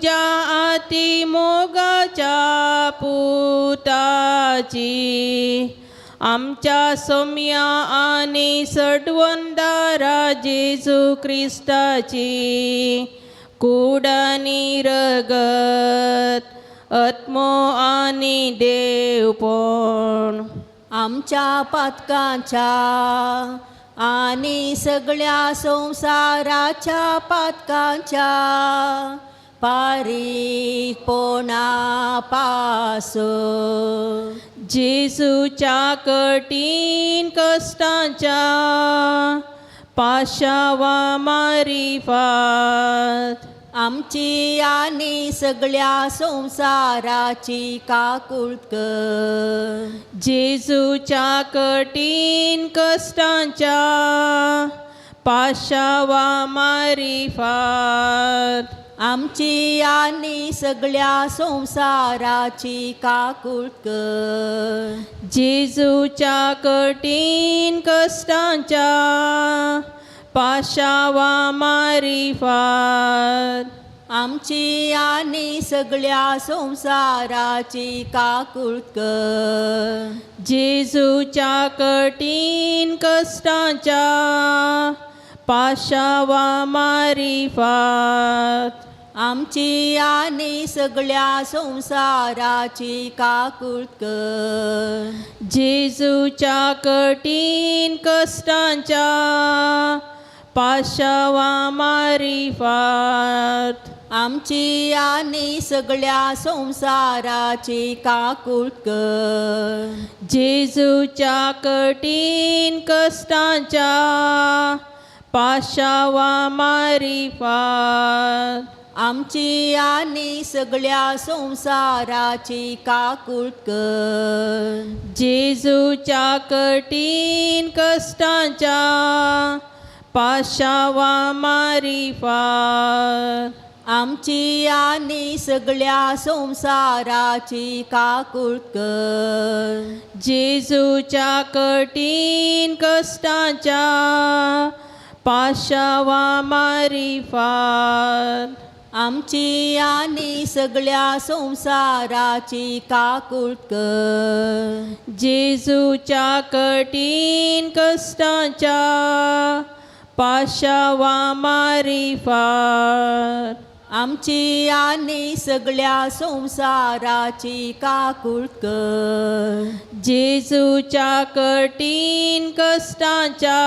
तुज्या आती मोगाच्या पुताची आमच्या सोम्या आनी सडवंदारा जेजू क्रिस्ताची कूड आनी रगत आत्मो आनी देवपण आमच्या पातकांच्या आनी सगळ्या संवसाराच्या पातकांच्या पारीकपणा पासून जेजूच्या कठीण कश्टांच्या पाशावा मारिफात आमची आनी सगळ्या संवसाराची काकूळ कर. जेजूच्या कठीण कश्टांच्या पाशावा मारिफात आमची आनी सगळ्या संवसाराची काकूळ कर. जेजूच्या कठीण कश्टांच्या पाशावा मारिफात आमची आनी सगळ्या संवसाराची काकूळ कर. जेजूच्या कठीण कश्टांच्या पाशावा मारिफात आमची आनी सगळ्या संवसाराची काकूळ कर. जेजूच्या कठीण कश्टांच्या पाशावा मारिफात आमची आनी सगळ्या संवसाराची काकूळ कर. जेजूच्या कठीण कश्टांच्या पाशावा मारिफात आमची आनी सगळ्या संवसाराची काकूळ कर. जेजूच्या कठीण कश्टांच्या पाशावा मारिफात आमची आनी सगळ्या संवसाराची काकूळ कर. जेजूच्या कठीण कश्टांच्या पाशावा मारिफात आमची आनी सगळ्या संवसाराची काकूळ कर. जेजूच्या कठीण कश्टांच्या पाशावा मारिफात आमची आनी सगळ्या संवसाराची काकूळ कर. जेजूच्या कठीण कश्टांच्या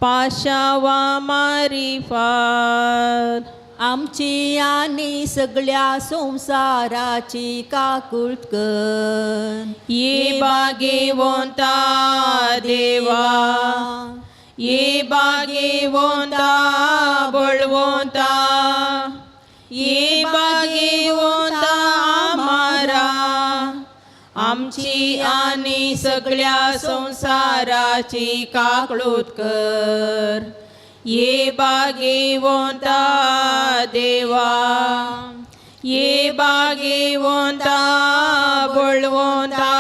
पाशावा मारिफात आमची आनी सगळ्या संवसाराची काकूळ कर. ये बागेवंता देवा, ये बागेवंता बळवंता, ये बागेवंता आमारा आमची आनी सगळ्या संवसाराची काकळूत कर. ये बागेवंता देवा, ये बागेवंता बळवंता,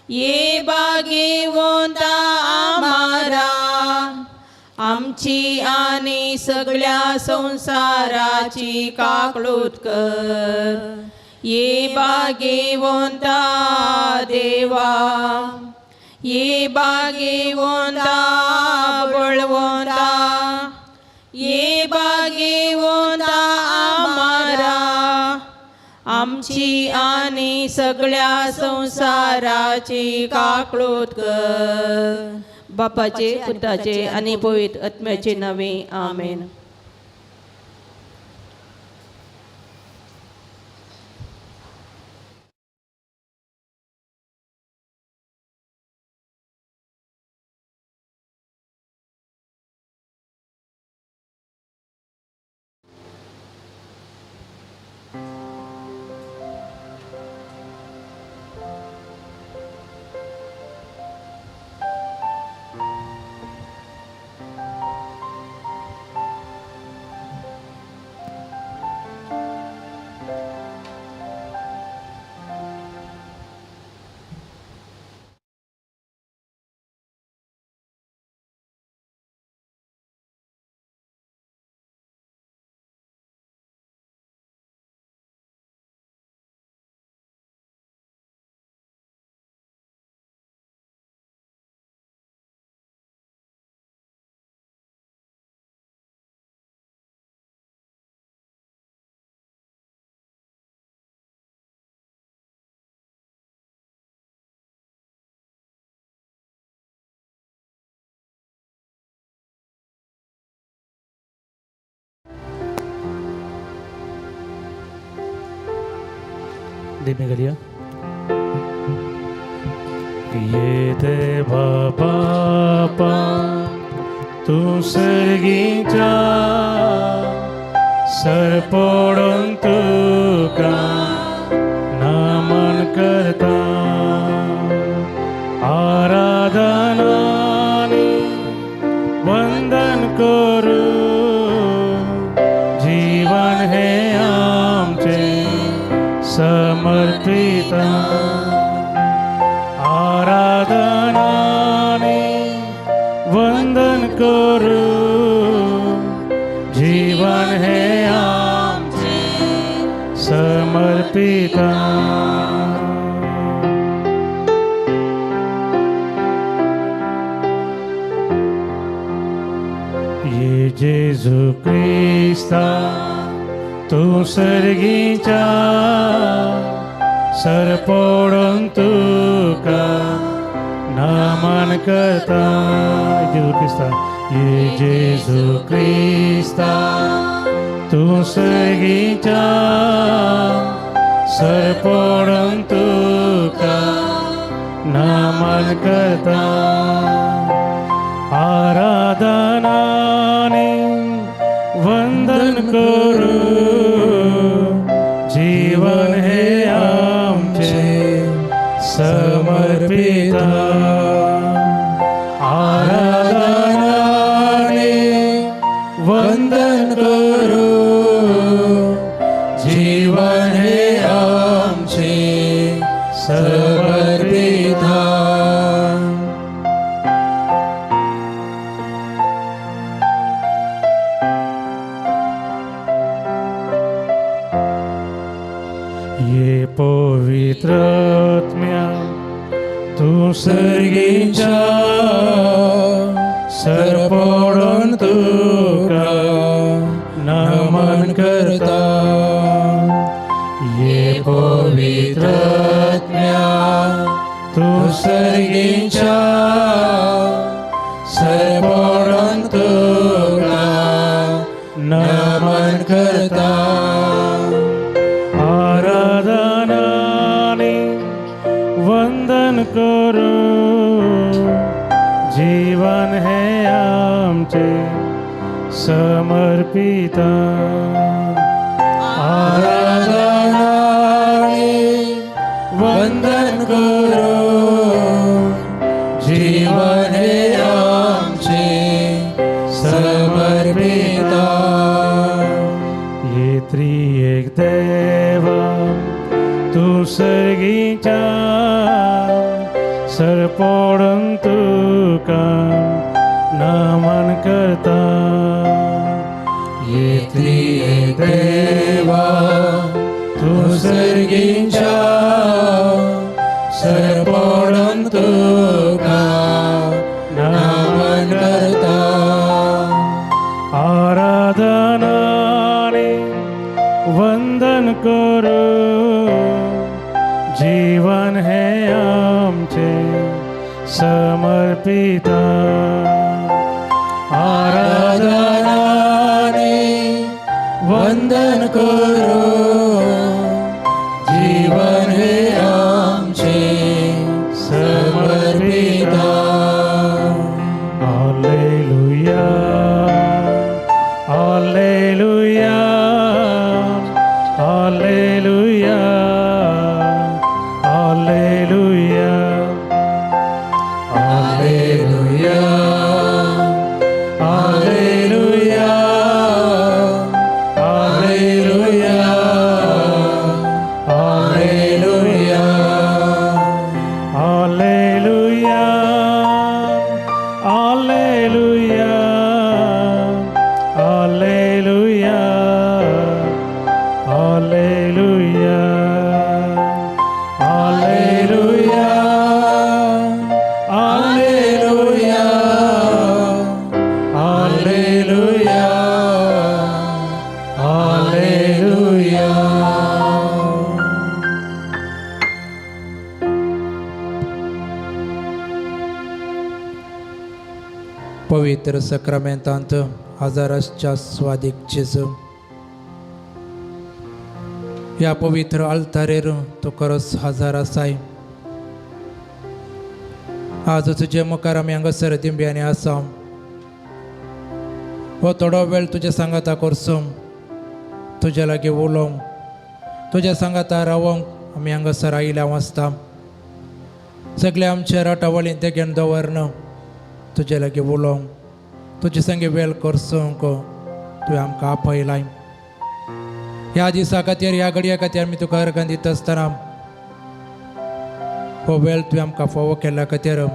ये बागेवंता आमारा आमची आनी सगळ्या संवसाराची काकळूत कर. ये बागेवंता देवा, ये बागेवंता बळवंता, ये बागेवंता आमारा आमची आनी सगळ्या संवसाराची काकळूत कर. बापाचे पुताचे आनी पवित्र आत्म्याचे नावे आमेन. देमी घालया. ये देवा बापा तूं सर्गीच्या सरपोडून तुका नमन करता. आराधनानी वंदन करू जीवन हे आमचे समर्पित. आराधनाने वंदन करू जीवन हे आमचे समर्पित. ये जेजू क्रिस्ता तूं सर्गीच्या सरपोडून तुका नमन करता. जेजू क्रिस्ता ये जेजू क्रिस्ता तूं सर्गीच्या सरपोडून तुका नमन करता. आराधनाने वंदन करू जीवन हे आमचे समर्पित. आराधनाने वंदन करू जीवन हे आमचे समर्पित. ये पवित्र आत्म्या तूं सर्गीच्या सरपोडून तुका नमन करता. ये पवित्र आत्म्या तूं सर्गीच्या सरपोडून तुका नमन करता. आराधनाने वंदन करू जीवन हे आमचे समर्पित. आराधनाने वंदन करू जीवन हे आमचे समर्पित. ये त्रिएक देवा तूं सर्गीच्या सरपोडून तुका नमन करता. ये त्रिएक देवा तूं सर्गीच्या सरपोडून तुका नमन करता. आराधनाने वंदन करू जीवन हे आमचे समर्पित. आराधनाने वंदन करू जीवन हे आमचे समर्पित. Hallelujah, hallelujah, hallelujah, hallelujah, hallelujah, hallelujah, hallelujah, hallelujah, hallelujah, hallelujah, hallelujah, hallelujah, hallelujah, hallelujah, hallelujah, hallelujah. पवित्र सक्रामेंतांत हजाराच्या स्वादीक जेजू. ह्या पवित्र आल्तारेर तूं खरोच हजार आसाय. आज तुजे मुखार आमी हांगासर दिंब्यांनी आसा. हो थोडो वेळ तुज्या सांगाता करचो, तुज्या लागीं उलोवंक, तुज्या सांगाता रावोंक आमी हांगासर आयिल्ल्या आसता. सगळे आमच्या राटावळींत देगेन दवरन तुजे लागीं उलोवंक, तुजे संगे वेळ करचोंक तुवें आमकां आपयलाय. ह्या दिसा खातीर, ह्या घडये खातीर आमी तुका अर्गां दिता आसतना हो वेळ तुवें आमकां फावो केल्ल्या खातीर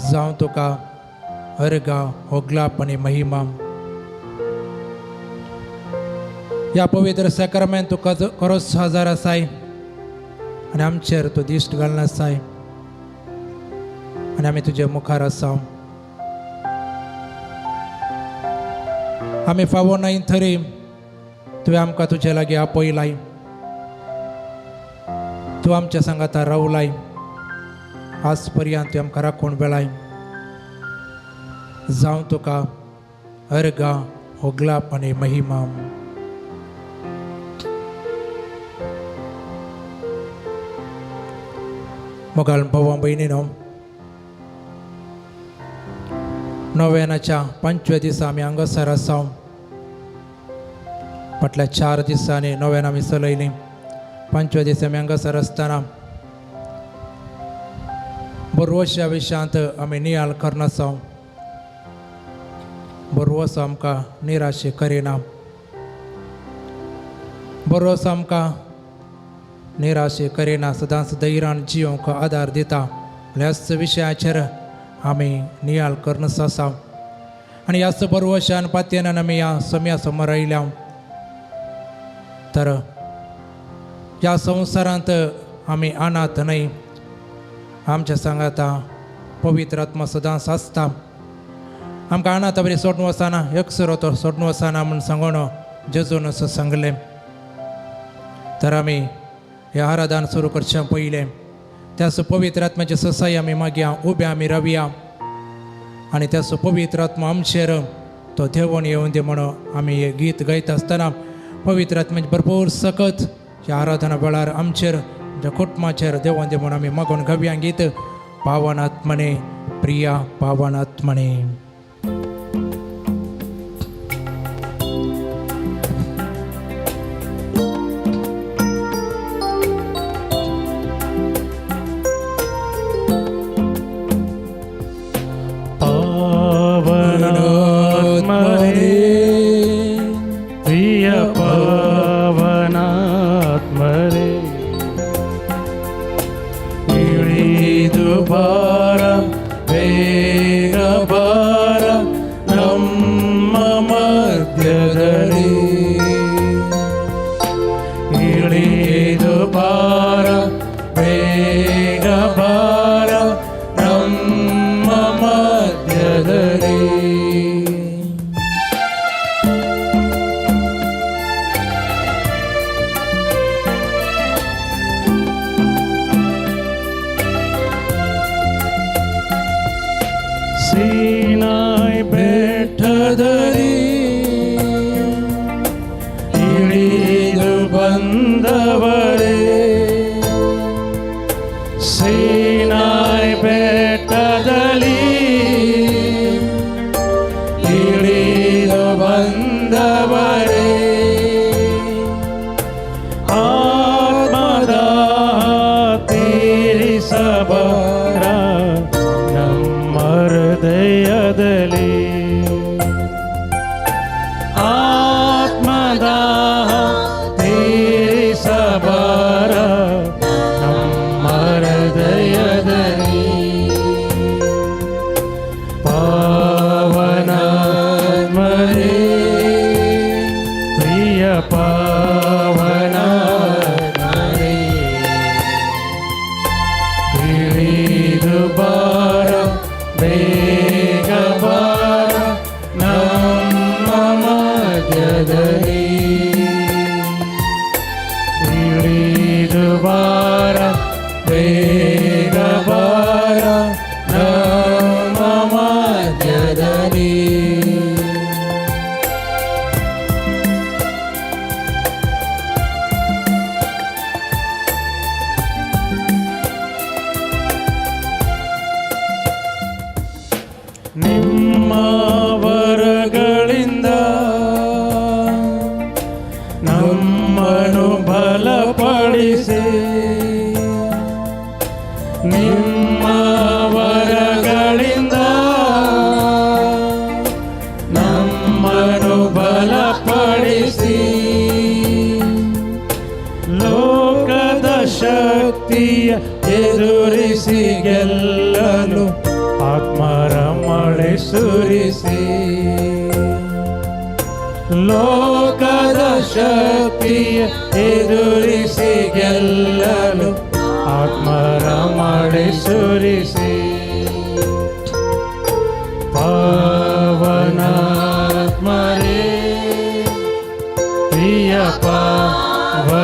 जावं तुका अर्गां, होगलाप आनी महिमा. ह्या पवित्र सॅक्रामेंत तुका खरोच हजार आसाय आनी आमचेर तूं दिश्ट घालना आसाय आनी आमी तुजे मुखार आसा. आमी फावो नाय थरी तुवें आमकां तुजे लागीं आपयलाय. तूं आमच्या सांगाता रावलाय. आज पर्यंत तुवें आमकां राखून वेळाय. जावं तुका अर्गां, होगलाप आनी महिमा. मोगाल भावा भयणीनो, नोव्यानाच्या 5व्या दिसा आमी हांगासर आसा. फाटल्या 4 दिसांनी नोव्यान आमी चलयलीं. 5व्या दिसा आमी हांगासर आसतना बरवश्या विशयांत आमी नियाळ करनासा. बरवस आमकां निराशे करिना, बरोस आमकां निराशे करिना, सदांच धैर्यान जियोंक आदार दिता. ह्याच विशयाचेर आमी नियाळ करनस आसा आनी ह्याच बरवशान पातयेनान आमी ह्या सम्या समोर आयल्या. तर ह्या संवसारांत आमी अनाथ न्हय. आमच्या सांगाता पवित्र आत्मा सदांच आसता. आमकां अनाथ बरी सोडून वचना, एकसुरो तो सोडून वचना म्हूण सांगून जेजून असो सांगलें. तर आमी हें आराधन सुरू करचें पयलें त्याच पवित्र आत्म्याचे ससाय आमी मागया, उबे आमी रावया आनी त्याच पवित्र आत्मा आमचेर तो देवण येवन दी म्हणून आमी हें गीत गायता आसतना पवित्र आत्म्याची भरपूर सकत ह्या आराधना वेळार आमचेर, आमच्या कुटुंबाचेर देवण दी म्हणून आमी मागून घेवया गीत पावन आत्मने, प्रिया पावन आत्मने. पावनात्मने, प्रिय पावनात्मने, ಇಳಿದು ಬಾರ, ಬೇಗ ಬಾರ ನಮ್ಮ ಮಧ್ಯದಲ್ಲಿ. ಇಳಿದು ಬಾರ, ಬೇಗ ಬಾರ ನಮ್ಮ ಮಧ್ಯದಲ್ಲಿ. ಸೀನಾಯ್ ಬೆಟ್ಟದಲ್ಲಿ ಇಳಿದು ಬಂದವರೇ, ಸೀನಾಯ್ ಬೆಟ್ಟದಲ್ಲಿ ಇಳಿದು ಬಂದವರೇ, ಆತ್ಮದ ತೀರಿಸಬಾರ ನಮ್ಮ ಹೃದಯದಲ್ಲಿ. ಆತ್ಮದ ತೀರಿಸಬಾರ ನಮ್ಮ ಹೃದಯದಲ್ಲಿ. ಪಾವನಾತ್ಮನೇ, ಪ್ರಿಯ ಪಾವನಾತ್ಮನೇ, ಇಳಿದು ನಮ್ಮನು ಬಲಪಡಿಸಿ, ನಿಮ್ಮ ವರಗಳಿಂದ ನಮ್ಮನು ಬಲಪಡಿಸಿ, ಲೋಕದ ಶಕ್ತಿಯ ಎದುರಿಸಿ ಗೆಲ್ಲಲು ಆತ್ಮರ ಮಳೆ ಸುರಿಸಿ, ಲೋಕದ ಶಕ್ತಿಯ ಎದುರಿಸಿ ಗೆಲ್ಲಲು ಆತ್ಮರ ಮಳೆ ಸುರಿಸಿ. ಪಾವನಾತ್ಮರೇ, ಪ್ರಿಯ ಪಾವನಾತ್ಮರೇ,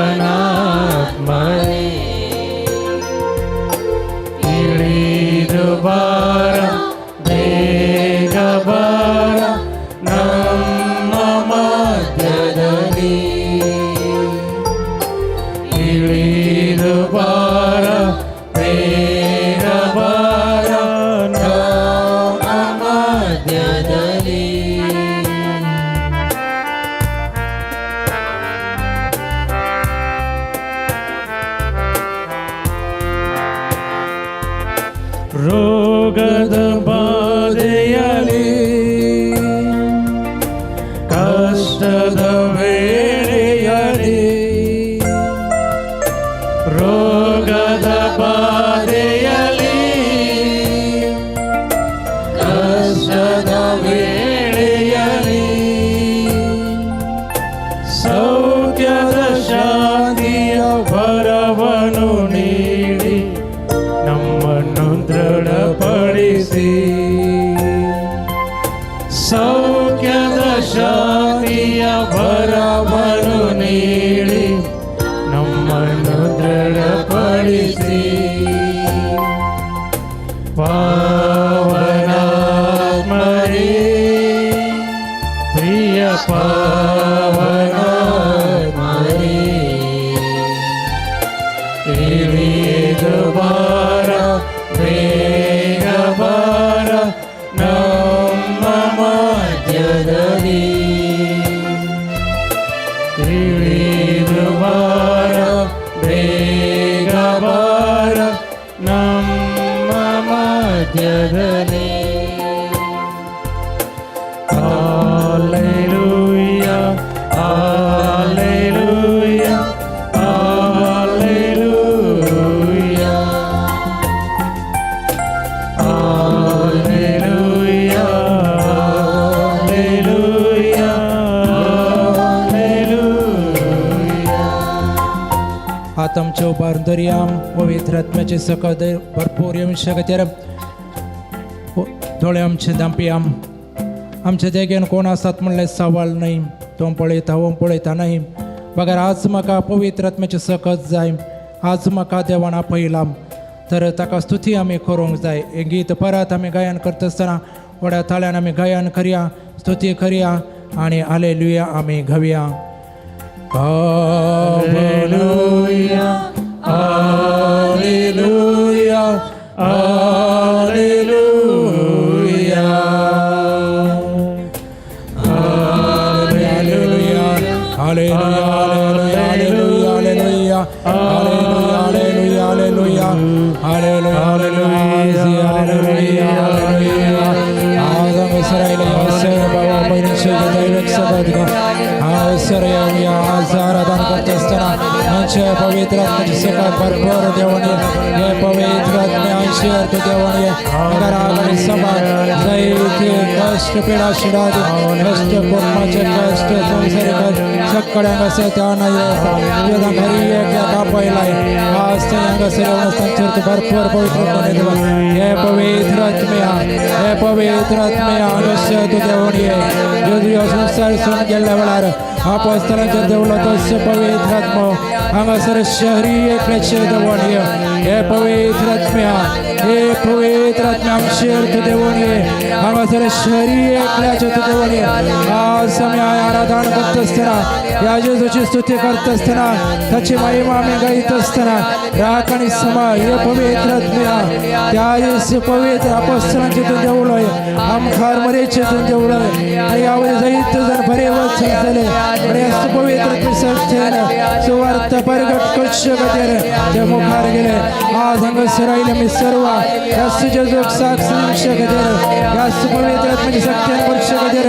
ಇಳಿದು ಬಾರ, ಬೇಗ ಬಾರ ನಮ್ಮ ಮಧ್ಯದಲ್ಲಿ. ಇಳಿದು ಬಾರ, ಬೇಗ ಬಾರ ನಮ್ಮ ಮಧ್ಯದಲ್ಲಿ. ರೋಗದ ಬಾಧೆಯಲಿ, ಕಷ್ಟದ ವೇಳೆಯಲಿ, ರೋಗದ ಬಾಧೆಯಲಿ, ಕಷ್ಟದ ವೇಳೆಯಲಿ, ಸೌಖ್ಯದ ಶಾಂತಿಯ ವರವನ್ನು ನೀಡಿ ನಮ್ಮನ್ನು ದೃಢಪಡಿಸಿ, ಸೌಖ್ಯದ ಶಾಂತಿಯ ವರವನ್ನು ನೀಡಿ ನಮ್ಮನ್ನು ದೃಢಪಡಿಸಿ. ಪಾವನಾತ್ಮರೇ, ಪ್ರಿಯ ಪಾವನಾತ್ಮರೇ, ಇಳಿದು ಬಾರ, ಬೇಗ ಬಾರ ನಮ್ಮ ಮಧ್ಯದಲ್ಲಿ. ಇಳಿದು ಬಾರ, ಬೇಗ ಬಾರ ನಮ್ಮ ಮಧ್ಯದಲ್ಲಿ. Hallelujah, hallelujah, hallelujah, hallelujah, hallelujah, hallelujah. आतां आमच्या उबार दर्या पवित्र आत्म्याचे सकत भरपूर येवंक खातीर दोळे आमचे धांपया. आमच्या देगेन कोण आसात म्हणलें सवाल न्हय, तो पळयता हो पळयता न्हय, बगर आज म्हाका पवित्र आत्म्याचे सकत जाय. आज म्हाका देवान आपयला तर ताका स्तुती आमी करूंक जाय. हें गीत परत आमी गायन करता आसतना व्हड्या ताळ्यान आमी गायन करया, स्तुती करया आनी हालेलुया आमी घेवया. Hallelujah, hallelujah, hallelujah, hallelujah, hallelujah, hallelujah, hallelujah, hallelujah, hallelujah, hallelujah, hallelujah, hallelujah. आदम इस्रायल योसेफ बाबा बहिणीचे दैविक सगळं आश्चर्य आज आराधन करत असताना आमचे पवित्र आत्म्याचे सगळं भरपूर देवणी हे पवित्र आत्मे अंशी देवणी घराघरी समाज जायते कष्ट पिढा शिडादी कष्ट, कुटुंबाचे कष्ट, संसारिक सगळ्यांक असे त्या नाही घरी एक कापयलाय. आज ते हांगासर येवन तांचेर तूं भरपूर पवित्र आत्म्याने देवा. हे पवित्र आत्म्या, हे पवित्र आत्म्या, हांगासर तूं देवून ये. जो संसार सोडून गेल्ल्या वेळार आपोस्तलांचेर देवलो तसो पवित्र आत्मो हांगासर शहरी एकल्याचेर देवून ये. हे पवित्र आत्म्या. हे पवित्र आत्म्या आमचेर तूं देवून ये. हांगासर शरीर एकल्याचेर तूं देवून ये. आज आमी आराधना करता आसतना, ह्या जेजूची स्तुती करता आसतना, ताची महिमा आमी गायत आसतना, राख आनी समा हे पवित्र आत्म्या, त्या दीस पवित्र अपोस्तलांचे तूं देवलोय, आमखार मरेचे तूं देवलोय आनी ह्या वयर जायते जाण बरे वचन जाले आनी ह्या पवित्र संस्थेन सुवार्थ परगट करचे खातीर ते मुखार गेले. आज हांगासर आयले आमी सर्व ह्या जेजूक साक्ष दिवचे खातीर, ह्या पवित्र आत्म्याची शक्तीन करचे खातीर.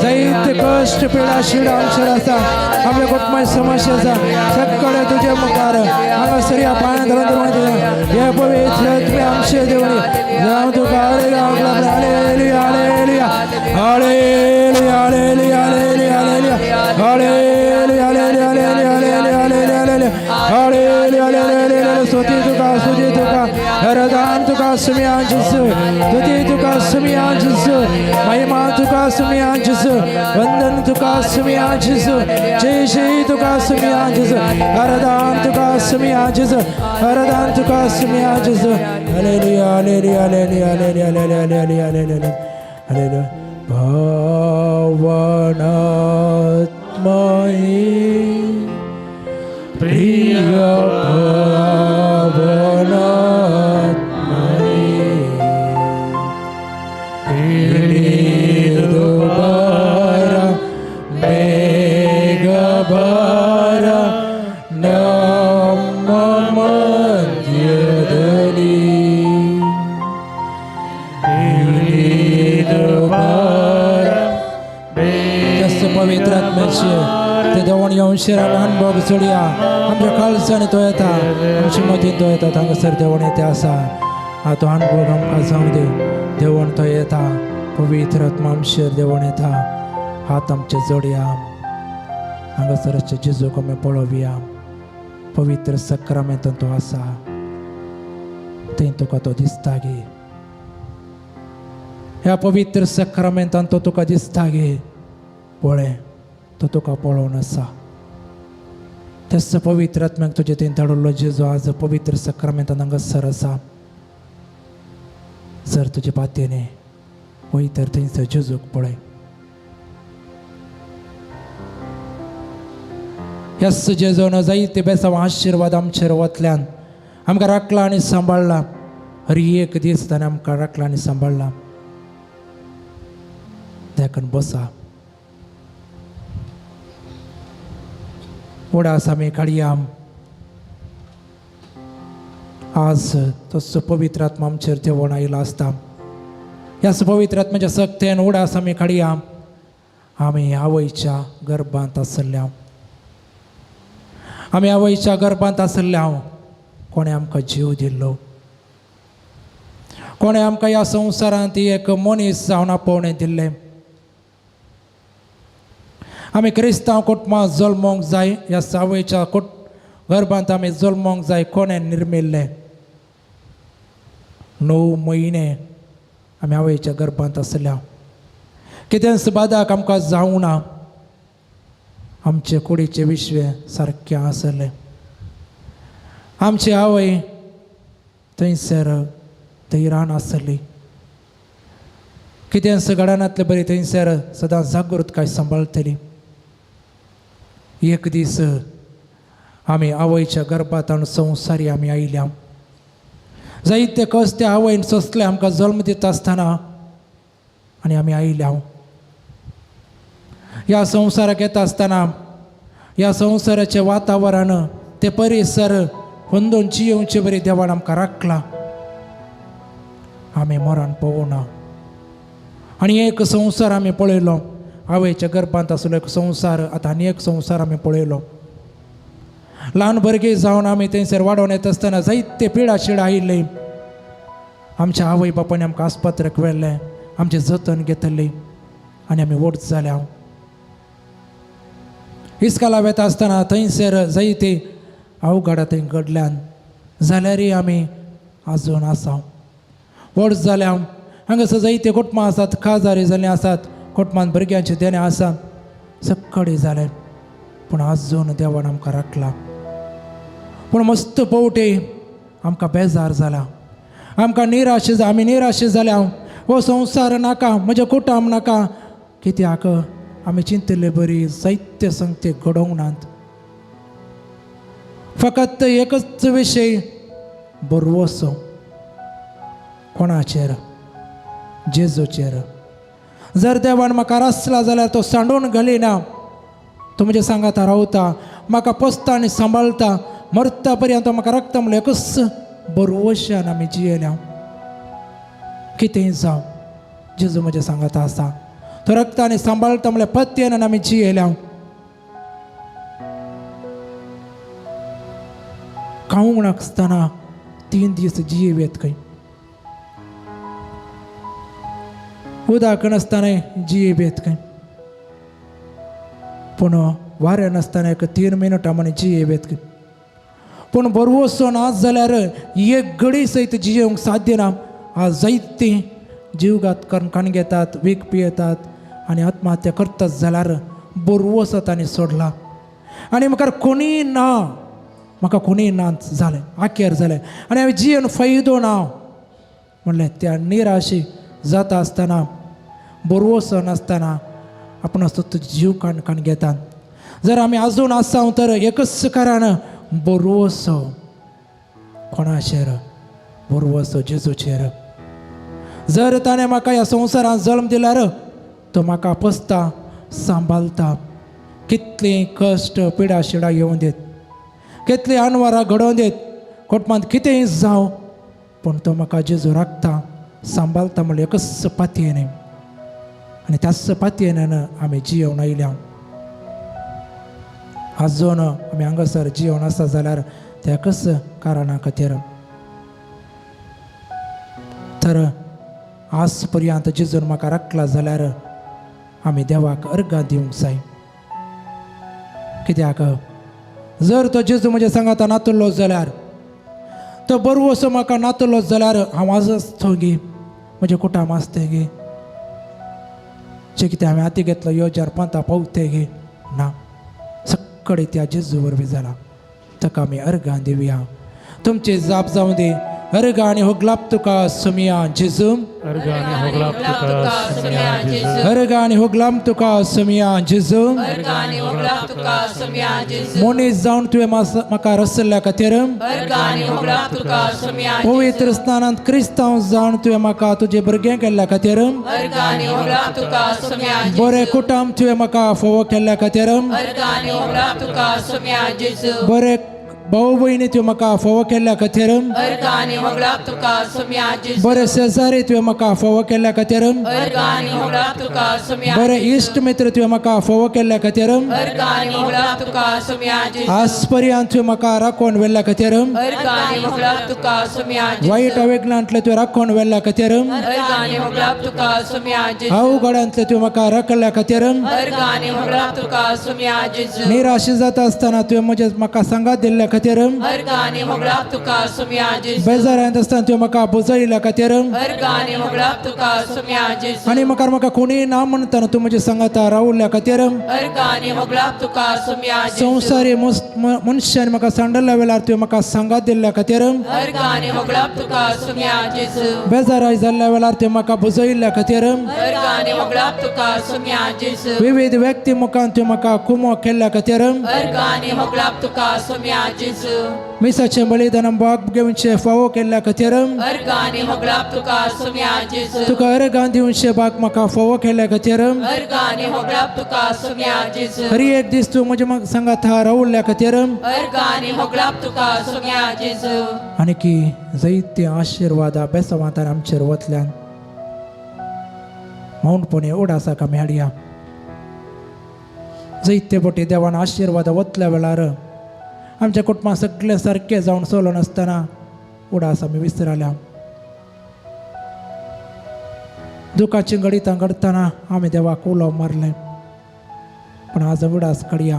जायते कश्ट पिडा शिडा आमचेर आसा, आपल्या कुटुंबाची समस्या आसा, सगळे तुजे मुखार हांगासर ह्या पांयां धरून धरून हे पवित्र आत्मे आमचे देवणी जावं तुका. Hallelujah, hallelujah, hallelujah, hallelujah, hallelujah, hallelujah, hallelujah, hallelujah, hallelujah, hallelujah, hallelujah, hallelujah. स्तुती तुका, स्तुती तुका, हरदान तुका सुमियान जेसू, स्तुती तुका सुमियान जेसू, महिमा तुका सुमियान जेसू, वंदन तुका सुमियान जेसू, जय जय तुका सुमियान जेसू, हरदान तुका सुमियान जेसू, हरदान तुका सुमियान जेसू. Hallelujah, hallelujah, hallelujah, hallelujah, hallelujah, hallelujah, hallelujah. पावनात्मये, प्रिय पावनात्मये, इळीदु बार, ಬೇಗ ಬಾರ ನಮ್ಮ ಮಧ್ಯದಲ್ಲಿ, ಇಳಿದು ಬಾರ. जास्त पवित्र आत्म्याचे ते देवण येवन शिरान अनुभव जोडया. आमच्या काळजांनी तो येता, आमच्या मतीन तो येता. हांगासर देवण येते आसा, तो अनुभव आमकां जावं दी. देवण तो येता, पवित्र आत्मा आमचेर देवण येता. हात आमचे जोडया. हांगासर जेजूक आमी पळोवया. पवित्र सक्रामेंतान तो आसा, थंय तुका तो दिसता गे. ह्या पवित्र सक्रामेंतान तो तुका दिसता गे. पळय, तो तुका पळोवन आसा. तेच पवित्र आत्म्याक तुजे थंय धाडवल्लो जेजू आज पवित्र सक्रामेंतान हांगासर आसा. जर तुजे पातयेने वय तर थंयसर जेजूक पळय. ह्याच जेजून जायते बेसांव आशिर्वाद आमचेर वतल्यान आमकां राखला आनी सांबाळ्ळा. हर एक दीस ताणें आमकां राखला आनी सांबाळ्ळा. देखून बसा, उडास आमी काडया. आज तसो पवित्र आत्मा आमचेर देवण आयलो आसता. ह्याच पवित्र आत्म्याच्या सक्तेन उडास आमी काडया. आमी आवयच्या गर्भांत आसल्या, आमी आवयच्या गर्भांत आसल्या, कोणें आमकां जीव दिल्लो, कोणें आमकां ह्या संवसारांत एक मनीस जावन आपोवणें दिल्लें. आमी क्रिस्तांव कुटुंबांत जल्मोंक जाय, ह्या आवयच्या गर्भांत आमी जल्मोंक जाय, कोणें निर्मिल्लें. 9 म्हयने आमी आवयच्या गर्भांत आसल्या. कितेंच बादाक आमकां जावं ना. आमचे कुडीचे विश्व सारकें आसलें. आमची आवय थंयसर थंय आसली. कितेंच घडनातलें बरी थंयसर सदां जागृतकाय सांबाळटली. एक दीस आमी आवयच्या गर्भांत संवसारी आमी आयल्या. जायते कस ते आवयन सोंसले आमकां जल्म दिता आसतना आनी आमी आयल्या. ह्या संवसाराक येता आसतना ह्या संवसाराचें वातावरण, ते परिसर अंदून जियोवचे बरी देवान आमकां राखला. आमी मरण पळोवना आनी एक संवसार आमी पळयलो. आवयच्या गर्भांत आसलो एक संवसार, आतां आनी एक संवसार आमी पळयलो. ल्हान भुरगीं जावन आमी थंयसर वाडोवन येता आसतना जायते पिडा शिडा आयिल्ली. आमच्या आवय बापायन आमकां आस्पत्रेक व्हेल्लें, आमचें जतन घेतलें आनी आमी व्हड जाल्या. इस्काला वेता आसतना थंयसर जायते अवघडां थंय घडल्यान, जाल्यारय आमी आजून आसा, व्हड जाल्या. हांगासर जायते कुटुंबां आसात, काजारी जाल्लीं आसात, कुटुंबांत भुरग्यांचें देणें आसा, सगळें जालें, पूण आजून देवान आमकां राखला. पूण मस्त पवटे आमकां बेजार जाला. आमकां निराश, आमी निराश जाल्या, हो संवसार नाका, म्हजें कुटुंब नाका, कित्याक आमी चिंतिल्ले बरी जायते संगते घडोवंक नात. फकत एकच विशय बरवसो कोणाचेर, जेजूचेर. जर देवान म्हाका रसला जाल्यार तो सांडून घालिना, तो म्हज्या सांगाता रावता, म्हाका पोसता आनी सांबाळता, मरता पर्यंत म्हाका रक्त म्हणल्यार एकच बरवशान आमी जियेल्या. कितेंय जावं, जेजू म्हज्या सांगाता आसा, तो रक्त आनी सांबाळता म्हणल्यार पत्यान आमी जियेल्या. खावंक नासतना 3 दीस जियेत खंय, उदक नासतना जियेत खंय, पूण वारें नासतना एक 3 मिनटां म्हण जियेत खंय. पूण बरवसो ना जाल्यार एक घडी सयत जियेवंक साध्य ना. आज जायतीं जीवघात करून काण घेतात, वीख पियेतात आनी आत्महत्या करतात जाल्यार बरवसो तांणी सोडला. आनी म्हाका कोणीय ना, म्हाका कोणीय ना जालें, आखेर जालें आनी हांवें जियेवन फायदो ना म्हणलें. त्या निराशी जाता आसतना, बरवसो नासतना आपण असो तो जीव काण काण घेतात. जर आमी आजून आसा तर एकच कारण बरवसो कोणाचेर, बरवसो जेजूचेर. जर ताणें म्हाका ह्या संवसारांत जल्म दिल्यार तो म्हाका पोसता, सांबाळता. कितलीं कश्ट पिडा शिडा येवन दित, कितलीं अनवरां घडोवन दित, कोटमांत कितेंय जावं, पूण तो म्हाका जेजू राखता, सांबाळता म्हणल्यार एकच पातयेन. आनी त्याच पातयेन आमी जियोवन आयल्या. आजून आमी हांगासर जियोवन आसा जाल्यार त्या एकच कारणा खातीर. तर आज पर्यंत जेजून म्हाका राखला जाल्यार आमी देवाक अर्गां दिवंक जाय. कित्याक जर तो जेजू म्हज्या सांगाता नातुल्लो जाल्यार, तो बरवसो म्हाका नातुल्लो जाल्यार हांव आज आसतो गे, म्हजें कुटाम आसतें गे, जे कितें हांवें हाती घेतलो योजार पंता पावते गे ना, सगळे त्या जेजू वरवीं जाला. ताका आमी अर्गां दिवया. तुमची जाप जावं दी. अर्गां आनी होगलाप तुका सुमिया जेजू, अर्गां आनी होगलाप तुका सुमिया जेजू, अर्गां आनी होगलाम तुका सुमिया जेजू. अर्गां आनी होगलाप तुका सुमिया जेजू. मनीस जावन तुवें म्हाका रसल्ल्या खातीर, अर्गां आनी होगलाप तुका सुमिया. पवित्र स्नानांत क्रिस्तांव जावन तुवें म्हाका तुजें भुरगें केल्ल्या खातीर, अर्गां आनी होगलाप तुका सुमिया. बरें कुटाम तुवें म्हाका फोवो केल्ल्या खातीर, अर्गां आनी होगलाप तुका सुमिया जेजू. बरें भाऊ भयणी तुवें म्हाका फोवो केल्ल्या खातीर, अर्गां आनी होगलाप तुका सुमिया जेजू. बरें शेजारी तुवें म्हाका फोवो केल्ल्या खातीर, अर्गां आनी होगलाप तुका सुमिया. बरें इश्ट मित्र तुवें म्हाका फोवो केल्ल्या खातीर, अर्गां आनी होगलाप तुका सुमिया जेजू. आज पर्यंत तुवें म्हाका राखून व्हेल्ल्या खातीर, अर्गां आनी होगलाप तुका सुमिया जेजू. वायट अवेगणांतलें तुवें राखून व्हेल्ल्या खातीर, अर्गां आनी होगलाप तुका सुमिया जेजू. अवघडांतलें तुवें म्हाका राखल्ल्या खातीर, अर्गां आनी होगलाप तुका सुमिया जेजू. निराश जाता आसतना तुवें म्हजें म्हाका सांगात दिल्ल्या खातीर, अर्गां आनी होगलाप तुका सुमिया जेजू. बेजारांत आसतना तुवें म्हाका बुजयिल्ल्या खातीर, अर्गां आनी होगलाप तुका सुमिया जेजू. आनी म्हाका म्हाका कोणीय ना म्हणटना तूं म्हजें सांगाता रावल्ल्या खातीर, अर्गां आनी होगलाप तुका सुमिया जेजू. संवसारी मनशान म्हाका सांडल्ल्या वेळार तुवें म्हाका सांगात दिल्ल्या खातीर, अर्गां आनी होगलाप तुका सुमिया जेजू. बेजाराय जाल्ल्या वेळार तुवें म्हाका बुजयिल्ल्या खातीर, अर्गां आनी होगलाप तुका सुमिया जेजू. विविध व्यक्ती मुखान तुवें म्हाका कुमो केल्ल्या खातीर, अर्गां आनी होगलाप तुका सुमिया जेजू. मिसाचें बलिदान भाग घेवचें फावो केल्ल्या खातीर, अर्गां आनी होगलाप तुका सुमिया जेजू. तुका अर्गां दिवचें भाग म्हाका फावो केल्ल्या खातीर, अर्गां आनी होगलाप तुका सुमिया जेजू. हर एक दीस तूं म्हज्या म्हाका सांगाता रावल्ल्या खातीर, अर्गां आनी होगलाप तुका सुमिया जेजू. आनी की जायते आशिर्वादा बेसवांतान आमचेर वतल्यान मौनपणे उडासाक आमी हाडया. जायते बोटी देवान आशिर्वादा वतल्या वेळार आमच्या कुटुंबां सगळें सारकें जावन सोलो नासतना उडास आमी विसरल्या. दुखाची गणितां घडटना आमी देवाक उलो मारलें, पूण आज उडास काडया.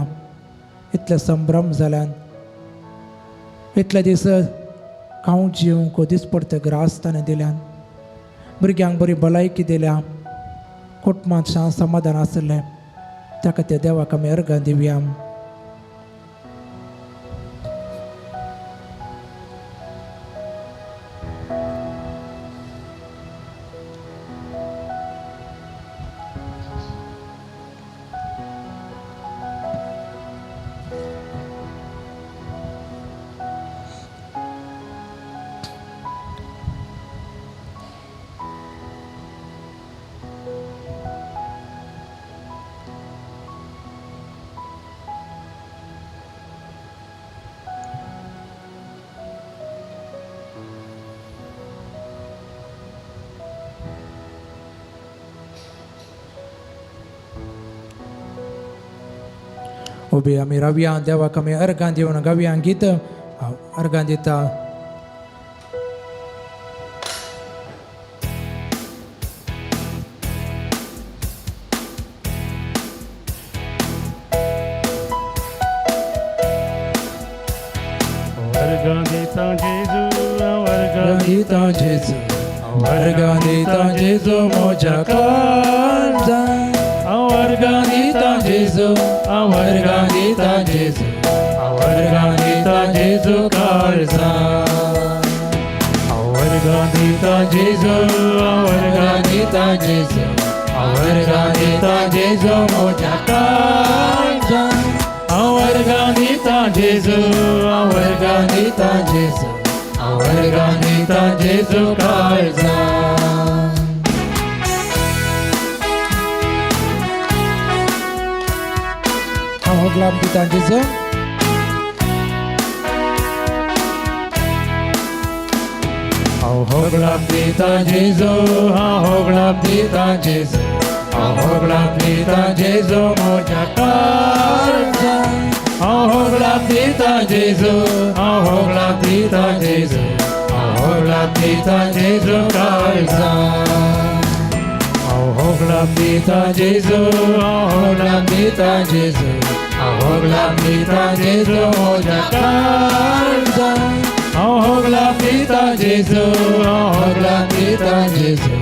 इतले संभ्रम जाल्यान, इतले दीस खावंक जिवंक दिसपडते ग्रास ताणें दिल्यान, भुरग्यांक बरी भलायकी दिल्या, कुटुंबांत शांत समाधान आसलें, त्या खातीर देवाक आमी अर्गां दिवया. उबी आमी रावया, देवाक आमी अर्गां दिवन गावया गीत. हांव अर्गां दिता. वर्गां दिता जेजू, वर्गां दिता जेजू, वर्गां दिता जेजू म्हज्या काळजान. वर्गां दिता जेजू, वर्गां दिता जेजू, वर्गां दिता जेजू काळजान. वर्गां दिता जेजू, वर्गां वर्गां दिता जेजू, वर्गां दिता जेजू म्हज्या काळजान. वर्गां दिता जेजू, वर्गां दिता जेजू, वर्गां दिता जेजू काळजान. हांव होगलाम दिता जेजू. हांव होगडाप दिता जेजू, हांव होगडाप दिता जेजू, हांव होगडाप दिता जेजू म्हज्या काळजान. हांव होगडाप दिता जेजू, हांव होगडाप दिता जेजू, हांव होगडाप दिता जेजू काळजान. हांव होगडाप दिता जेजू, हांव होगलाम दिता जेजू, होगलाम दिता जेजू म्हज्या काळजान. हांव होगडाप दिता जेजू, हांव होगलाम दिता जेजू,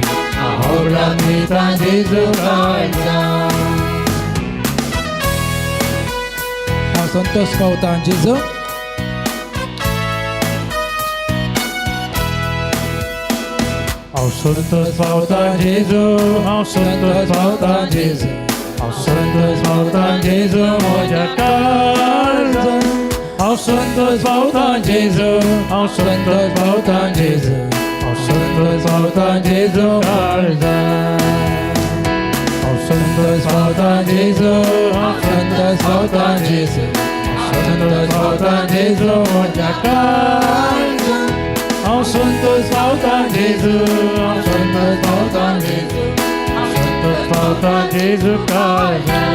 होगलाम दिता जेजू काळजान. हांव संतोष पावता जेजू. हांव संतोष पावता जेजू, हांव संतोष पावता जेजू, हांव संतोष पावता जेजू म्हज्या काळजान. हांव संतोष पावता जेजू, हांव संतोष पावता जेजू, हांव संतोष पावता जेजू काळजान. हांव संतोष पावता जेजू, हांव संतोष पावता जेजू, संतोष पावता जेजू म्हज्या काळजान. हांव संतोष पावता जेजू, हांव संतोष पावता जेजू, संतोष पावता जेजू काळजान.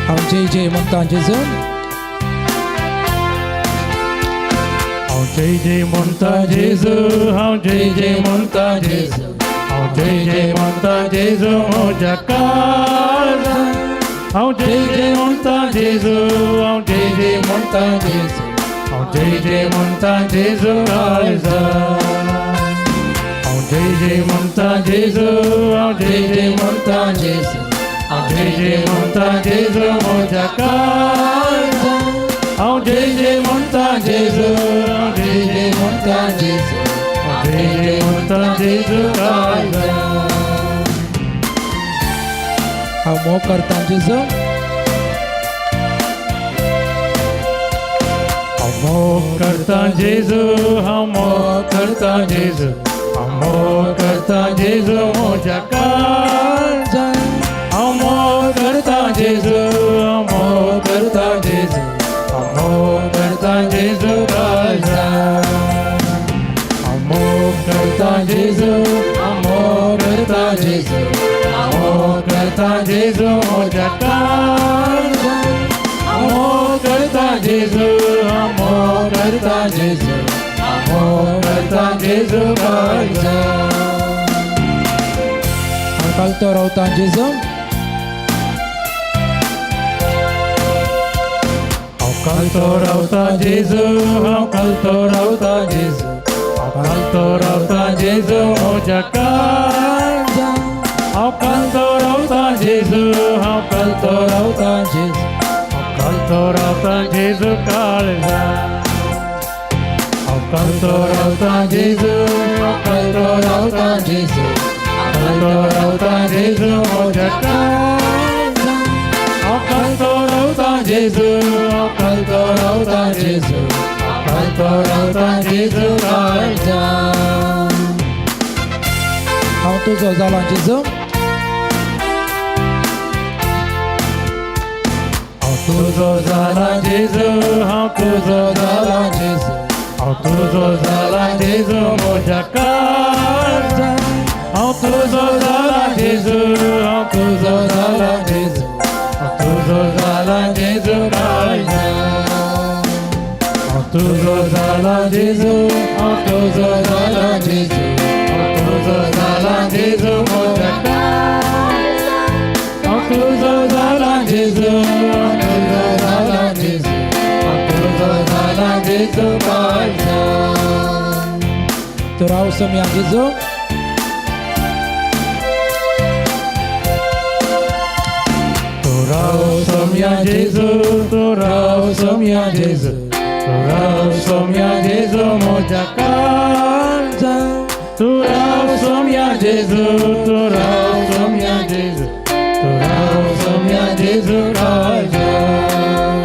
हांव जय जय म्हणटा जेजू. हांव जय जय म्हणटा जेजू, हांव जय जय म्हणटा जेजू, हांव जय जय म्हणटा जेजू म्हज्या काळजान. हांव जय जय म्हणटा जेजू, हांव जय जय म्हणटा जेजू, हांव जय जय म्हणटा जेजू काळजान. हांव जय जय म्हणटा जेजू, हांव जय जय म्हणटा जेजू, हांव जय जय म्हणटा जेजू म्हज्या काळजान. हांव जय जय म्हणटा जेजू, हांव जय जय जय म्हणटा जेजू, हांव जय जय म्हणटा जेजू काळजान. हांव मोग करता जेजू. हांव मोग करता जेजू, हांव मोग करता जेजू, हांव मोग करता जेजू म्हज्या काळजान. हांव मोग करता जेजू, हांव मोग करता जेजू, हांव मोग करता जेजू काळजान. हांव मोग करता जेजू, हांव मोग करता जेजू, हांव मोग करता जेजू म्हज्या काळजान. हांव मोग करता जेजू, हांव मोग करता जेजू, हांव मोग करता जेजू काळजान. हांव कालतो रावता जेजू. हांव कालतो रावता जेजू, हांव कालतो रावता जेजू, हांव कालतो रावता जेजू म्हज्या काळजान. हांव कालतो रावता जेजू, हांव कालतो रावता जेजू, हांव कालतो रावता जेजू काळजान. हांव कालतो रावता जेजू, हांव कालतो रावता जेजू, कालतो रावता जेजू म्हज्या काळजान. हांव कालतो रावता जेजू, हांव कालतो रावता जेजू, कालतो रावता जेजू काळजान. हांव तुजो जाला जेजू. हांव तुजो जाला जेजू, हांव तुजो जाला जेजू, हांव तुजो जाला जेजू म्हज्या काळजान. हांव हांव तुजो जाला जेजू, हांव तुजो जाला जेजू, हांव तुजो जाला जेजू काळजान. हांव तुजो जाला जेजू, हांव तुजो जाला जेजू, हांव तुजो जाला जेजू म्हज्या काळजान. हांव तुजो जाला जेजू, हांव तुजो जाला जेजू, हांव तुजो जाला जेजू काळजान. तूं राव सोमया जेजू. तूं राव सोमया जेजू, तूं राव सोमया जेजू, तूं राव सोमया जेजू म्हज्या काळजान. तूं राव सोमया जेजू, तूं राव सोमया जेजू, तूं राव सोमया जेजू काळजान.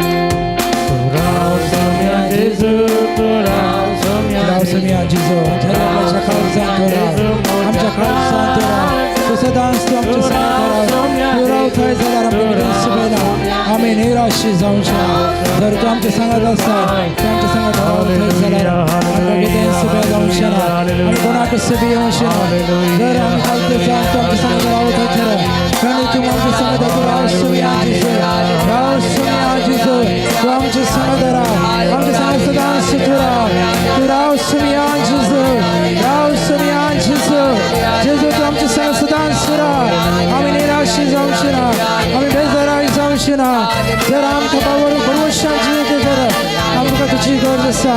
तूं राव सोमया जेजू, तूं राव सोमया राव सोमया जेजू, आमच्या काळजान तूं राव, आमच्या काळजान तूं राव, तूं सदांच तूं आमच्या सांगात राव. तूं राव थंय जाल्यार आमकां कितें सुबेना, आमी निराशी जावचे ना. जर तूं आमच्या सांगात आसता, तूं आमच्या सांगात राव थंय जाल्यार आमकां कितें सुबे जावचें ना, आमी कोणाक सुबे येवचें ना. जर आमी कालते जावन तूं आमच्या सांगात राव थंय जाल्यार, आनी तूं आमच्या सांगात तूं राव सोमया जेजू, राव सोमया जेजू, तूं आमच्या सांगात राव, आमच्या सांगात सदांच तूं राव. तूं राव सोमया जेजू, राव सोमया जेजू, जेजू तूं आमच्या सांगात सदांच राव. आमी निराशी जावचे ना, आमी बेजाराय जावचे ना. जर आमकां बाबा भरवशाची येते तर आमकां तुजी गरज आसा.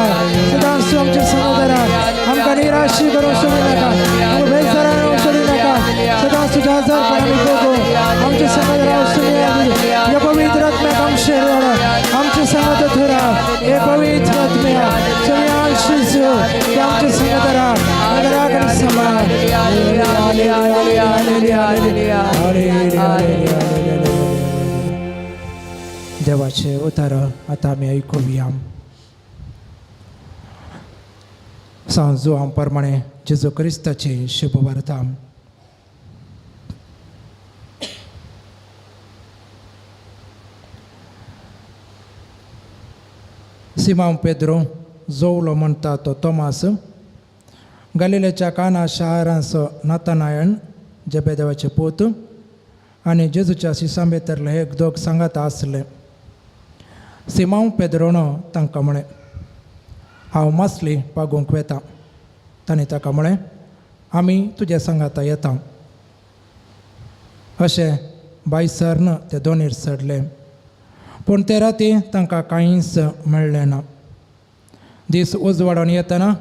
सदांच तूं आमच्या सांगात राव, आमकां निराशी करूंक सोडू नाका, आमकां बेजाराय सोडू नाका. सदांच तुज्या आजारपण आमी भोगू, आमच्या सांगात राव सोमया जेजू. ह्या पवित्र आत्म्याक आमचेर राव, आमच्या सांगात तूं राव. हे पवित्र आत्म्या सोमया जेजू, तूं आमच्या सांगात राव, घरा कडेन सांबाळ. देवाचे उतार आतां आमी आयकुया. सांत जुवांव प्रमाणे जेजू क्रिस्ताची शुभवार्ता. सिमांव पेद्रो जोवलो म्हणटा तो तोमास, गालिलेच्या काना शारांचो नातानायण जेबेदेवाचे पूत आनी जेजूच्या शिसां भितरले एक दोग सांगात आसले. सिमांव पेद्रोन तांकां म्हळें, हांव मासली पागोवंक वेता. तांणी ताका म्हळें, आमी तुज्या सांगाता येता. अशें बायसर्न ते दोनीर चडले, पूण ते राती तांकां कांयच मेळ्ळें ना. दीस उजवाडून येतना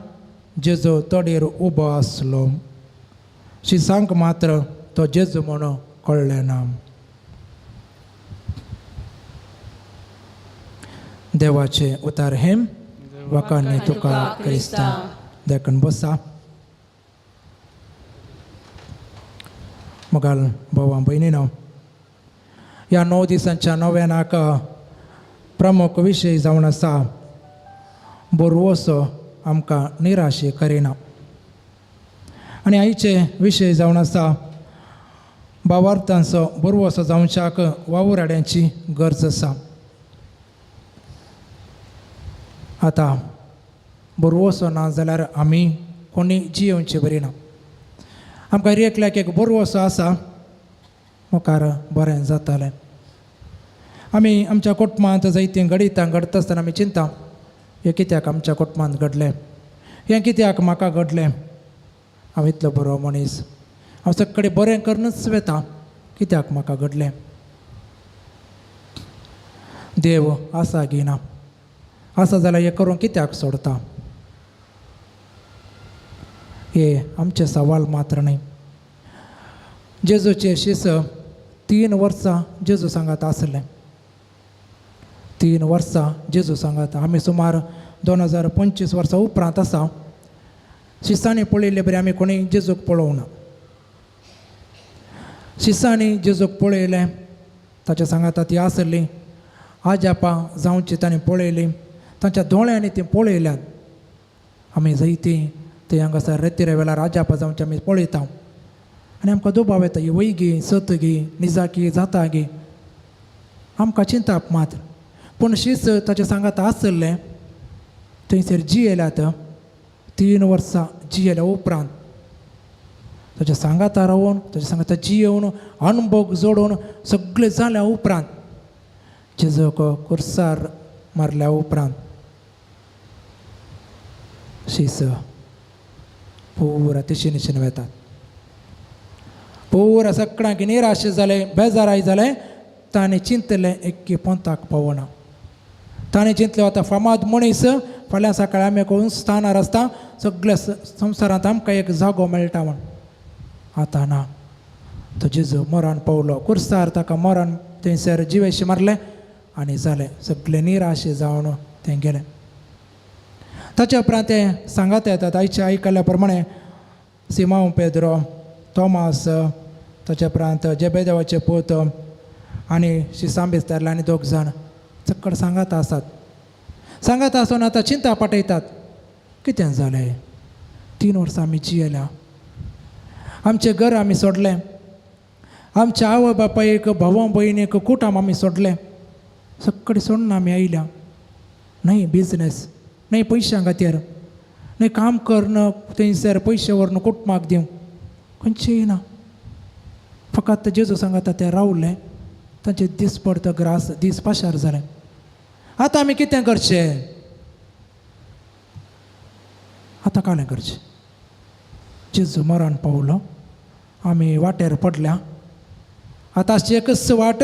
जेजू तडीर उबो आसलो. शिसांक मात्र तो जेजू म्हणून कळ्ळें ना. देवाचे उतार हेम वाकांनी तुका क्रिस्ता. देखून बसा. मोगाल भावा भयणीनो, ह्या 9 दिसांच्या नव्यानाक प्रमुख विशय जावन आसा बोरवसो आमकां निराशे करिना. आनी आयचे विशय जावन आसा भावार्थांचो बोरवसो जावच्याक वावुराड्यांची गरज आसा. आतां बोरवसो ना जाल्यार आमी कोणी जियेवचे बरी ना. आमकां एकल्याक एक बोरवसो आसा मुखार बरें जातालें. आमी आमच्या कुटुंबांत जायतीं घडितां घडटा आसतना आमी चिंता, हें कित्याक आमच्या कुटुंबांत घडलें, हें कित्याक म्हाका घडलें, हांव इतलो बरो मनीस, हांव सगळे बरें करूनच वेता, कित्याक म्हाका घडलें. देव आसा गी ना, आसा जाल्यार हें करूंक कित्याक सोडता, हे आमचें सवाल मात्र न्हय. जेजूचे शिस 3 वर्सां जेजू सांगात आसलें. 3 वर्सां जेजू सांगात. आमी सुमार 2025 वर्सां उपरांत आसा. शिसांनी पळयल्ले बरी आमी कोणी जेजूक पळोवना. शिसांनी जेजूक पळयलें, ताच्या सांगाता ती आसली, आजापां जावची तांणी पळयली, तांच्या दोळ्यांनी ती पळयल्यात. आमी जायतीं ते हांगासर रेतिरे वेळार आजापां जावचें आमी पळयता आनी आमकां दुबाव येता, ही वयगी सत गी निजाकी जाता गी, आमकां चिंताप मात्र. पूण शीस ताच्या सांगात आसलें, थंयसर जियेल्यात. 3 वर्सां जियेल्या उपरांत ताच्या सांगाता रावून, ताच्या सांगाता जियेवन, अणभव जोडून सगळें जाल्या उपरांत, जेजूक कुर्सार मारल्या उपरांत शीस पुरा तिशीन तिशीन वेतात. पुरा सगळ्यांक निराश जालें, बेजाराय जालें. ताणें चिंतलें एक्की पोंताक पावना. ताणें चिंतलें आतां फामाद मनीस फाल्यां सकाळीं आमी एक स्थानार आसता, सगळ्या संवसारांत आमकां एक जागो मेळटा म्हण. आतां ना, तो जेजू मरण पावलो कुर्सार, ताका मरण थंयसर जिवेशी मारलें आनी जालें. सगळें निराशे जावन तें गेलें. ताच्या उपरांत ते सांगात येतात. आयच्या आयकल्या प्रमाणे सिमांव पेद्रो, तोमास, ताच्या उपरांत जेबेदेवाचे पूत आनी शिसांबिस्तारले आनी दोग जाण चक्कड सांगात आसात. सांगात आसून आतां चिंता पाटयतात, कितें जालें, 3 वर्सां आमी जियेल्या, आमचें घर आमी सोडलें, आमच्या आवय बापायक, भाव भयणीक, कुटाम आमी सोडलें, सगळें सोडून आमी आयल्या. न्हय बिजनेस, न्हय पयशां खातीर, न्हय काम करून थंयसर पयशे व्हरून कुटुंबाक दिवं, खंयचेय ना. फकत जेजू सांगाता ते रावले, तांचे दीस पडत ग्रास दीस पाशार जाले. आतां आमी कितें करचें, आतां कालें करचें. जेजू मरण पावलो, आमी वाटेर पडल्या. आतां अशी एकच वाट,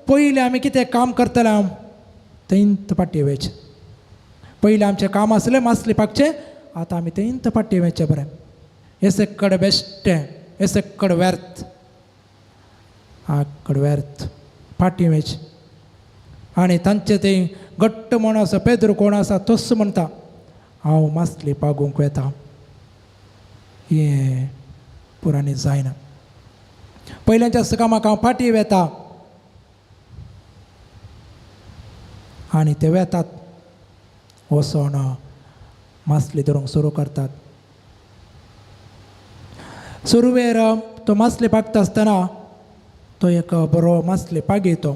पयलीं आमी कितें काम करतले, हांव थंयत फाटीं वयचें. पयलीं आमचें काम आसलें मासली पाकचें, आतां आमी थंयत फाटीं वयचें बरें. हें सगळें बेश्टें, हें सगळें व्यर्थ, आकड व्यर्थ, फाटीं वयचें. आनी तांचे थंय घट्ट म्हण आसा पेद्रू कोण आसा तोच म्हणटा, हांव मासली पागूंक वेता, हें पुरांनी जायना. पयल्यांच्या कामाक हांव फाटीं वेता. आनी ते वेतात, वचोन मासली धरूंक सुरू करतात. सुरवेर तो मासली पागता आसतना तो एक बरो मासली पागयतो.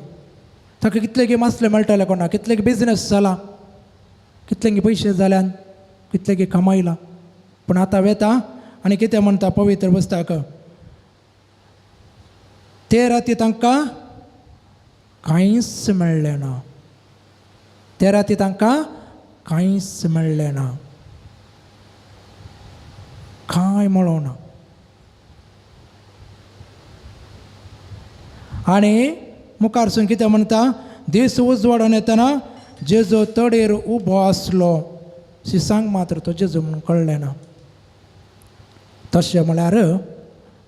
ताका कितले मासले मेळटाले कोणा, कितले बिजनेस जाला, कितले पयशे जाल्यान, कितले कमायला. पूण आतां वेता आनी कितें म्हणटा पवित्र पुस्तक, ते राती तांकां कांयच मेळ्ळें ना. ते राती तांकां कांयच मेळ्ळें ना, कांय मेळोना. आनी मुखारसून कितें म्हणटा, दीस उजवाडून येतना जेजू तडेर उबो आसलो, शिसांक मात्र तो जेजू म्हणून कळ्ळें ना. तशें म्हळ्यार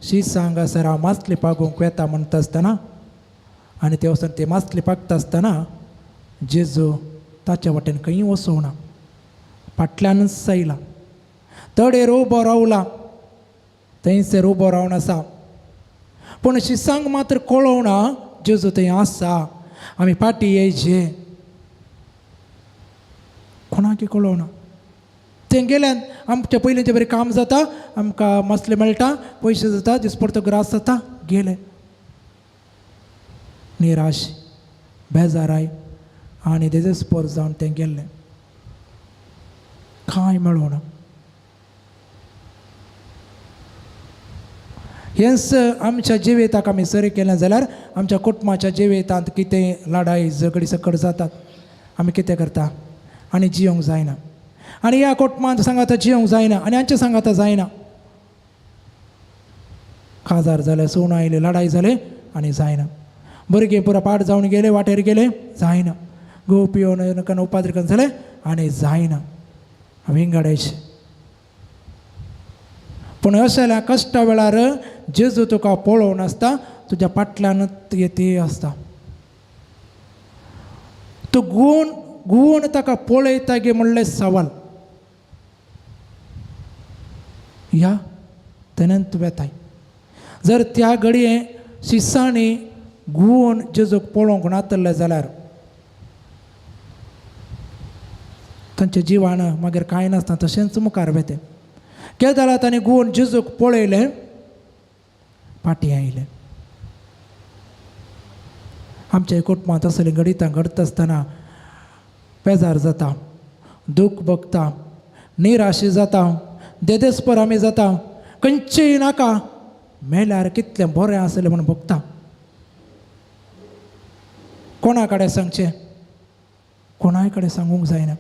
शिसांक सर हांव मासली पागूंक वेता म्हणटा आसतना आनी ते वचून ते मासली पागता आसतना जेजू ताच्या वाटेन खंय वचूंक ना, फाटल्यानच आयला, तडेर उबो रावला, थंयसर उबो रावन आसा. पूण शिसांक मात्र कळोवना जेजू थंय आसा, आमी फाटीं येयचे, कोणाकी कळोवना. थंय गेल्यान आमच्या पयलींचें बरें काम जाता, आमकां मसले मेळटा, पयशे जाता, दिसपडतो ग्रास जाता, गेले. निराश, बेजाराय आनी देजेस्पोर जावन तें गेल्लें, कांय मेळोना. हेंच आमच्या जिविताक आमी सरी केलें जाल्यार आमच्या कुटुंबाच्या जिवितांत कितें लडाई झगडी सकट जातात, आमी कितें करता आनी जियोंक जायना. आनी ह्या कुटुंबांत सांगाता जियोंक जायना आनी हांच्या सांगाता जायना. काजार जालें, सून आयले, लडाई जाले आनी जायना. भुरगीं पुरा पाट जावन गेले, वाटेर गेले, जायना. घोव पिवन उपाद्रिकन जालें आनी जायना, विंगडायचें. पूण अशें जाल्यार कश्टा वेळार जेजू तुका पळोवन आसता, तुज्या फाटल्यानच ते आसता. तूं गुण गुण ताका पळयता गे म्हणलें सवाल ह्या तेन्ना वेताय. जर त्या घडये शिसांनी गुण जेजूक पळोवंक नातलें जाल्यार तांच्या जिवान मागीर कांय नासता, तशेंच मुखार वेतें. केदाळा तांणी गुण जेजूक पळयलें, फाटीं आयलें. आमच्या कुटुंबांत असलीं घडितां घडता आसतना बेजार जाता, दूख भोगता, निराश जाता, देदेस्पर आमी जाता, खंयचेय नाका. मेल्यार कितलें बरें आसलें म्हूण भोगता. कोणा कडेन सांगचें, कोणाय कडेन सांगूंक जायना.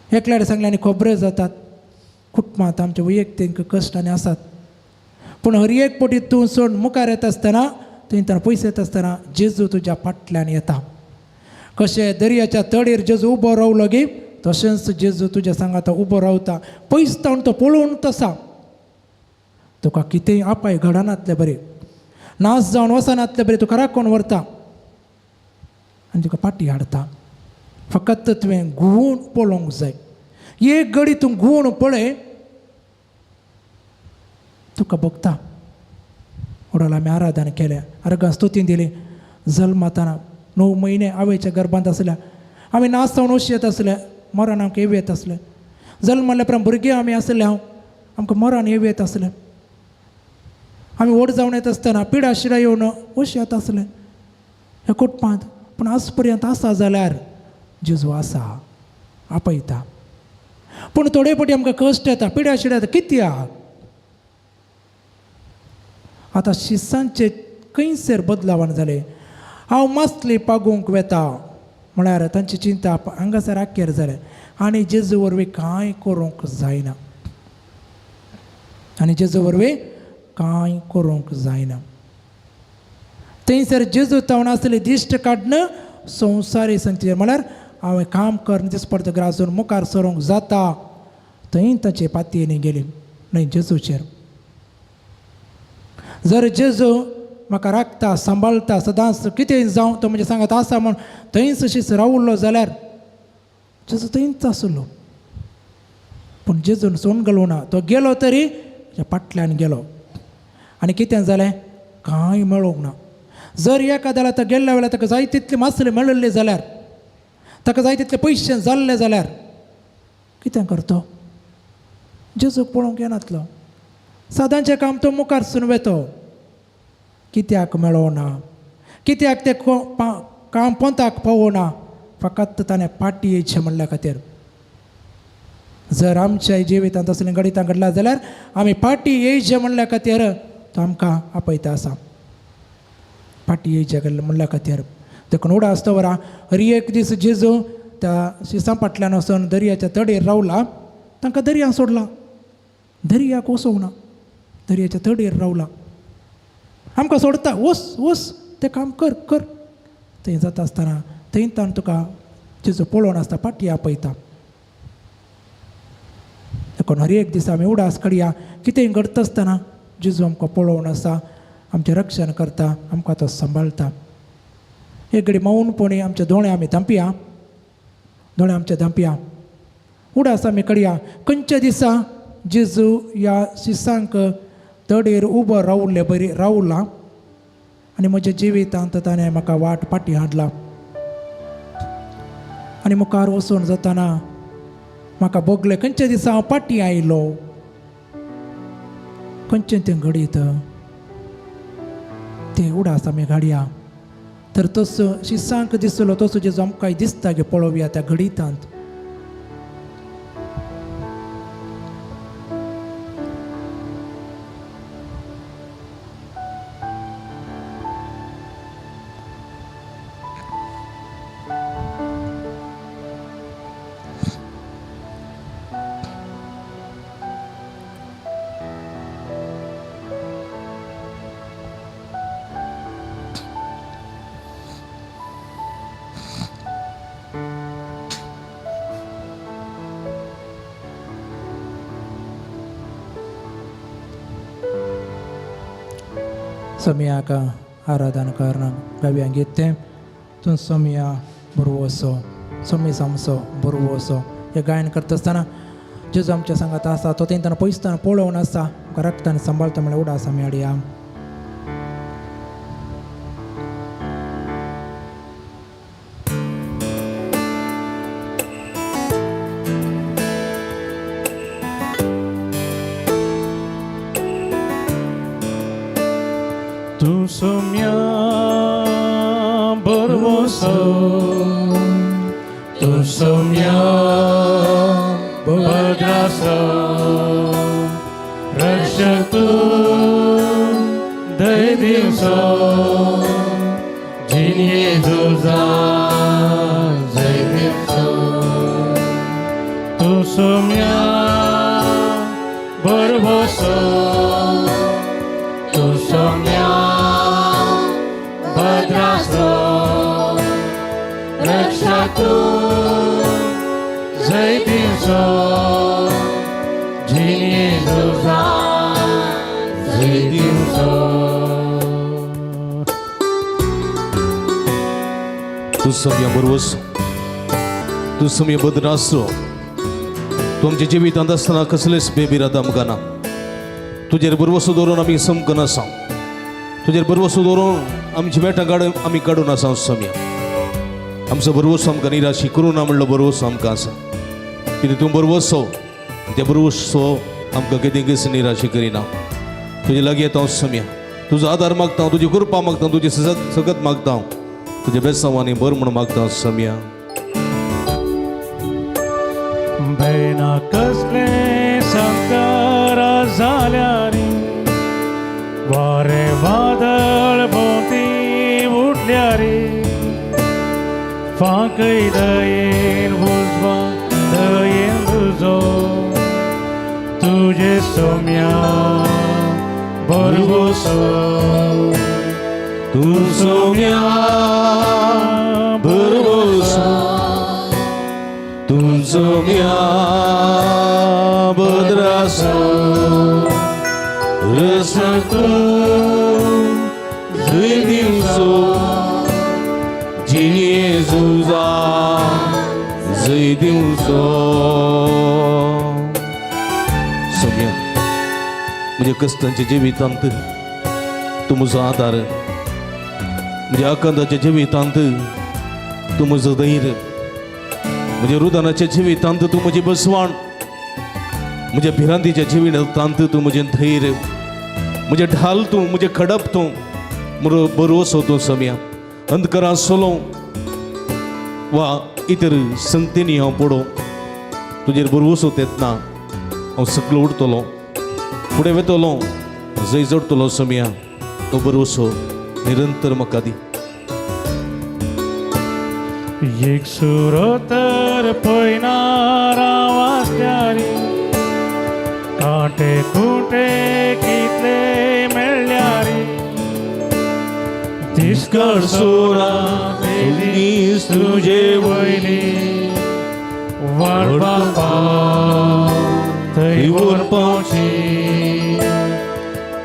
एकल्याडे सांगलें आनी खबऱ्यो जातात. कुटुंबांत आमचे वैयक्तीक कश्ट आनी आसात, पूण हर एक पटी तूं सोड मुखार येता आसतना, थंय ताणें पयशे येता आसतना जेजू तुज्या फाटल्यान येता. कशें दर्याच्या तडीर जेजू उबो रावलो गी, तशेंच जेजू तुज्या सांगाता उबो रावता. पयस तावन तो पळोवन तसा तुका कितेंय आपाय घडनातलें बरें, नाश जावन वचनातलें बरें, तुका राखून व्हरता आनी तुका फाटी हाडटा. फकत तुवें घुंवून पळोवंक जाय. एक घडी तूं घुंवून पळय, तुका भोगता. वडोल आमी आराधना केलें, आर्गां स्तुती दिली. जल्मताना 9 म्हयने आवयच्या गर्भांत आसल्या आमी नाश जावन वशी येत आसले, मरण आमकां येव येत आसलें. जल्मल्या उपरांत भुरगीं आमी आसले, हांव आमकां मरण येव येत आसलें. आमी व्हड जावन येत आसतना पिडा शिडा येवन वशी येत आसलें ह्या कुटुंबांत. पूण आज पर्यंत आसा जाल्यार जेजू आसा, आपयता. पूण थोडे फावटी आमकां कश्ट येता, पिडा शिडा येता. कित्याक? आतां शिसांचे खंयसर बदलावण जालें. हांव मासली पागूंक वेता म्हळ्यार तांची चिंता हांगासर आखेर जालें आनी जेजू वरवीं कांय करूंक जायना, आनी जेजू वरवीं कांय करूंक जायना. थंयसर जेजू तावन आसली दिश्ट काडून संवसारी संगतीचेर, म्हळ्यार हांवें काम कर दिसपडत ग्रासून मुखार सरूंक जाता, थंय ताचे पातयेनी गेली न्हय जेजूचेर. जर जेजू म्हाका राखता, सांबाळटा, सदांच कितें जावं तो म्हणजे सांगत आसा म्हूण थंयच अशीच रावलो जाल्यार जेजू थंयच आसलो. पूण जेजून सोन घालूना, तो गेलो तरी फाटल्यान गेलो आनी कितें जालें, कांय मेळोंक ना. जर एखाद्याला तो गेल्ल्या वेळार ताका जाय तितले मासले मेळिल्ले जाल्यार, ताका जाय तितले पयशे जाल्ले जाल्यार कितें करतो? जेजूक पळोवंक येनातलो. सदांचें काम तो मुखार सून वेतो. कित्याक मेळोना, कित्याक तें काम पोंताक पावना, फकत ताणें फाटी येयचें म्हणल्या खातीर. जर आमच्या जिवितांत असलें घडितां घडलां जाल्यार आमी फाटी येयचें म्हणल्या खातीर तो आमकां आपयता आसा, फाटी येयचें म्हणल्या खातीर. देखून उडास दवरा. हर एक दीस जेजू त्या शिसां फाटल्यान वचून दर्याच्या तडीर रावला, तांकां दर्या सोडला, दर्याक वचोंक ना, दर्याच्या तडीर रावला. आमकां सोडता, वस वस तें काम कर कर. थंय जाता आसतना थंय ताण तुका जेजू पळोवन आसता, फाटी आपयता. देखून हर एक दीस आमी उडास काडया. कितेंय घडता आसतना जेजू आमकां पळोवन आसा, आमचें रक्षण करता, आमकां तो सांबाळटा. एक घडी मौनपणी आमचे दोळे आमी धांपया, दोळे आमचे धांपया, उडास आमी काडया. खंयच्या दिसा जेजू ह्या शिसांक तडीर उबो रावले बरी रावला आनी म्हज्या जिवितांत ताणें म्हाका वाट फाटी हाडला आनी मुखार वचून जाताना म्हाका भोगलें. खंयच्या दिसा हांव फाटी आयलो, खंयचें तें घडीत तें उडास आमी घाडया. तर तसो शिसांक दिसलो तसो जेजू आमकां दिसता गे पळोवया त्या घडितांत. सोमयाक आराधना करना गावया गीत तें तूं सोमया बरवसो, सोमी सामसो बरवसो. हें गायन करता आसतना जेजू आमच्या सांगात आसा, तो तें पयसताना पळोवन आसा, आमकां राखता आनी सांबाळता म्हळ्यार उडास आमी हाडया. तूं सोम्या बरवसो, तूं सोम्या बद्रासो, रक्षक तूं सोम्या भरवसो, तूं सोम्या भद्रासो, रक्षा तूं जैतिवचो, जिणे झुजा जैतिवचो. तूं सम्या बरवस, तूं सम्या बद्र आसलो. तूं आमच्या जिवितांत आसतना कसलेच बेबिरात आमकां ना. तुजेर बरवसो दवरून आमी समकन आसा. तुजेर बरवसो दवरून आमची बेटां काडून आमी काडून आसा सम्या. आमचो बरवसो आमकां निराशी करूं ना म्हणलो बरवसो आमकां आसा. कितें तूं बरवसो आनी त्या बरवसो आमकां कितें कितें निराशी करिना. तुजे लागीं येता हांव सम्या, तुजो आदार मागता, तुजी कृपा मागता, तुजी सगत मागता, तुज्या बेसांवांनी बर म्हूण मागता सम्या. भयना कसले संकर जाल्यार, वारे वादळ भोंवती उठल्यार, फांकय दयेन उजवा दयेन तुजो, तुजे सोम्या भरवसो, तूं सोम्या भरवसो, तूं सोम्या भद्रासो, रस तूं जय दिवसो, जिणे झुजा जय दिवसो. सोम्या, म्हज्या कश्टांच्या जिवितांत तूं म्हजो आदार, म्हज्या आकांताच्या जिवितांत तूं म्हजो धैर्य, म्हज्या रुदनाच्या जिवितांत तूं म्हजी बसवाण, म्हज्या भिरांतीच्या जिवितांत तूं म्हजें धैर्य, म्हजें ढाल तूं, म्हजें खडप तूं, म्हजो बरोसो तूं सम्या. अंधकारांत सोलो वा इतर संगतींनी हांव पडो, तुजेर बरवसो तेतना हांव सकलो उठतलो, फुडें वेतलो, जंय जोडटलो सम्या. तो बरोसो निरंतर म्हाका दी. एक सुरो तर पयनारा वासल्यार, कांटे खुंटे कितले मेळ्ळ्यार, दिसकळसोरा दीस तुजे वयली वाट बापा थंय व्हर पावची.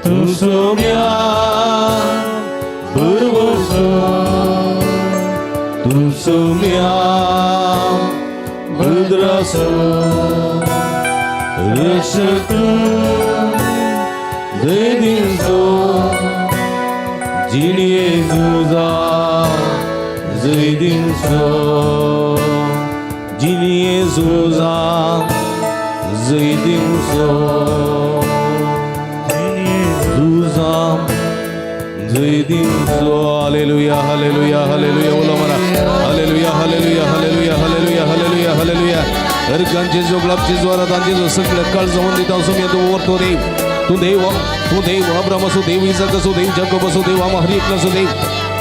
तूं सोम्या भरवसो, तूं सोम्या भद्रासो, रस तूं जय दिवसो, जिणे झुजा जय दिवसो, जिणे झुजा जय दिवसो, झुजा जय दिवसो. Hallelujah, hallelujah, hallelujah. बोला मला hallelujah, hallelujah, hallelujah, hallelujah, hallelujah, hallelujah. हरकांचे जेजू, गुलाबचे जोरात जेजू, सगळं काळ जाऊन देता सुम्या. तूं वरतो देव, तूं देव, तूं देव. अब्राम असो देव, इजाक असो देव, जाकोब असो देव, आमा हर एकलो असो देव.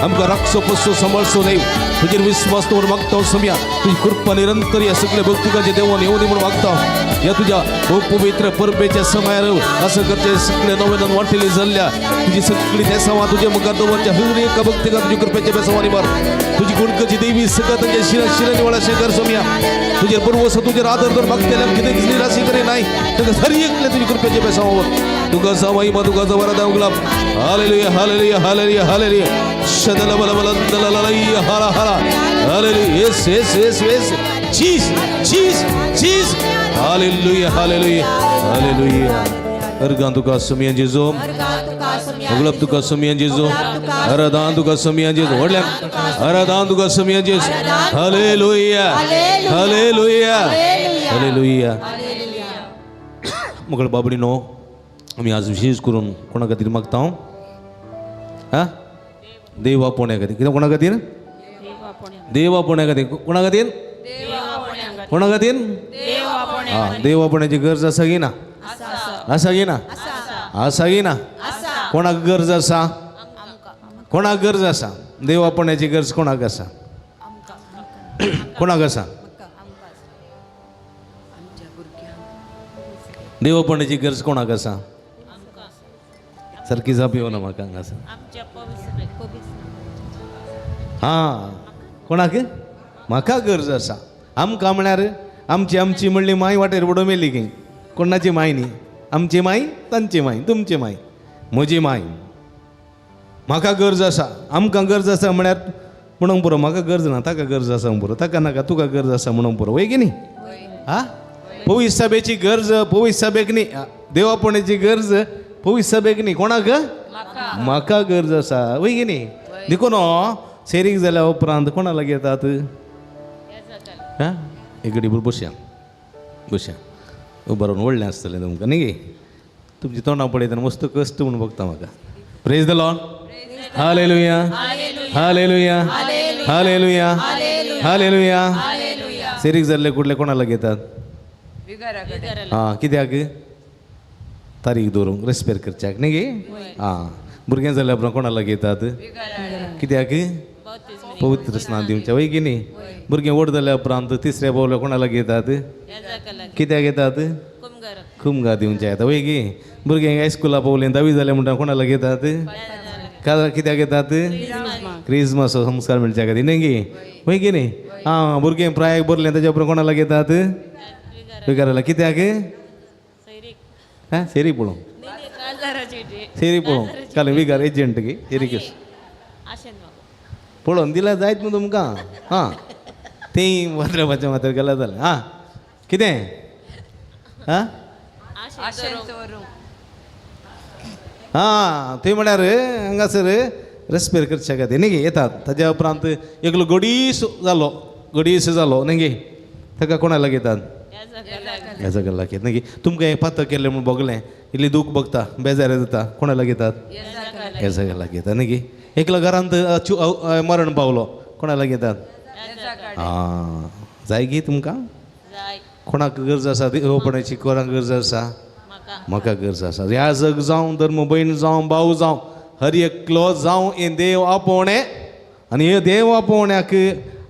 आमकां राखचो, पोसचो, सांबाळचो देव. तुजेर विस्वास दवर मागता सम्या. तुजी कृपा निरंतर या सगळ्या भक्तिकांच्या देवान येऊ दे म्हणून मागता. या तुझ्या पवित्र परबेच्या समयार असं करचे सगळे नव्यानं वाटेली जाल्ल्या तुझी सगळी बेसांवां तुझ्या मुखार दवरच्या हर एका भक्तिका तुझी कृपेच्या बेसांवांनी भर. तुझी गुणकची देवी सगळं तांच्या शिरा शिरांनी वळा शेखर सोम्या. तुझे पुर्वस तुझे आदर दर मागतेल्या कितें निराशी करे नाही ताका हर एकले तुझी कृपेच्या बेसांवावर. तुका महिमा, तुका वरदा गुलाब. हालेलुया, हालेलुया, हालेलुया, हालेलुया. शदल बल बल दल हरा हरा. Hallelujah. Yes, yes, yes, yes. चीज चीज चीज. Hallelujah, hallelujah, hallelujah. अर्गां तुका सुमियां जेजू, गुलाब तुका सुमियां जेजू, हरदान तुका सुमियां जेजू, व्हडल्या हरदान तुका सुमियां जेजू. हालेलुया, हालेलुया, हालेलुया. मगळ बाबडीनो, आमी आज विशेष करून कोणा खातीर मागता हांव? हा, देव आपोवण्या खातीर. कितें? कोणा खातीर? देव आपोवण्या खातीर. कोणा खातीर? कोणा खातीर? हा, देव आपोवण्याची गरज आसा की ना? आसा की ना? आसा की ना? कोणाक गरज आसा? कोणाक गरज आसा? देव आपोवण्याची गरज कोणाक आसा? कोणाक आसा? देवपणाची गरज कोणाक आसा? सारकी जाप येवना म्हाका हांगासर. हां, कोणाक? म्हाका गरज आसा. आमकां म्हळ्यार आमची आमची म्हणली माय वाटेर उडोवन मेली की कोणाची माय न्ही, आमची माय, तांची माय, तुमची माय, म्हजी माय. म्हाका गरज आसा, आमकां गरज आसा म्हळ्यार म्हणूंक पुरो म्हाका गरज ना, ताका गरज आसा म्हणूंक पुरो, ताका नाका तुका गरज आसा म्हणूंक पुरो, वय की न्ही? आं, पवित्र सभेची गरज पवित्र सभेक न्ही, देवापणाची गरज पवित्र सभेक न्ही, कोणाक? म्हाका गरज आसा, वय की न्ही? देखून सेरीक जाल्या उपरांत कोणा लागीं येतात? हां, एक घडी बसया बसया, उबो रावन व्हडलें आसतलें तुमकां न्ही गे? तुमची तोंडां पळयतना मस्त कश्ट म्हूण बघता म्हाका. Praise the Lord. Hallelujah, hallelujah, hallelujah, hallelujah. सेरीक जाल्ले कुडले कोणा लागीं येतात? आं, कित्याक? तारीख दवरूंक, रेस्पेर करच्याक न्ही गे? आं, भुरगें जाल्या उपरांत कोणा लागीं येतात? कित्याक? पवित्र स्नान दिवचें, वय की न्ही? भुरगें व्हड जाल्या उपरांत तिसऱ्या पावल्या कोणा लागीं येतात? कित्याक येतात? कुमगार दिवचें येता, वय की? भुरगें हायस्कुला पावलें, धावी जालें म्हणटा कोणा लागीं येतात? कित्याक येतात? क्रिजमासो संस्कार मेळच्या खातीर न्ही गे, वय की न्ही? आं, भुरगें प्रायक भरलें ताच्या उपरांत कोणा लागीं येतात? विकाराला. कित्याक? हां, सेरी पळोवंक, सेरी पळोवंक काल विगार एजंट गे, सेरी केस पळोवन दिल्यार जायत न्हू तुमकां. हां, तें वात्र्यापाच्या माथ्यार गेल्यार जालें. आं, कितें? आं आं, थंय म्हळ्यार हांगासर रेस्पेर करच्या खातीर न्ही गे येतात. ताज्या उपरांत एकलो गडीस जालो, गडीस जालो न्ही गे, ताका कोणा लागीं येतात? ह्या लागीं न्ही गे. तुमकां हें पातक केल्लें म्हूण भोगलें, इल्ली दूख भोगता, बेजार जाता, कोणा लागीं येतात? ह्या लागीं येतात न्ही गे. एकलो घरांत मरण पावलो, कोणा लागीं येतात? आं, जाय गी तुमकां? कोणाक गरज आसा देवपणाची? कोणाक गरज आसा? म्हाका गरज आसा. ह्या जग जावं, धर्म भयण जावं, भाव जावं, हर एकलो जावं, हें देव आपोवणें आनी हे देव आपोवण्याक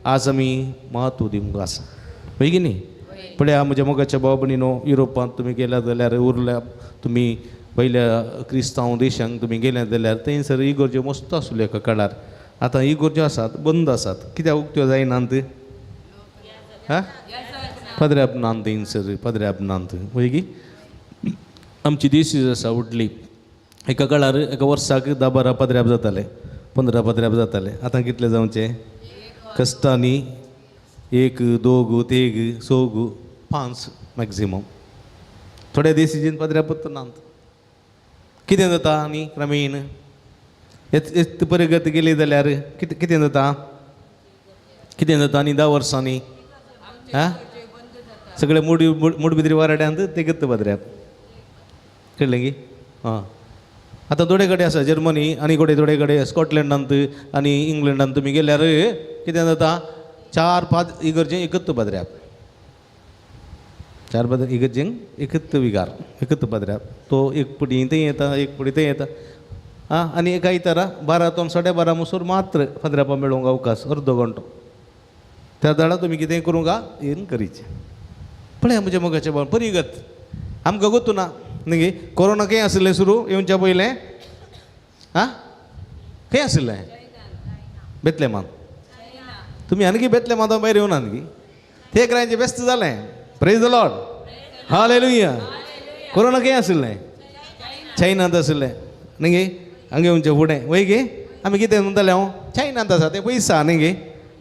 आज आमी म्हत्व दिवंक आसा, वय की न्ही? पळया म्हज्या मोगाच्या भाव भयणीनो, युरोपांत तुमी गेल्या जाल्यार, उरल्या तुमी पयल्या क्रिस्तांव देशांक तुमी गेल्या जाल्यार थंयसर इगर्ज्यो मस्त आसल्यो एका काळार. आतां इगर्ज्यो आसात बंद आसात, कित्याक उक्त्यो जायनात? हां, पदऱ्याप नात थंयसर, पदऱ्याप नात, वय की? आमची देशी आसा व्हडली, एका काळार एका वर्साक 10 12 पदऱ्याप जाताले, 15 पदऱ्याप जाताले. आतां कितले जावचे? कश्टांनी 1 2 3 4 5 मॅक्झिमम. थोड्या देशीजीन पदऱ्याप नात. कितें जाता आनी क्रमेण येत परगत गेली जाल्यार कितें कितें जाता? कितें जाता आनी 10 वर्सांनी? आं, सगळे मुडी मुडबिद्री वाराड्यांत ते गत्त पदऱ्याप, कळ्ळें की? आं, आतां थोडे कडेन आसा जर्मनी आनी थोडे थोडे कडेन स्कॉटलंडांत आनी इंग्लंडांत तुमी गेल्यार कितें जाता? 4 5 इगर्जें एकत्त पदऱ्याप, 4 5 इगर्जेंक एकत्त विगार, एकत्त पदऱ्याप. तो एक पुडी थंय येता, एक पुडी थंय येता. आं, आनी एका आयतारा 12 तो 12:30 मुसोर मात्र पदऱ्यापा मेळोवंक अवकाश, अर्दो घंटो. त्या दाडा तुमी कितें करूंक येन करीचें. पळया म्हज्या मोगाचें भाव, परिगत आमकां गोतू ना न्ही गे? कोरोना खंय आशिल्लें सुरू येवच्या पयलें? आं, खंय आशिल्लें? बेतलेमान. तुमी आनी बेतलेमांत भायर येवना न्ही? ते क्रांचे बेस्ट जालें. Praise the Lord, hallelujah. Corona खंय आशिल्लें? चायनांत आशिल्लें न्ही गे? हांगा येवचें फुडें, वय गे? आमी कितें म्हणटाले? हांव चायनांत आसा तें पयस आसा न्ही गे?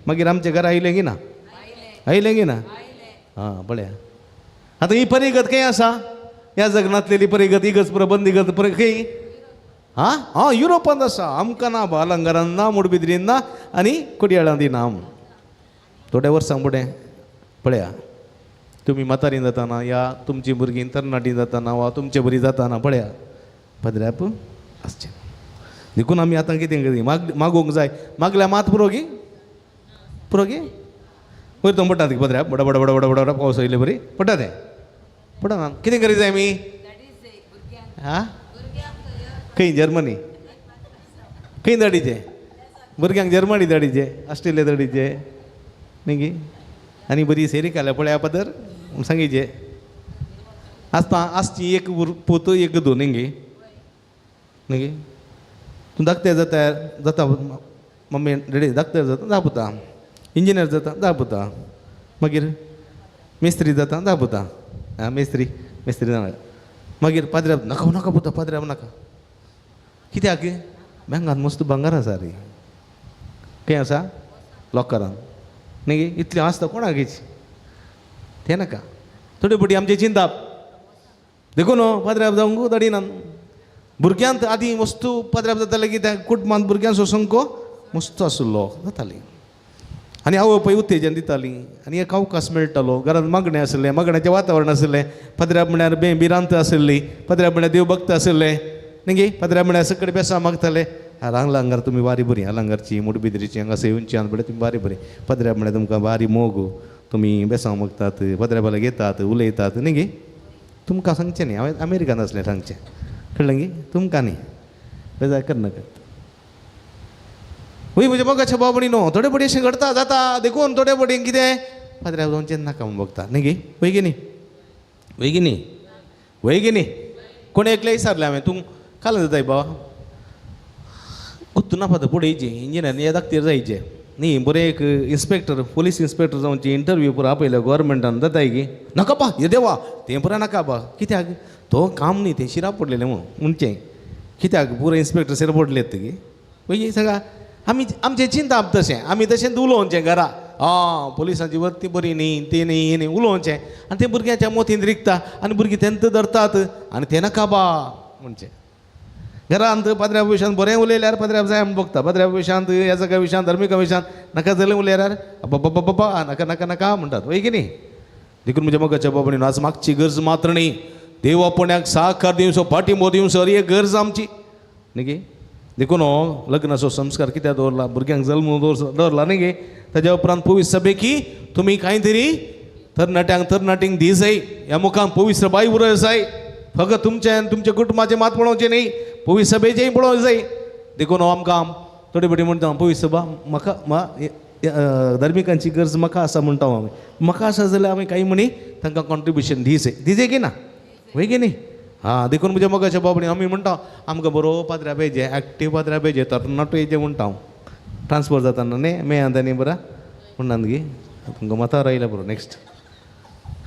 मागीर आमच्या घरा आयलें की ना? आयलें की ना? आं, पळया आतां ही परिगत खंय आसा? ह्या जगनांतलेली परिगत इगर्ज पुरो बंद, इगर्ज पुरो खंय? आं आं, युरोपांत आसा. आमकां ना बालंगारान ना, मुडबिद्रीन ना, आनी कोडयाळांत ना. आम थोड्या वर्सां फुडें पळया तुमी म्हातारी जाताना या तुमची भुरगीं तरणाटी जाताना वा तुमचे बरी जाताना पळया पदऱ्याप आसचें. देखून आमी आतां कितें करी मागूंक जाय. मागल्या मात पुरो गी? पुरो गी? वयर तो पडटा पदऱ्याप बड बड बड बड बड पावस आयले बरी पडटा तें पडना. कितें करी जाय आमी? आं, खंय? जर्मनी. खंय धाडीचे भुरग्यांक? जर्मनी धाडीचे, ऑस्ट्रेलिया धाडीचे न्ही गी? आनी बरी सेरी खाल्या पळया पदर सांगीचे. आसता आसची एक पूत एक दोन न्ही गे, न्ही गे? तूं धाकटे जाता जाता मम्मी डॅडी धाकटे जाता धा पुता, इंजिनियर जाता धा पुता, मागीर मिस्त्री जाता धा पुता, आं मिस्त्री मिस्त्री जाता, मागीर पाद्र्याब नाका नाका पुता पाद्र्याब नाका, कित्याक बँगान मस्त भांगर आसा रे, खंय आसा लॉकरान न्ही गे, इतलें आसता कोणाक तें नाका. थोडे फावटी आमचें चिंताप देखून पाद्र्याब जावंक दडिना भुरग्यांत आदीं वस्तू पाद्र्याब जाताले की त्या कुटुंबांत भुरग्यांचो संको मस्त आशिल्लो जाताली आनी आवय बापूय उत्तेजन दितालीं आनी एक अवकाश मेळटालो. घरांत मागणें आशिल्लें, मागण्याचें वातावरण आशिल्लें, पाद्र्याब म्हळ्यार बे भिरांत आशिल्ली, पाद्र्याब म्हळ्यार देवभक्त आशिल्ले न्ही गे, पाद्र्याब म्हळ्यार सकड बेसां मागताले, हांगार तुमी वारी बरी, हालांगारची मुडबिद्रीची हांगा सेवनची हांगा तुमी वारी बरी, पाद्र्याब म्हळ्यार तुमकां बारी मोग, तुमी बेसां मागतात, पाद्र्याबाला घेतात उलयतात न्ही गे. तुमकां सांगचें न्ही, हांवें अमेरिकान आसलें सांगचें, कळ्ळें गे, तुमकां न्ही, बेजार करनाकात. वय म्हज्या मोगाच्या भाव भयणी न्हू, थोडे फावटी अशें घडता जाता, देखून थोडे फावटी कितें पाद्र्याब जावचें नाका म्हूण बगता न्ही गे, वय गे न्ही, वय गे न्ही, वय गे न्ही. कोण एकलें विचारलें हांवें, तूं काल जाताय बाबा गुत्तू ना फातर फुडें येयचें इंजिनियर ह्या धाकटेर जायचें न्ही, बरें एक इन्स्पेक्टर पोलीस इन्स्पेक्टर जावची इंटरव्यू पुरो आपयलो गोवोरमेंटान जाताय की नाका बा हे देवा तें पुरो नाका बा, कित्याक तो काम न्ही तें शिरा पडलेलें म्हणून म्हणचें, कित्याक पुरो इन्स्पेक्टर शिरा पडले गे. पळय सगळ्या आमी आमचें चिंताप तशें, आमी तशें उलोवचें घरा, आं पोलिसांची वरती बरी न्ही तें न्ही हें न्ही उलोवचें आनी तें भुरग्यांच्या मोतीन रिगता आनी भुरगीं तेंत धरतात आनी तें नाका बा म्हणचें. घरांत पाद्र्या विशयांत बरें उलयल्यार पाद्र्याब जाय म्हूण बगता, पाद्र्या विशयांत ह्या सगळ्या विशयांत धर्मीक विशयांत नाका जालें उलयल्यार बाबा बाबा नाका नाका नाका म्हणटात, वय की न्ही. देखून म्हज्या मोगाच्या बाबा आज मागची गरज मात्र न्ही, देव आपण्याक साकार दिवचो पाठिंबो दिवचो ही गरज आमची न्ही गे. देखून हो लग्नाचो संस्कार कित्याक दवरला, भुरग्यांक जल्म दवरला न्ही गे, ताज्या उपरांत पवित्र सभेकी तुमी कांय तरी तरणाट्यांक तरणाटींक दी जाय, ह्या मुखान पवित्र बाय उरय जाय, फकत तुमचें आनी तुमच्या कुटुंबाचें मात पळोवचें न्ही, पवित्र सभेचेंय पळोवंक जाय. देखून हो आमकां थोडे फावटी म्हणटा पवित्र सभा म्हाका धार्मिकांची गरज म्हाका आसा म्हणटा आमी, म्हाका आसा जाल्यार आमी कांय म्हणी तांकां कॉन्ट्रिब्युशन दी जाय, दी जाय की ना, वय की न्ही. हां देखून म्हज्या मोगाच्या बाबडी आमी म्हणटा आमकां बरो पाद्र्या पाहिजे, एक्टीव पाद्र्या पाहिजे, तरणाटो येजे म्हणटा हांव, ट्रान्सफर जाताना न्ही मे आतां न्ही बरा म्हणटात गे तुमकां मतार आयल्या बरो नेक्स्ट,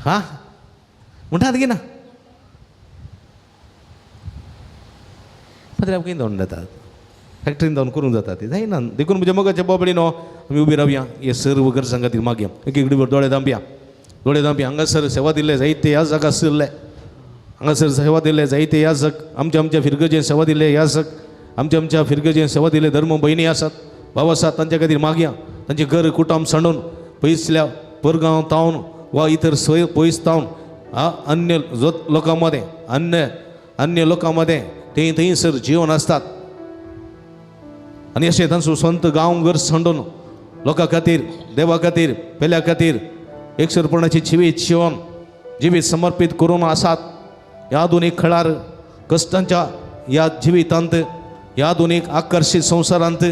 हां म्हणटात की ना पाद्र्या खंय जावन जातात, फॅक्टरीन जावन करूंक जाता ती जायना. देखून म्हज्या मोगाच्या बाबडी न्हू आमी उबी रावया, हे सर्व गरजां खातीर मागया, एक एक दोळे दांपया, दोळे दांपया. हांगासर सेवा दिल्ले जायते ह्या जागा आशिल्ले, हांगासर सेवा दिल्ले जायते याजक, आमच्या आमच्या फिरगजेन सेवा दिल्ले याजक, आमच्या आमच्या फिरगजेन सेवा दिल्ले धर्म भयणी आसात, भाव आसात, तांच्या खातीर मागया. तांचें घर कुटुंब सांडून पयसल्या परगांव तावन वा इतर सोय पयस तावन अन्य लोकां मदें, अन्य अन्य लोकां मदें थंय थंयसर जिवन आसतात आनी अशें तांचो संत गांव घर सांडून लोकां खातीर, देवा खातीर, पेल्या खातीर एकसरपणाची जिवीत जिवन जिवीत समर्पीत करून आसात. ह्या आधुनीक खळार कश्टांच्या ह्या जिवितांत, ह्या आधुनीक आकर्शीत संवसारांत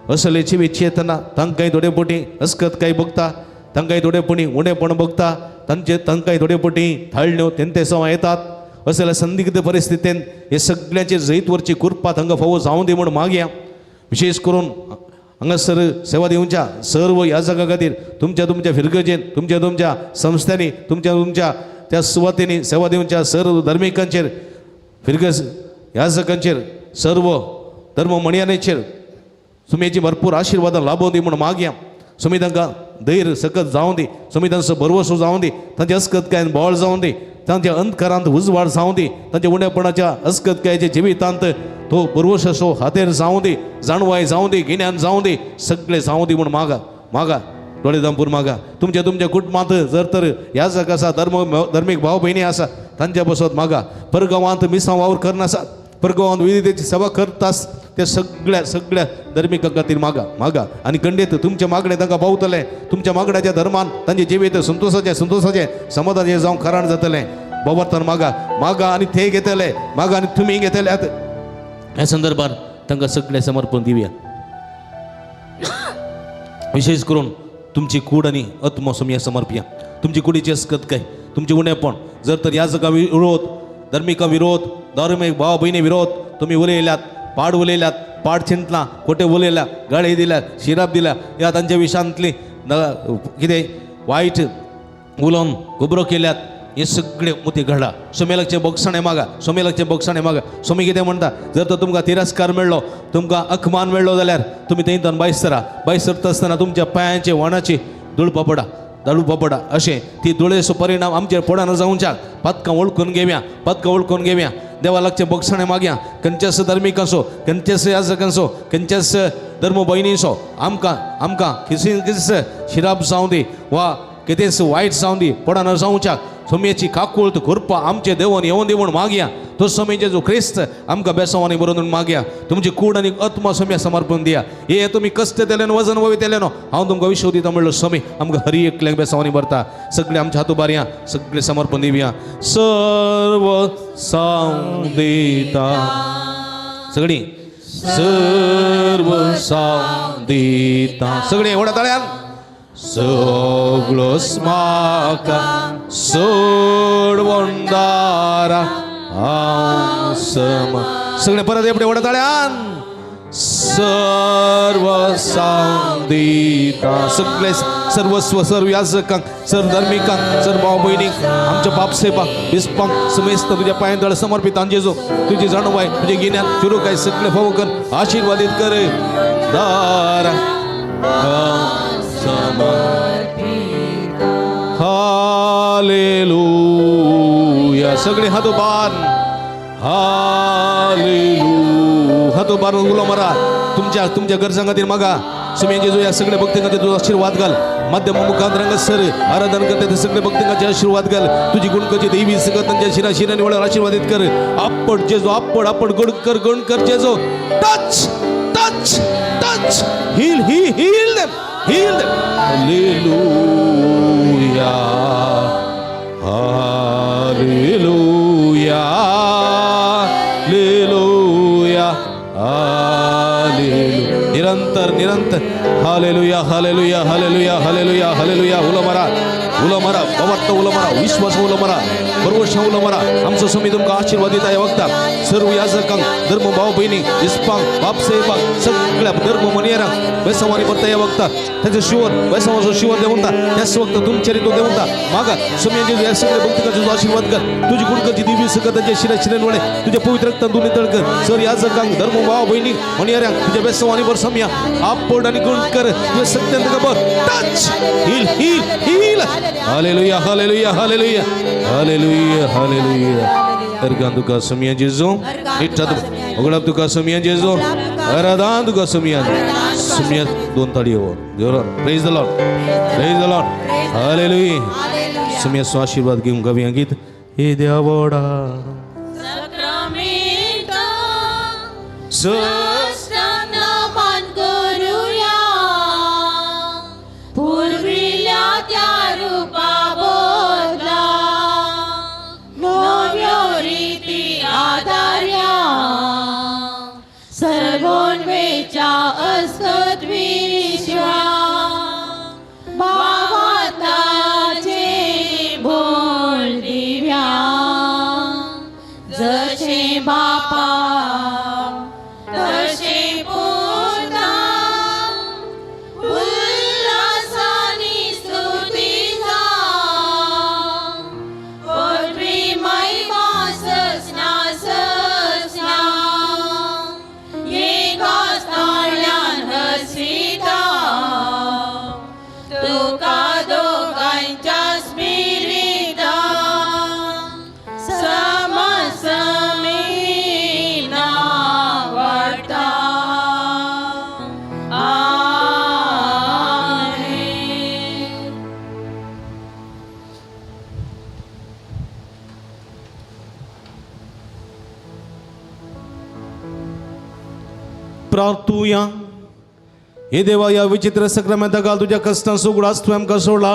असले जिवीत चेतना तांकांय थोडे पटी अस्कत काय भोगता, तांकांय थोडे पटी उणेपण भोगता, तांचे तांकांय थोडे पटी थाळण्यो तेंतेसांव येतात. असल्या संदिग्ध परिस्थितीन हे सगळ्यांचे जैत वरची कृपा तांकां फावो जावं दी म्हूण मागया. विशेष करून हांगासर सेवा दिवच्या सर्व ह्या जागा खातीर तुमच्या तुमच्या फिरगजेन, तुमच्या तुमच्या संस्थांनी, तुमच्या तुमच्या त्या सुवातेंनी सेवा दिवच्या सर्व धार्मिकांचेर, फिरगज याजकांचेर, सर्व धर्म म्हणयानेचेर सुमेची भरपूर आशिर्वादां लाभोवं दी म्हूण मागया. सुमी तांकां धैर्य सकत जावं दी, सुमी तांचो भरवसो जावं दी, तांचे अस्कतकायेन बळ जावं दी, तांच्या अंधकारांत उजवाड जावं दी, तांच्या उणेपणाच्या अस्कतकायेच्या जिवितांत तो भरवसो हातेर जावं दी, जाणवाय जावं दी, गिन्यान जावं दी, सगळें जावं दी म्हूण मागा मागा, दोळे दांपूर मागा. तुमच्या तुमच्या कुटुंबांत जर तर याजक आसा, धर्म धर्मीक भाव भयणी आसा, तांच्या बसत मागा. परगांवांत मिसां वावर करनासात, परगांवांत विविधतेची सेवा करतास, त्या सगळ्या सगळ्या धर्मीक खातीर मागा मागा. आनी खंडीत तुमच्या मागणें तांकां पावतलें, तुमच्या मागण्याच्या धर्मान तांचे जिवीत संतोषाचें संतोषाचें समाधानाचें जावं कारण जातलें. बाबर्तान मागा मागा आनी ते घेतले, मागा आनी तुमी घेतले. आतां ह्या संदर्भात तांकां सगळें समर्पण दिवया. विशेष करून तुमची कूड आनी आत्मो सुमया समर्पया. तुमची कुडीची असकत काय, तुमचे उणेपण जर तर याजका विरोध, धर्मिका विरोध, धार्मिक भाव बहिणी विरोध तुम्ही उलयल्यात, पाड उलयल्यात, पाड चिंतला, खोटे उलयल्या, गाळी दिल्या, शिराप दिल्या, ह्या तांच्या विशांतली न कितें वायट उलोवन गोबरो केल्यात, हे सगळे मोती घडा. सोमेलाचे बोगसाणे मागा, सोमेलाचे बोगसाणे मागा. सोमी कितें म्हणटा, जर तर तुमकां तिरस्कार मेळ्ळो, तुमकां अखमान मेळ्ळो जाल्यार तुमी थंय भायर सरा. भायर सरता आसतना तुमच्या पांयांचे वणाची धूळ पपडा, धूळ पपडा अशें ती धुळेचो परिणाम आमचेर पडना जावच्याक पातकां वळखून घेवया, पातकां वळखून घेवया. देवा लागचे बोगसाणे मागया. खंयच्याच धर्मिकांचो, खंयच्याच याजकांचो, खंयच्याच धर्म भयणीचो आमकां आमकां किसी किस शिराप जावं दी वा कितेंच वायट जावं दी पडना जावच्याक सोमयेची काकूळत कृपा आमचे देवन येवन दी म्हूण मागया. तो सोमी जेजू क्रिस्त आमकां बेसवानी बरोवन मागया. तुमची कूड आनी आत्मा सोम्या समर्पण दिया. हे तुमी कश्ट तेल्यान वजन ववी तेल्यानो हांव तुमकां विश्व दिता म्हणलो सोमी आमकां हरी एकल्याक बेसवानी भरता. सगळे आमच्या हातू बारया, सगळे समर्पण दिवया. सर्व साव दिता, सगळी सर्व साव दिता, सगळे व्हडा ताळ्यान. सगळोच म्हाका सोडवण दारा हांव सम. सगळे परत एवढे व्हडा ताळ्यान. सर्व साव दिता, सगळे सर्वस्व, सर्व याजकांक, सर्व धार्मिकांक, सर्व भाव भयणींक, आमच्या बापसेबाक, बिस्पांक, समेस्त तुझ्या पांयां समर्पित जेजू. तुझी जाणवाय, तुझे गिन्यान चुरुकाय सगळे फावो कर, आशीर्वादित कर दारा हालेलुया. सगळे हात उबार, हालेलू हात उबार उलो मारा. तुमच्या तुमच्या गरजां खातीर मागा. सुमी जेजू या सगळे भक्ती खातीर तुझो आशीर्वाद घाल. माध्यम मुखांत रंगसर आराधन करते ते सगळे भक्तिकाचे आशीर्वाद घाल. तुझी गुणकची देवी सगळं त्यांच्या शिरा शिराने वळवर आशीर्वादित कर. आपड जेजू, आपड आपड, गुण कर, गुण कर जेजू. Touch touch touch, heal he heal them, heal them. Hallelujah, hallelujah, hallelujah, hallelujah. निरंतर निरंतर hallelujah, hallelujah, hallelujah, hallelujah, hallelujah. उलो मारा, उलो मारा, भावार्थ उलो मारा, विश्वास उलो मारा, भरवशा उलो मारा. आमचो स्वामी तुमकां आशीर्वाद दिता. ह्या वक्ताक सर्व याजकांक, धर्म भाव भयणी, इस्पांक, बापसेबाक, सगळ्या धर्म मनियरांक बेसवानी भरता. ह्या वक्ताक ताचो शिवर बेसवाचो शिवर देवता त्याच वक्त तुमच्या रितो देवता मागा. स्वामी ह्या सगळ्या भक्तिकांचो तुजो आशीर्वाद कर. तुझी गुणकची दिव्य सकत त्यांच्या शिरा शिरेन वळे तुझ्या पवित्र रक्तान तू नितळ कर. सर याजकांक, धर्म भाव बहिणी, मनियरांक तुझ्या बेसवानी भर सम्या आपड आणि गुण कर. तुझ्या सत्यंत खबर touch, heal heal heal. Hallelujah, hallelujah, hallelujah, hallelujah, hallelujah. Organ तुका समिया जेजू, इच्छा उगडाप तुका समिया जेजू, आराधान तुका समिया समिया. दोन ताळी हो. Praise the Lord, praise the Lord, hallelujah. समिया आशीर्वाद घेऊन गावया गीत हे देवडा साक्रामेंता स साश्टांग नमन करुया, पुर्विल्ल्या त्या रुपा बदला नव्यो रिती आदार्या, सर्वोन्वेच्या अस्कत विश्वा भावार्थाचे बोल दिव्या, जशे बापा तशे पुता उल्हासानी स्तुतीचा, पदवी महिमा ससना ससना, एकाच ताळ्यान हसिता तुका दोगांच्या स्पिरिता, समसमीना वाडटा. आमेन. प्रार्थुया. हे देवा, या विचित्र सक्रामेंता घाल तुझ्या कष्टांचो उगडास तुवें आमकां सोडला.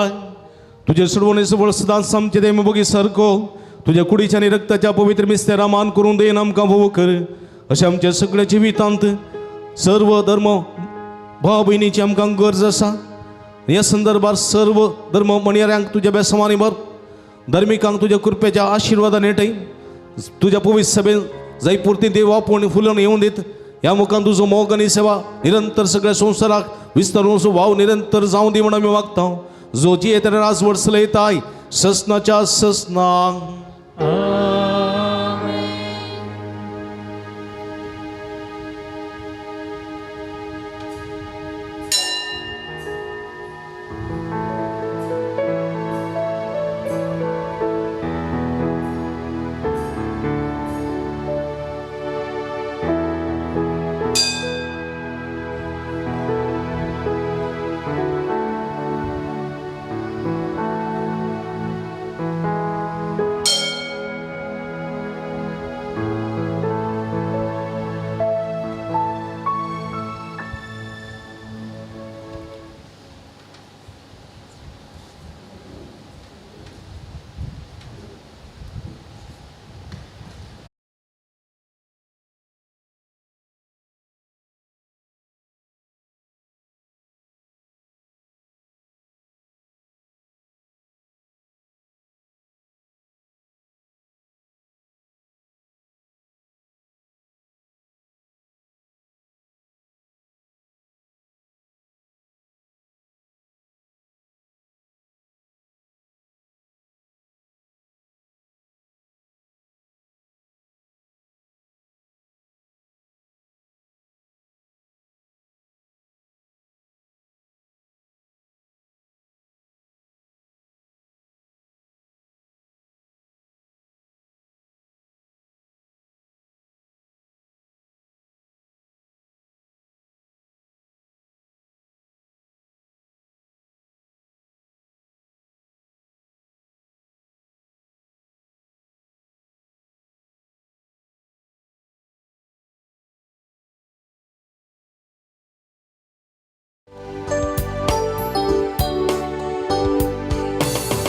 तुजे सोडवणे सबळ सदांच आमचे देव मोगी सारको तुज्या कुडीच्या आनी रक्ताच्या पवित्र मिस्तेरा मान करून देन आमकां भोव कर. अशें आमच्या सगळ्या जिवितांत सर्व धर्म भाव भयणीची आमकां गरज आसा. ह्या संदर्भार सर्व धर्म म्हणयाऱ्यांक तुज्या बेसमानी भर, धर्मिकांक तुज्या कृपेच्या आशिर्वादान हेटय, तुज्या पवित्र सभेन जायपुरती देव आपोवन फुलोवन येवन दीत। ह्या मुखान तुजो मोग आनी सेवा निरंतर सगळ्या संवसाराक विस्तारून वाव निरंतर जावं दी म्हण आमी मागता, जो जी येता राजवट चलयताय ससनाच्या ससनांक।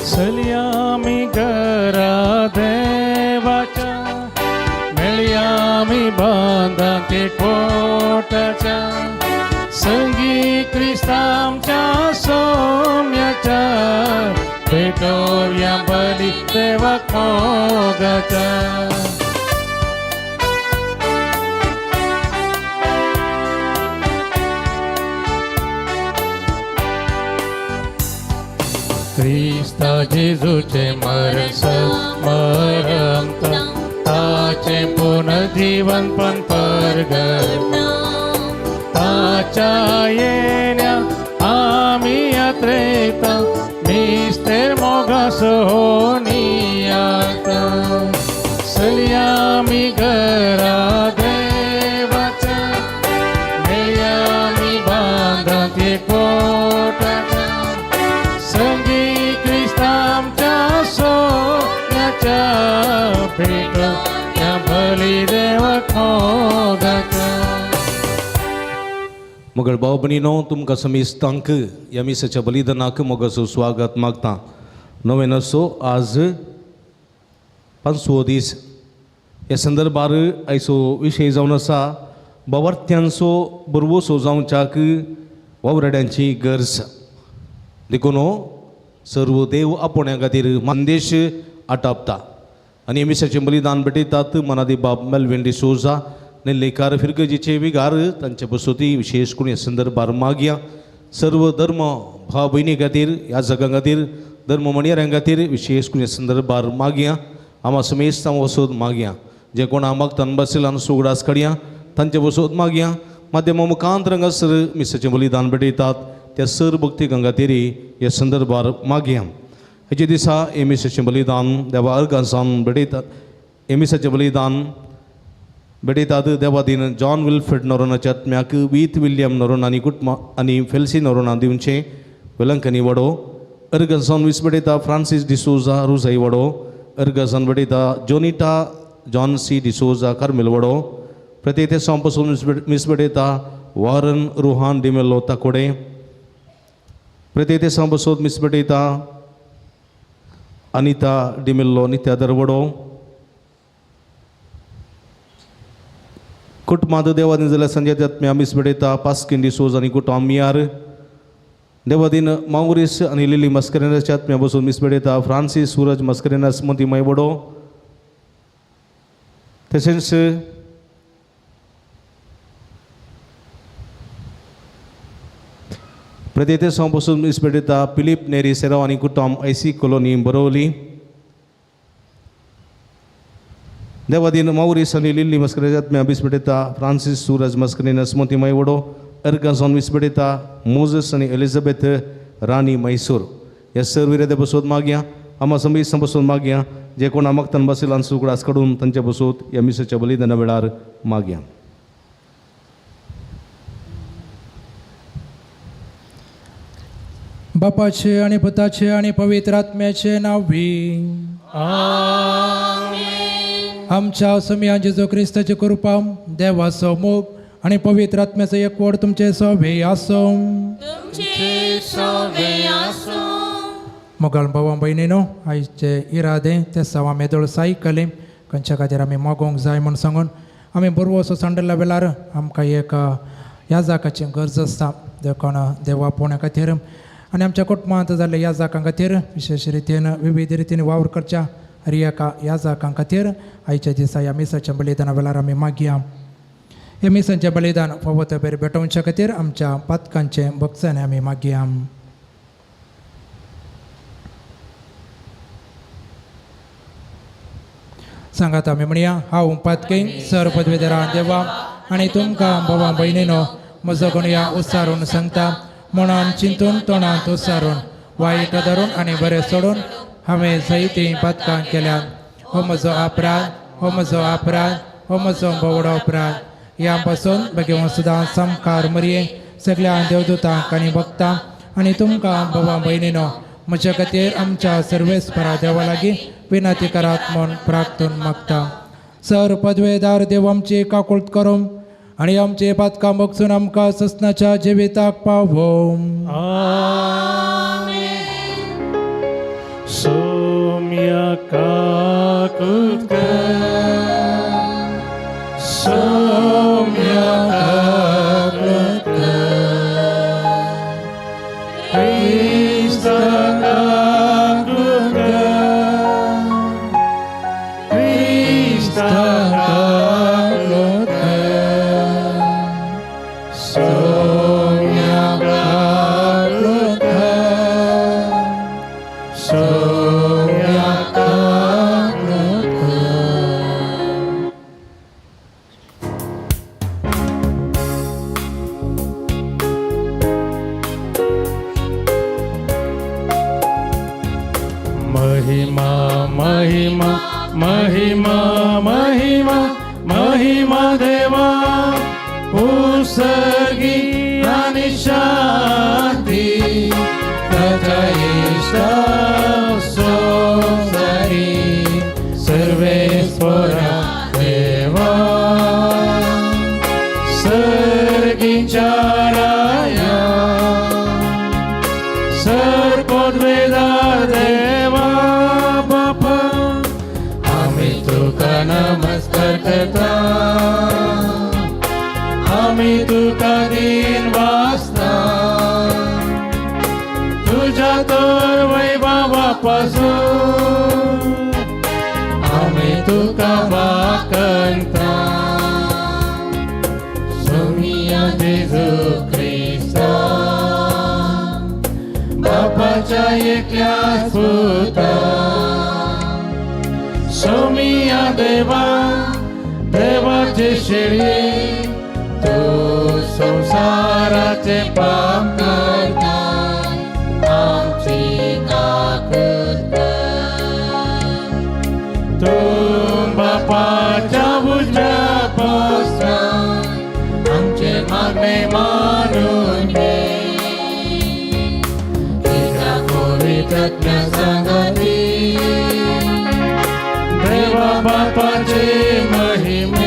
चलयामी घरा देवाच्या, मेळयामी बांदांते कोटाच्या, संगी क्रिस्तांच्या सौम्याच्या, भेटोया बली देवाक मोगाच्या। क्रिस्ता जेजूचे मरण स्मरंता, ताचे पुनर्जीवन पण परगट, ताच्या येण्या आमी यात्रेता, मिस्तेर मोगास होनियाता। चलयामी घरा देवाच्या, मेळयामी बांदांत एकवटाच्या, संगी क्रिस्तांच्या सोन्याच्या, भेटोया बली देवाक मोगाच्या। मगळ भाव भयणीनो, तुमकां समेस्तांक ह्या मिसाच्या बलिदानाक मोगाचो स्वागत मागता। नवेनाचो आज पांचवो दीस। ह्या संदर्भार आयचो विशय जावन आसा बावर्त्यांचो बरवसो जावच्याक वावराड्यांची गरज। देखून सर्व देव आपोवण्या खातीर संदेश आटापता आनी मिसाचें बलिदान भेटयतात मनादी बाब मेलविन डिसोजा नेल्लेकार फिरगजीचे विगार तांचे बसोती विशेष करून ह्या संदर्भार मागया। सर्व धर्म भाव भयणी खातीर ह्या जगां खातीर धर्म म्हणयाऱ्यां खातीर विशेष करून ह्या संदर्भार मागया। आमा समेस्तां वसोत मागया, जे कोण आमाक तनबसील आनी सुगडास काडया तांचे बसोत मागया। माध्यमा मुखांत रंगासर मिसाचें बलिदान भेटयतात त्या सर भक्ती गंगातेरी ह्या संदर्भार मागया। हेजे दिसा एमिसाचें बलिदान देवा अर्गासान भेटयतात। एमिसाचें बलिदान भेटयतात देवादीन जॉन विल्फ्रेड नोरोनाच्या आत्म्याक वीत विल्यम नोरोना आनी कुटुंबा आनी फेल्सी नोरोना दिवचें वेलंकनी वडो। अर्गजान वीस भेटयता फ्रांसीस डिसोजा रुजाई वडो। अर्गजान भेटयता Jonita John C D'Souza Carmel वडो। प्रत्येक पासून मीस भेटयता वॉरन रुहान डिमेलो ताकोडे। प्रत्येक पासून मीस भेटयता अनिता डिमेल्लो नित्या दरवडो। कुटुंबांत देवादीन जाल्यार संजय आत्म्या मीस भेटयता पास्किन डिसोज आनी कुटुंब मियार। देवादीन मावरीस आनी लिली मस्करेनसच्या आत्म्या बसून मीस भेटयता फ्रांसीस सूरज मस्करेनस मोती मैवडो तशेंच प्रदेतेसांव बसून मीस भेटयता पिलीप नेरी सेराव आनी कुटुंब ऐसी कॉलोनी बरोवली. देवादीन मावरीस आनी लिल्ली मस्करेनस आत्म्या मीस भेटयता फ्रांसीस सूरज मस्करेनस मोती मैवडो अर्गासोन मीस भेटयता मोजस आनी एलिझाबेथ राणी मैसूर. ह्या सर्व विरोधी बसोत मागया आमा समीस बसून मागया जे कोण आमकतान बसिलान सुगडास काडून तांचे बसोत ह्या मिसाच्या बलिदाना वेळार मागया. बापाचे आणि पुताचे आणि पवित्र आत्म्याचे नावी. आमच्या समिया जेजू क्रिस्ताची कृपा, देवाचो मोग आणि पवित्र आत्म्याचो एकवट तुमचे सवे आसो. तुमचे सोवे आसूं. मोगाल भावा भयणीनो, आयचे इरादे ते सवा मेदोळ सायकले खंयच्या खातीर आमी मागोवंक जाय म्हूण सांगून आमी बरो असो सांडल्या वेळार आमकां एक याजाकाची गरज आसता. देखून देवा पोवण्या खातीर आनी आमच्या कुटुंबांत जाल्ल्या याजाकां खातीर विशेश रितीन विविध रितीन वावर करच्या हर एका याजाकां खातीर आयच्या दिसा ह्या मिसाच्या बलिदाना वेळार आमी मागया. ह्या मिसांचें बलिदान फावो ते बरें भेटोवच्या खातीर आमच्या पातकांचें भोगसणें आमी मागया. सांगात आमी म्हणया, हांव पातकी सर पदवेधरा देवा आनी तुमकां भावा भयणीनो म्हजो गुणया उच्चारून सांगता म्हणून चिंतून तोंडांत उच्चारून वायट धरून आनी बरें सोडून हांवें जायतीं पातकां केल्यात. हो म्हजो अपराध, हो म्हजो अपराध, हो म्हजो भोवडो अपराध. ह्या पासून भगवान सुद्दां सामकार मरये सगळ्या देवदूतांक आनी भक्तां आनी तुमकां भावा भयणीनो म्हज्या खातीर आमच्या सर्वेस्परा देवा लागीं विनंती करात म्हूण प्रार्थून मागता. सर पदवेदार देव आमची काकुळट करूं आनी आमचे पातकां भोगसून आमकां ससनाच्या जिविताक पावोवं. सोम्या काकुत कर, सोम्या काकुत कर, क्रिस्ता काकुत कर, क्रिस्ता काकुत कर, सोम्या काकुत कर, सोम्या काकुत कर. महिमा महिमा महिमा महिमा महिमा देवा उसर्गी आणि शांती तथा सोसरी सर्वेश्वरा देवा सर्गीच्या राया सर पदवेदार देवा बापा आम्ही तुका नमस्कार करता, आम्ही तुका दिन वाचता, तुझ्या तर वैभवापासून आम्ही तुका वाकणता. सोमिया जेजू क्रिस्ता बापाच्या एकल्याच पुता सोमिया देवा देवाचे शेळी तू संसाराचे पाप करता आमची काकुळट कर. तू बापाच्या उजव्या बसला आमचे मागणे मानून घे. तुझ्या पवित्र सांगाती देवा बापाचे महिमे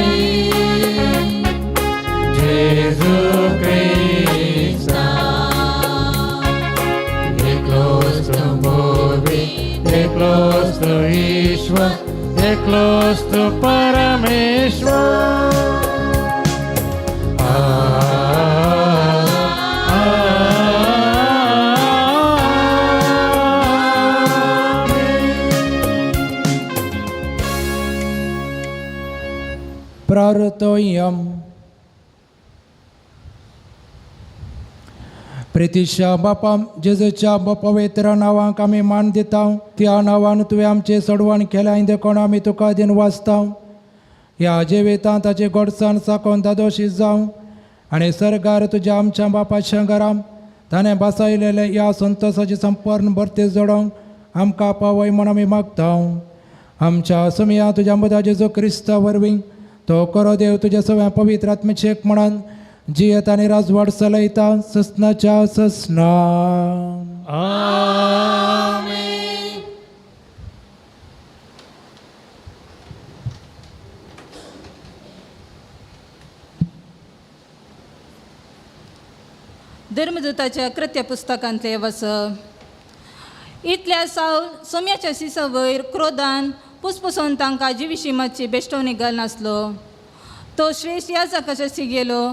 जेजू क्रिस्ता एकलोच तू बोवी, एकलोच तू ईश्वर, एकलोच तू परमेश्वर. आ, आ, प्रार्थोयम. प्रितीच्या बापा जेजूच्या पवित्र नांवाक आमी मान दिता. त्या नांवान तुवें आमचें सोडवण केलें देखून आमी तुका दिन वाचता. ह्या जिवितांत ताची गोडसाण साकोन दादोशी जावं आनी सरकार तुज्या आमच्या बापाच्या घरां ताणें बसयलेले ह्या संतोसाची संपूर्ण भरती जोडोवंक आमकां पावय म्हूण आमी मागता. आमच्या समिया तुज्या मुदा जेजू क्रिस्ता वरवीं तो करो देव तुज्या सगळ्या पवित्र आत्मेचेक म्हणून जियेत आनी राजवाड चलयता ससनाच्या ससना. धर्मदूताच्या कृत्य पुस्तकांतले वस. इतल्या साव सोम्याच्या सिसा वयर क्रोधान पुसपुसून तांकां जिविशी मातशी बेश्टवणी घालनासलो. तो श्रेश्ठ याजकाशी गेलो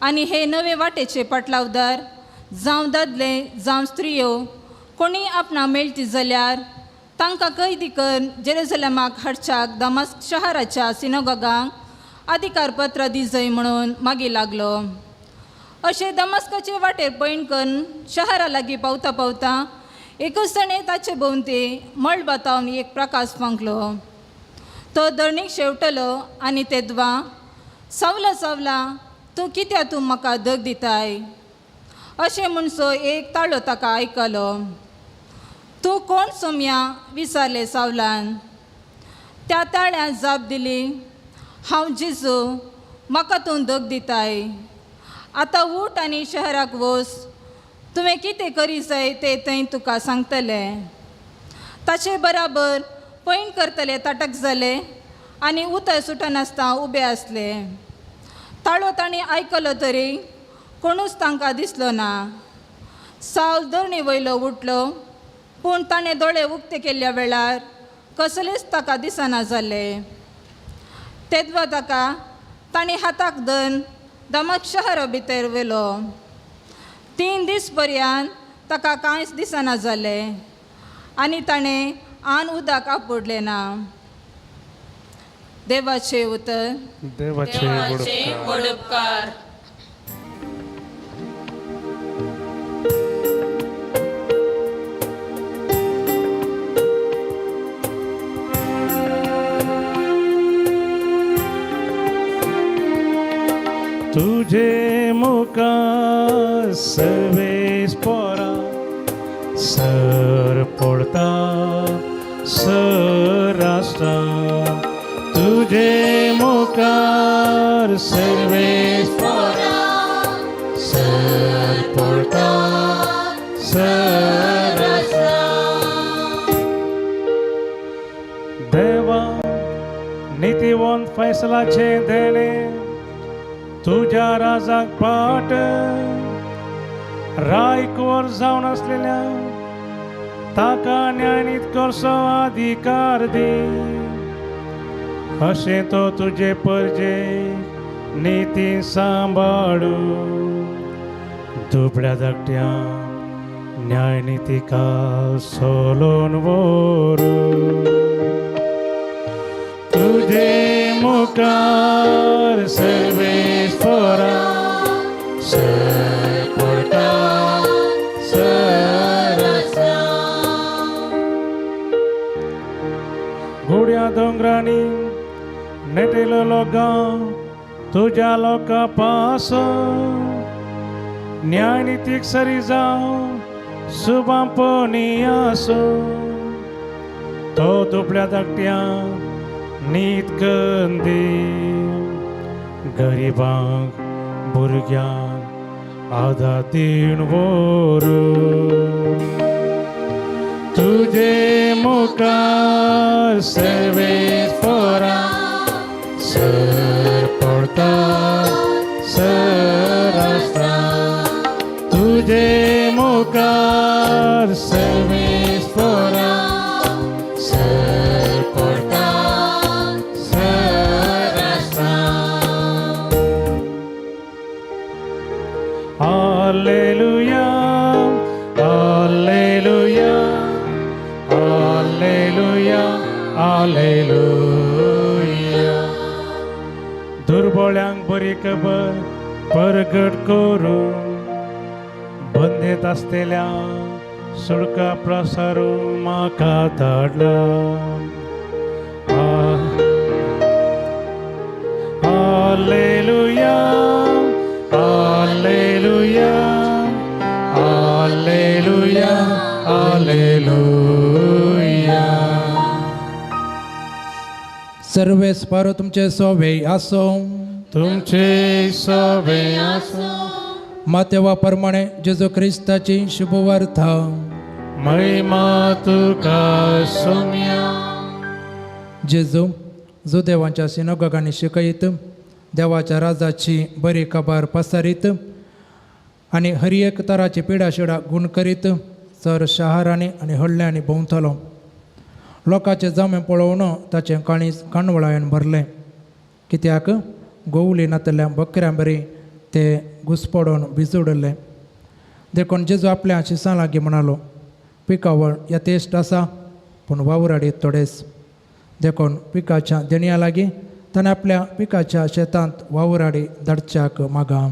आनी हे नवे वाटेचे पाटलावदार जावं दादले जावं स्त्रियो कोणी आपणा मेळटी जाल्यार तांकां कैदी करून जेरुजलमाक हाडच्याक दमास्क शहराच्या सिनोगांक अधिकारपत्र दिजय म्हणून मागीर लागलो. अशें दमास्काचे वाटेर पयण करून शहरा लागीं पावता पावता एकूच ताणें ताचे भोंवती मळबातावन एक प्रकाश फांकलो. तो धरणीक शेवटलो आनी तेदवा सावला सावला तूं कित्याक तूं म्हाका दग दिताय अशें म्हणसो एक ताळो ताका आयकलो. तूं कोण सोम्या विचारलें सावलान. त्या ताळ्यान जाप दिली, हांव जेजू, म्हाका तूं दग दिताय. आतां उठ आनी शहराक वच, तुवें कितें करी जाय तें थंय तुका सांगतलें. ताचे बराबर पैण करतले ताटक जाले आनी उतर सुटनासतना उबे आसले. ताळो तांणी आयकलो तरी कोणूच तांकां दिसलो ना. सावल धरणी वयलो उठलो, पूण ताणें दोळे उक्ते केल्ल्या वेळार कसलेच ताका दिसना जाले. तेदवा ताका तांणी हाताक धरून दमक शहरा भितर व्हेलो. 3 दीस पर्यंत ताका कांयच दिसना जालें आनी ताणें आन उदक आपुडलें ना. देवाचें उतर. देवाचे वडपकार. तुझे मुखार सर्वेस पोरा सर पडता सर आसता. तुझे मुखार सर्वेस पोरा सर पडता सर आसता. देवा नितीवंत फैसलाचें देणें तुज्या राजाक पाट रायकुवर जावन आसलेल्या ताका न्यायनीत करचो अधिकार दी. अशें तो तुजे परजे निती सांबाळू दुबळ्या धाकट्या न्यायनितिका सोलोन व्हरू. तुझे मुखार सर्वेस पोरा सर पडटा सर आसा. गुड्या दोंगरांनी नेटिल्लो गांव तुज्या लोकां पासो न्यायनितीक सरी जावं सुबांपणी आसो. तो दुबळ्या धाकट्या नीत कंदी गरिबांक भुरग्यांक आदार दिवन व्हरू. तुझे मुखार सर्वेस पोरा सर पडता सर आसता. तुझे मुखार सर्वेस पोरा सर पडता सर आसता. Hallelujah, hallelujah, hallelujah, hallelujah. दुबळ्यांक बरी खबर परगट करूं बंदेत आसतल्या सुडका प्रसारू म्हाका धाडला. Hallelujah, hallelujah, hallelujah, hallelujah. Sarves पारो तुमचे सोवे आसो. तुमचे सवे आसो. मातेवा प्रमाणे जेजू क्रिस्ताची शुभवार्ता. महिमा तुका सोम्या. जेजू जो देवांच्या सिनोगांनी शिकयत, देवाच्या राजाची बरी खबर पसारीत आनी हर एक तराची पिडाशिडा गुण करीत चर शहरांनी आनी हडल्यांनी भोंवतलो. लोकांचे जमे पळोवन ताचें काळीज काणवळायन भरलें, कित्याक गोवली नातल्या बकऱ्यां बरी ते घुसपडून भिजुडले. देखून जेजू आपल्या शिसां लागीं म्हणालो, पिकावळ यथेश्ट आसा पूण वावराडी थोडेच. देखून पिकाच्या देणया लागीं ताणें आपल्या पिकाच्या शेतांत वावराडी धाडच्याक मागां.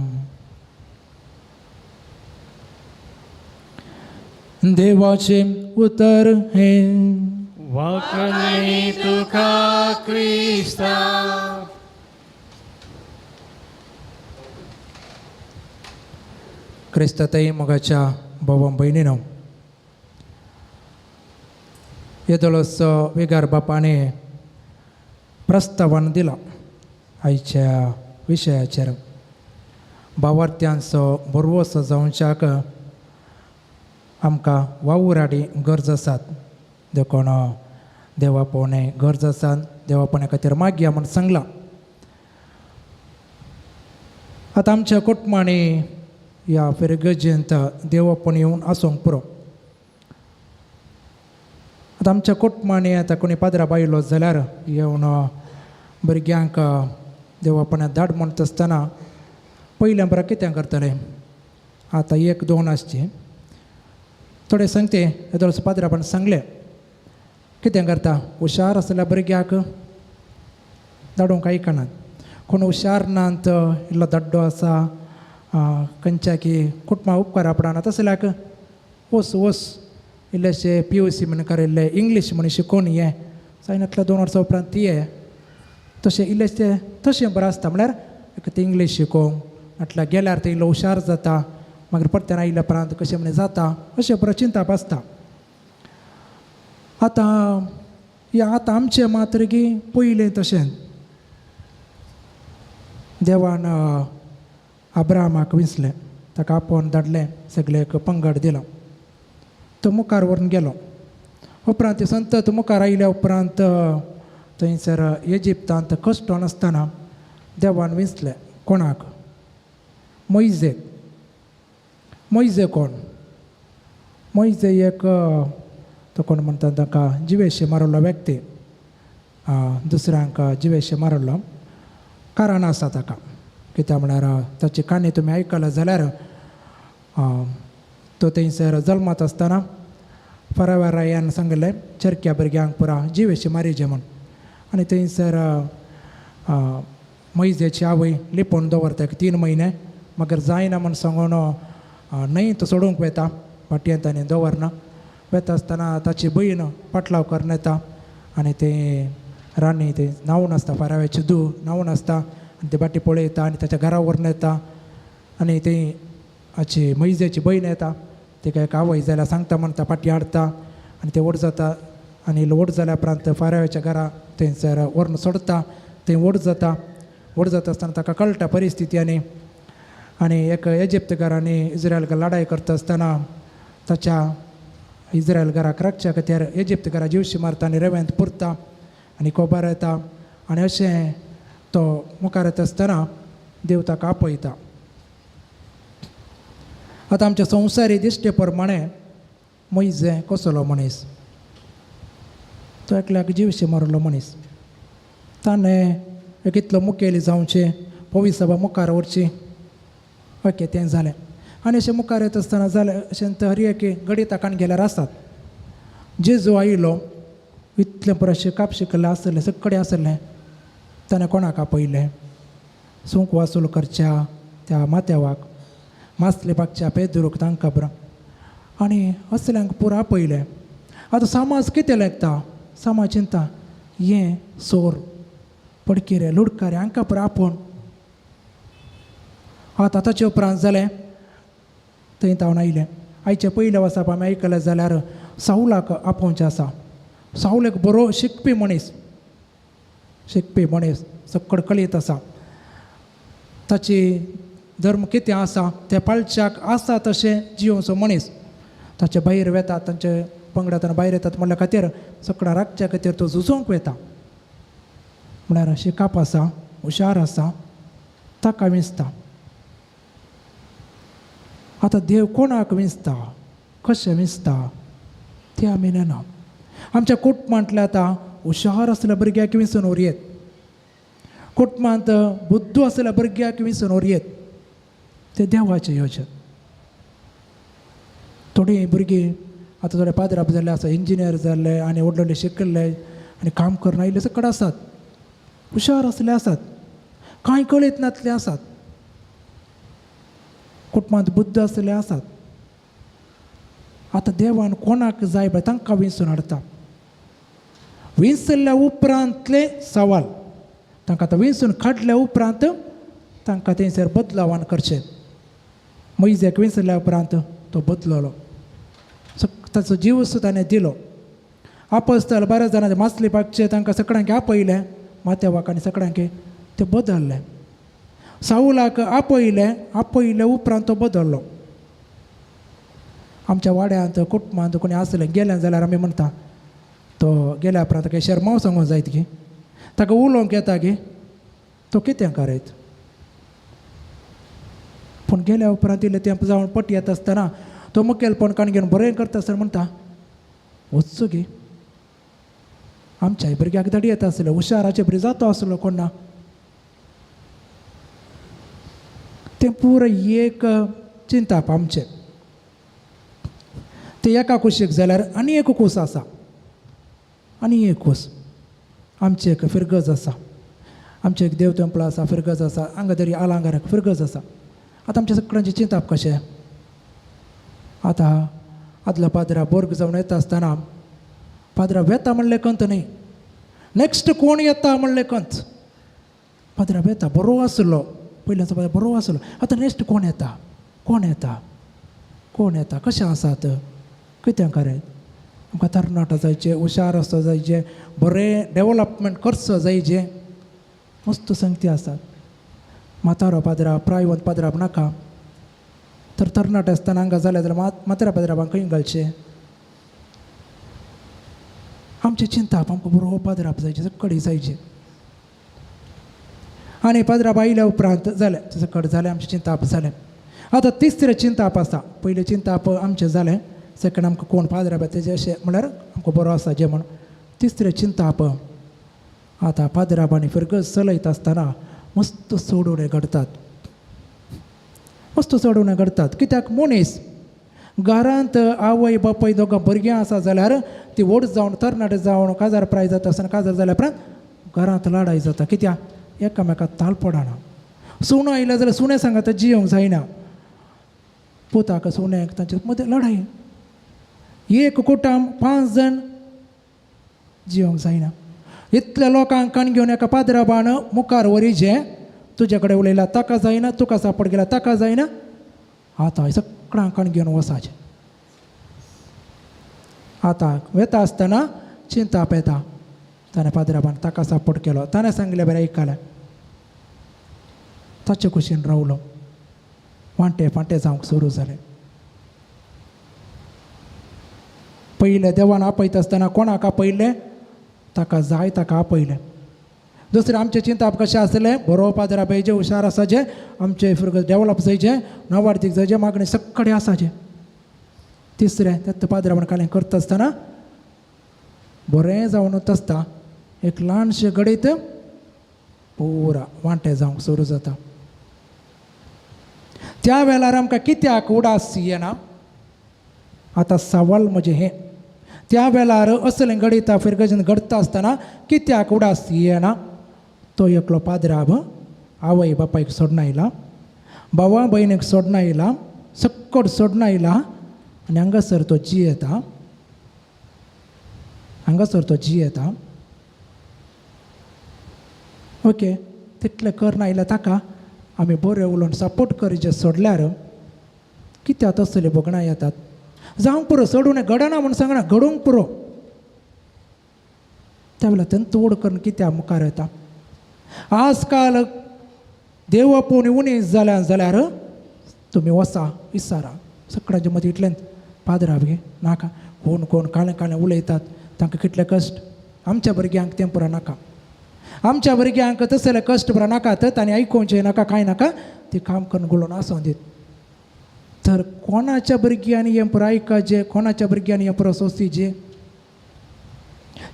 देवाचें उतर हें. वाकणी तुका क्रिस्ता. क्रिस्ताताई मोगाच्या भावा भयणीनो, येदोळसो विगार बापाने प्रस्तावन दिला आयच्या विशयाचेर. भावार्थ्यांचो भरवसो जावच्याक आमकां वावुराडी गरज आसात. देखून देवा पोवणे गरज आसात, देवा पोवण्या खातीर मागया म्हूण सांगलां. आतां आमच्या कुटुंबांनी ह्या फिरगर्जेंत देवापण येवन आसूंक पुरो. आतां आमच्या कुटुंबांनी आतां कोणी पाद्रा बायलो जाल्यार येवन भुरग्यांक देवापणात धाड म्हणटा आसतना पयलें बरें कितें करतलें. आतां एक दोन आसची थोडे सांगते येदोळसो पाद्रापण सांगलें कितें करता, हुशार आसल्या भुरग्याक धाडूंक आयकनात. कोण हुशार नात, इल्लो दाड्डो आसा, खंयच्या की कुटुंबा उपकारा पडना तसल्याक वस वस इल्लेशे पी you see म्हण कर, इंग्लीश म्हण शिकोवन ये जायनातल्या 2 वर्सां उपरांत ये तशें इल्लेशें तशें बरें आसता. म्हळ्यार एक ते इंग्लीश शिकोवंक म्हटल्यार गेल्यार ते इल्लो हुशार जाता, मागीर परत्यान आयल्या उपरांत कशें म्हण जाता अशें बरें चिंताप आसता. आतां ह्या आतां आमचें मातरगी पयलें तशें देवान अब्राहमाक विंचलें, ताका आपोवन धाडलें, सगळें पंगड दिलो, तो मुखार व्हरून गेलो. उपरांत संत मुखार आयल्या उपरांत थंयसर इजिप्तांत कश्ट नासतना देवान विंचलें कोणाक, मोयजेक. मोयजे कोण? मोयजे एक तो कोण म्हणटा ताका जिवेशे मारलो व्यक्ती, दुसऱ्यांक जिवेशे मारलो कारण आसा ताका. कित्याक म्हळ्यार ताची काणी तुमी आयकला जाल्यार तो थंयसर जल्मात आसतना फराव्या रायान सांगलें चरक्या भुरग्यांक पुरा जिवेशे मारिजे म्हूण, आनी थंयसर मोयजेची आवय लिपोवन दवरता 3 म्हयने, मगर जायना म्हूण सांगून न्हंय तो सोडूंक वता, वाटयेंत आनी दवरना. वता आसतना ताची भयण पाटलाव करून येता आनी ते राणी ते न्हांवून आसता, फाराव्याची धूव न्हांवून आसता आनी ते बाटी पळयता आनी ताच्या घरा व्हरून येता आनी ती हाची मोयजेची भयण येता, तिका एक आवय जाल्यार सांगता म्हणटा पाटी हाडटा आनी ते व्हड जाता आनी व्हड जाल्या उपरांत फाराव्याच्या घरा थंयसर व्हरून सोडटा, थंय व्हड जाता. व्हड जाता आसतना ताका कळटा परिस्थिती आनी आनी एक इजिप्तकारांनी इज्रायलकार लडाय करता आसतना ताच्या इज्रायल घराक राखच्या खातीर इजिप्तकारां जिवशी मारता आनी रेवेंत पुरता आनी कोबार येता आनी अशें तो मुखार येता आसतना देव ताका आपयता. आतां आमच्या संवसारी दिश्टे प्रमाणे मोयजे कसलो मनीस, तो एकल्याक जिवशी मारलो मनीस, ताणें एक इतलो मुखेली जावचें, पविसभा मुखार व्हरची, ओके तें जालें. आनी अशें मुखार येता आसतना जालें अशें हर एक गणिता काण गेल्यार आसात. जेजू आयलो इतलें पुरो शिकप शिकलें आसलें, सगळें आसलें, ताणें कोणाक आपयलें? सुंक वासूल करच्या त्या माथ्यावाक मासले बागच्या पेदरूक तांकां बरो आनी असल्यांक पुरा आपयलें. आतां समाज कितें लेखता, समाज चिंता हें सोर पडकिरे लुडकारे हांकां पुरा आपोवन. आतां ताचे उपरांत जालें थंय तावन आयलें. आयचें पयलें वसाप आमी आयकलें जाल्यार सावलाक आपोवचें आसा. सावल एक बरो शिकपी मनीस, शिकपी मनीस, सक्कड कळीत आसा, ताची धर्म कितें आसा तें पाळच्याक आसा तशें जियोवचो मनीस. ताचे भायर वेतात, तांचे पंगडांतल्यान भायर येतात म्हणल्या खातीर सकडां राखच्या खातीर तो झुजोंक वेता. म्हळ्यार शिकप आसा, हुशार आसा, ताका विंचता. आतां देव कोणाक विंचता, कशें विंचता तें आमी नेना. आमच्या कुटुंबांतल्या आतां हुशार आसल्या भुरग्याक विंचून व्हरयेत, कुटुंबांत बुद्दू आसल्या भुरग्याक विंचून व्हरयेत, तें देवाचें योजन. थोडीं भुरगीं आतां थोडे पाद्राप जाल्ले आसा, इंजिनियर जाल्ले आनी व्हडले व्हडले शिकिल्ले आनी काम करून आयिल्ले सकड आसात, हुशार आसले आसात, कांय कळीत नासले आसात, कुटुंबांत बुद्द आसले आसात. आतां देवान कोणाक जाय पळय तांकां विंचून हाडटा. विंचल्या उपरांतलें सवाल तांकां आतां विंचून काडल्या उपरांत तांकां थंयसर बदलावान करचें. मोयजेक विंचल्या उपरांत तो बदललो, ताचो जीव सुद्दां ताणें दिलो. आपस्तल बऱ्याच जाणां मासली पाकचे तांकां सगळ्यांक आपयलें, माथ्यावाक आनी सगळ्यांक ते बदलले. सावलाक आपयलें, आपयले उपरांत तो बदललो. आमच्या वाड्यांत कुटुंबांत कोणी आसलें गेलें जाल्यार आमी म्हणटा तो गेल्या उपरांत काय शर्माव सांगूंक जायत की ताका उलोवंक येता की तो कितें करयत. पूण गेल्या उपरांत इल्लें तें जावन पट येता आसतना तो मुखेलपण काण घेवन बरें करता आसतना म्हणटा वचचो गी, आमच्या भुरग्याक धाडी येता आसलें, हुशाराचे भुरगें जातो आसलो कोण ना. तें पुराय एक चिंताप आमचें. तें एका कुशीक जाल्यार आनी एक कूस आसा, आनी एक कूस आमचें एक फिरगज आसा, आमचें एक देव तेंपल आसा, फिरगज आसा, हांगा तरी आलांगाराक फिरगज आसा. आतां आमचें सगळ्यांचें चिंताप कशें. आतां आदलो पाद्रा बोर्ग जावन येता आसतना पाद्रा वेता म्हणलें कंत न्हय, नॅक्स्ट कोण येता म्हणलें कंत. पाद्रा वेता बरो आसलो, पयल्याचो पाद्रा बरो आसलो, आतां नॅक्स्ट कोण येता, कोण येता, कोण येता, कशें आसात, कितें करत. आमकां तरणाटो जायचे, हुशार आसो जायचे, बरें डेवलपमेंट करचो जायचे, मस्त संगती आसात. म्हातारो पाद्रा प्रायवंत पाद्रा नाका, तर तरणाटे आसतना हांगा जालें जाल्यार म्हाताऱ्या पाद्राबांक खंय घालचें. आमचें चिंताप आमकां बरो पाद्राप जायचे, सकडी जायचे. आनी पाद्राप आयल्या उपरांत जालें सकड जालें, आमचें चिंताप जालें. आतां तिसरें चिंताप आसा. पयलें चिंताप आमचें जालें, सेकंड आमकां कोण पाद्राप तेजें अशें म्हळ्यार आमकां बरो आसा जें म्हण. तिसरें चिंताप आतां पाद्राप आनी फिरगज चलयता आसतना मस्त सोडवणे घडतात, मस्त सोडवणे घडतात. कित्याक मनीस घरांत आवय बापूय दोगां भुरग्यां आसा जाल्यार ती व्हड जावन तरणाटे जावन काजार प्राय जाता आसतना काजार जाल्या उपरांत घरांत लडाय जाता. कित्याक एकामेकाक ताल पडना. सुणो आयलो जाल्यार सुणें सांगात जियोंक जायना, पुताक सुण्याक तांचे मदें लडाय. एक कुटुंब 5 जाण जियोंक जायना. इतल्या लोकांक कान घेवन एका पाद्राबान मुखार वरी जे तुजे कडेन उलयला ताका जायना, तुका सापड गेला ताका जायना, आतां सगळ्यांक कान घेवन वचाचें. आतां वेता आसतना चिंताप येता, ताणें पाद्राबान ताका सपोर्ट केलो, ताणें सांगलें बरें आयकलें, ताचे कुशीन रावलो, वांटे फांटे जावंक सुरू जालें. पयलें देवान आपयता आसतना कोणाक आपयलें, ताका जाय ताका आपयलें. दुसरें आमचें चिंताप कशें आसलें, बरो पाद्रा पळयचे, हुशार आसाचें, आमचें फिरगज डेवलप जायचें, नवार्तीक जायचें, मागणें सगळें आसाचें. तिसरें तें पाद्रा म्हण कालें करता आसतना बरें जावन आसता, एक ल्हानशें घडयत पुरा वांटे जावंक सुरू जाता. त्या वेळार आमकां कित्याक उडास येना, आतां सवाल म्हजें हें. त्या वेळार असलें घडयता फिरगजेन घडता आसतना कित्याक उडास येना, तो एकलो पाद्राब आवय बापायक सोडना आयला, भावा भयणीक सोडना आयला, सक्कड सोडना आयला आनी हांगासर तो जियेता, हांगासर तो जियेता. ओके, तितलें करना आयल्या ताका आमी बरें उलोवन सपोर्ट करचें सोडल्यार कित्याक तसले भोगणां येतात. जावंक पुरो, सोडून घडना म्हूण सांगना, घडोवंक पुरो. त्या वेळार तें तोड करून कित्याक मुखार येता. आजकाल देव आपोवन उणीं जाल्या जाल्यार तुमी वसा विचारा सगळ्यांच्या मदीं इतल्यान पाद्रा गे नाका, कोण कोण काळें काळें उलयतात, तांकां कितले कश्ट. आमच्या भुरग्यांक तें पुरो नाका, आमच्या भुरग्यांक तसले कश्ट पुरो नाका, तर तांणी आयकोवचें नाका, कांय नाका, ती काम करून गुलोवन आसूं दीत. तर कोणाच्या भुरग्यांनी हें पुरो आयकाचें, कोणाच्या भुरग्यांनी हें पुरो सोंसीचें.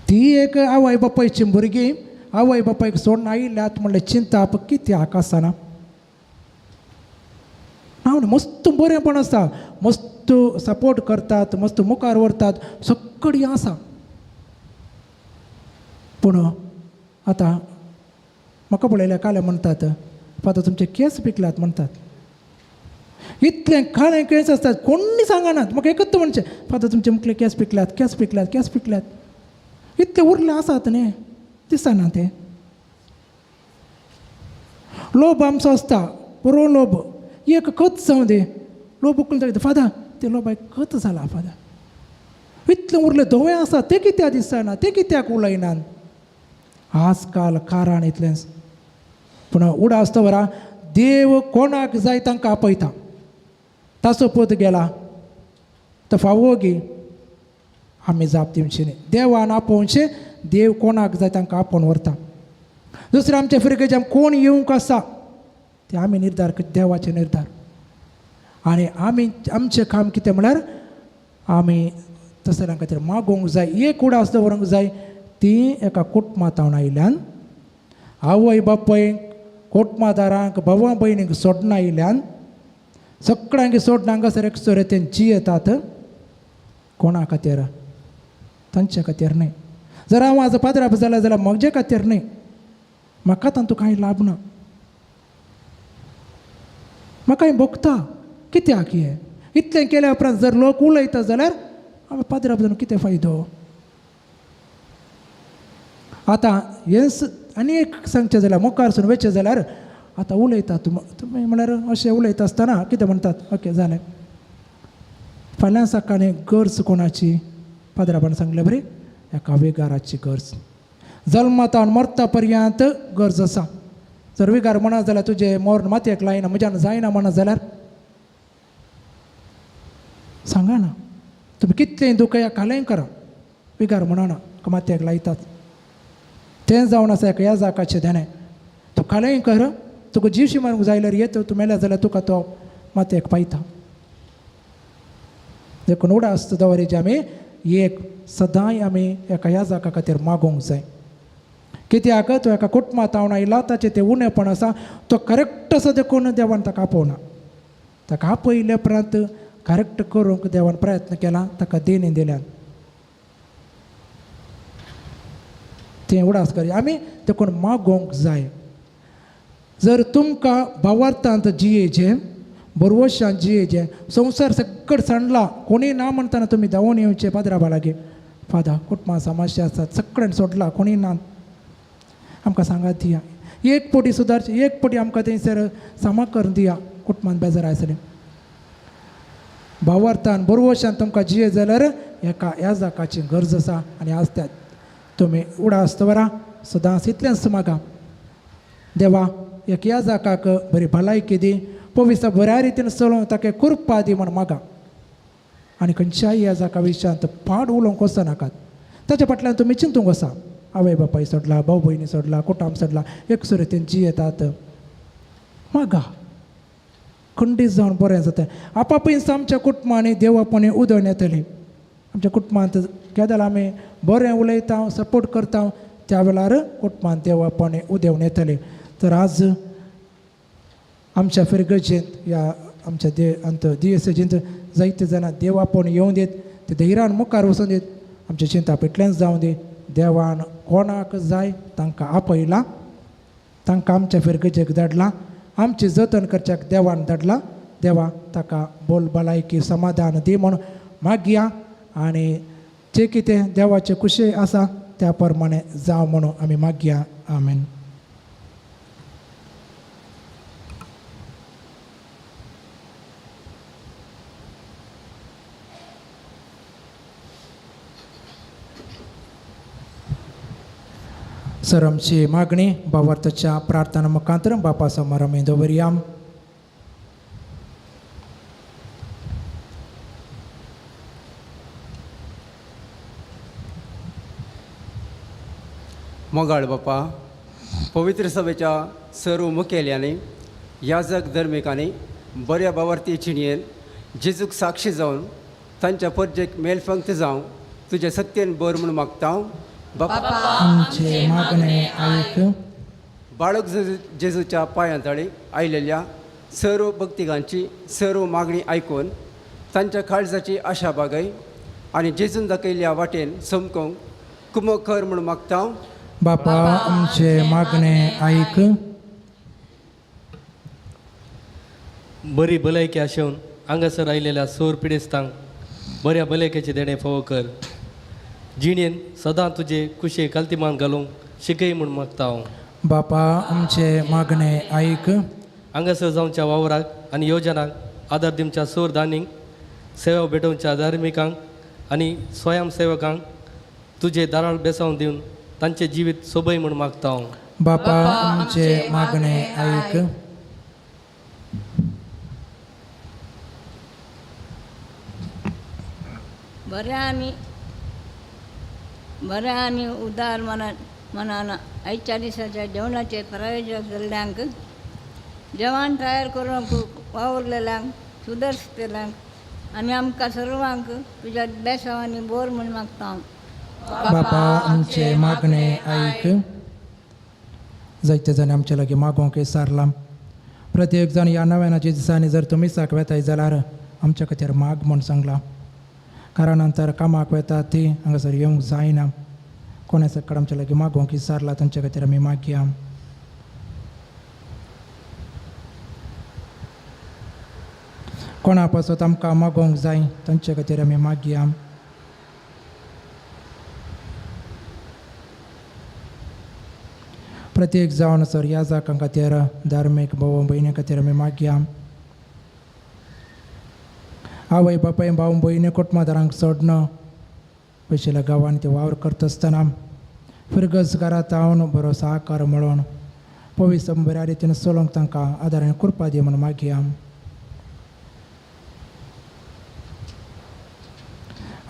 ती एक आवय बापायची भुरगीं आवय बापायक सोडून आयल्यात म्हणलें चिंताप कित्याक आसना. ना मस्त बरेंपण आसा, मस्त सपोर्ट करतात, मस्त मुखार व्हरतात, सगळीं आसा. पूण आतां म्हाका पळयल्यार काले म्हणटात, आतां तुमचे केंस पिकल्यात म्हणटात, इतलें काळें केंस आसतात, कोण्णी सांगनात. म्हाका एकच म्हणचें, फादर तुमचे मुखले केंस पिकल्यात, केंस पिकल्यात, केंस पिकल्यात, इतले उरले आसात न्ही, दिसना तें. लोब आमचो आसता, बरो लोब, एक कत जावं दी, लोब उकलून दाखयता, फादर ते लोबाक कत जाला फादर, इतलें उरलें धवें आसा तें कित्याक दिसना, तें कित्याक उलयनात. आजकाल कारण इतलेंच. पूण उडास दवरा, देव कोणाक जाय तांकां आपयता. ताचो पूत गेला तो फावो गी आमी जाप दिवची न्ही. देवान आपोवचें, देव कोणाक जाय तांकां आपोवन व्हरता. दुसरें आमच्या फिरगेच्यान कोण येवंक आसा ते आमी निर्धार, देवाचे निर्धार. आनी आमी आमचें काम कितें म्हळ्यार आमी तसल्या खातीर मागोवंक जाय, एक उडास दवरूंक जाय. ती एका कुटुंबांत आयल्यान आवय बापायक कुटुंबादारांक भावा भयणीक सोडना आयल्यान सगळ्यांक सोडना हांगासर एकसर ते जियेतात. कोणा खातीर? तांच्या खातीर न्हय. जर हांव आज पाद्राप जाल्या जाल्यार म्हजे खातीर न्हय, म्हाका तांतूं कांय लाभ ना, म्हाका हें भोगता कित्याक हें इतलें केल्या उपरांत जर लोक उलयता जाल्यार हांवें पाद्राप जावन कितें फायदो. आतां हें आनी एक सांगचें जाल्यार मुखार सून वचचें जाल्यार आतां उलयता तुमी म्हळ्यार अशें उलयता आसतना कितें म्हणटात, ओके जालें, फाल्यां सकाळीं गरज कोणाची, पाद्राबान सांगलें बरी, एका विगाराची गरज, जल्मता मरता पर्यंत गरज आसा. जर विगार म्हणा जाल्यार तुजें मोर मातयेक लायना, म्हज्यान जायना म्हणा जाल्यार सांगा ना, तुमी कितलें दुखया कालें करा, विगार म्हणना मातयेक लायतात. तें जावन आसा एका ह्या जाकाचें देणें, तूं कालेंय कर, तुका जीवशी मारूंक जाय येता, तूं मेल्या जाल्यार तुका तो मातयेक पायता. देखून उडास दवरिचे आमी एक सदांय आमी एका ह्या जाका खातीर मागोवंक जाय. कित्याक तो एका कुटुंबांत हांव आयला, ताचें तें उणेपण आसा, तो करेक्ट आसा देखून देवान ताका आपोवना. ताका आपयल्या उपरांत करेक्ट करूंक देवान प्रयत्न केला, ताका देणी दिल्यान तें उडास कर आमी देखून मागोवंक जाय. जर तुमकां भावार्थांत जियेचें, बरवशान जियेचें, संवसार सगळं सांडला, कोणी ना म्हणटाना तुमी धांवून येवचें पाद्राबा लागीं, फादर कुटुंबा समस्या आसात सगळ्यान सोडला, कोणी ना, आमकां सांगात दिया, एक पटी सुदारचें, एक पटी आमकां थंयसर सामा करून दिया, कुटुंबान बेजार आसलें. भावार्थान बरवशान तुमकां जिये जाल्यार एका ह्या जाकाची गरज आसा. आनी आज त्या तुमी उडास दवरा, सदांच इतलेंच मागा, देवा एक ह्या जाकाक बरी भलायकी दी, पवित्र बऱ्या रितीन चलोवंक ताका कृपा दी म्हण मागा. आनी खंयच्याय ह्या जाका विशयांत पाड उलोवंक वचनाकात, ताच्या फाटल्यान तुमी चिंतूंक वसा, आवय बापाय सोडला, भाव भयणी सोडला, कुटाम सोडला, एकसुरे रितीन जियेतात. मागा खंडीत जावन बरें जाता. आपापींच आमच्या कुटुंबांनी देवापणी उदोवन येतली. आमच्या कुटुंबांत केदल आमी बरें उलयता, सपोर्ट करता, त्या वेळार कुटुंबांत देवापणी उदेवन येतली. तर आज आमच्या फिरगर्जेंत ह्या आमच्या दे अंत दियेसेजींत जायते जाणां देवापण येवं दीत, ते धैर्यान मुखार वचून दीत, आमचें चिंता इतलेंच जावं दी. देवान कोणाक जाय तांकां आपयला. तांकां आमच्या फिरगजेक धाडला, आमची जतन करच्याक देवान धाडला. देवा ताका बोल भलायकी समाधान दी म्हूण मागया आनी जे कितें देवाचे खुशी आसा त्या प्रमाणे जावं म्हणून आमी मागया. आमेन. सर आमची मागणी बाबार्थाच्या प्रार्थना मुखांतर बापा समोर आमी दवरया. मोगाळ बापा, पवित्र सभेच्या सर्व मुखेल्यांनी, याजक धर्मिकांनी बऱ्या बावर्ती चिणयेन जेजूक साक्षी जावन तांच्या परजेक मेलफंक्त जावं तुज्या सत्तेन बर म्हूण मागता. बापा आमचे मागणे आयक. बाळक जेजूच्या पांयां तळी आयलेल्या सर्व भक्तिकांची सर्व मागणी आयकून तांच्या काळजाची आशा बागय आनी जेजून दाखयल्ल्या वाटेन समकोंक कुमो कर म्हूण मागता. बापा आमचे मागणे आयक. बरी भलायकी आशेवन हांगासर आयलेल्या सोर पिडेस्तांक बऱ्या भलायकेचे देणें फावो कर. जिणेन सदां तुजे कुशे कालतिमान घालूंक शिकय म्हूण मागता हांव. बापा आमचे मागणे आयक. हांगासर जावच्या वावराक आनी योजनाक आदार दिवच्या सोर दानींक, सेवा भेटोवच्या धार्मिकांक आनी स्वयंसेवकांक तुजे दाराळ बेसावन दिवन तांचें जिवीत सोबय म्हूण मागता हांव. बापा आमचे मागणे आयक. बऱ्या आनी उदार मनान आयच्या दिसाच्या जेवणाचे प्रायोजक जाल्ल्यांक, जेवण तयार करूंक वावुरलेल्यांक, सुदर्शतेल्यांक आनी आमकां सर्वांक तुज्या बेसांवांनी बोर म्हूण मागता हांव. बापा आमचे मागणे आयक. जायते जाण आमचे लागीं मागोवंक सारलां. प्रत्येक जाण ह्या नव्यानाच्या दिसांनी जर तुमी साक वेताय जाल्यार आमच्या खातीर माग म्हूण सांगलां. कारण नंतर कामाक वेता ती हांगासर येवंक जायना. कोणा सकड आमच्या लागीं मागोवंक सारलां तांच्या खातीर आमी मागया. कोणा पासत आमकां मागोवंक जाय तांचे खातीर आमी मागया. प्रत्येक जावन सर ह्या जाकां खातीर धार्मीक भाव भयणी खातीर आमी मागया. आवय बापाय भाव भयणी कुटुंबादारांक सोडना पयशिल्या गांवांनी ते वावर करता आसतना फिरगज घरांत हांव बरो साकार मेळोवन पवित्र बऱ्या रितीन चलोवंक तांकां आदार आनी कृपा दी म्हूण मागया.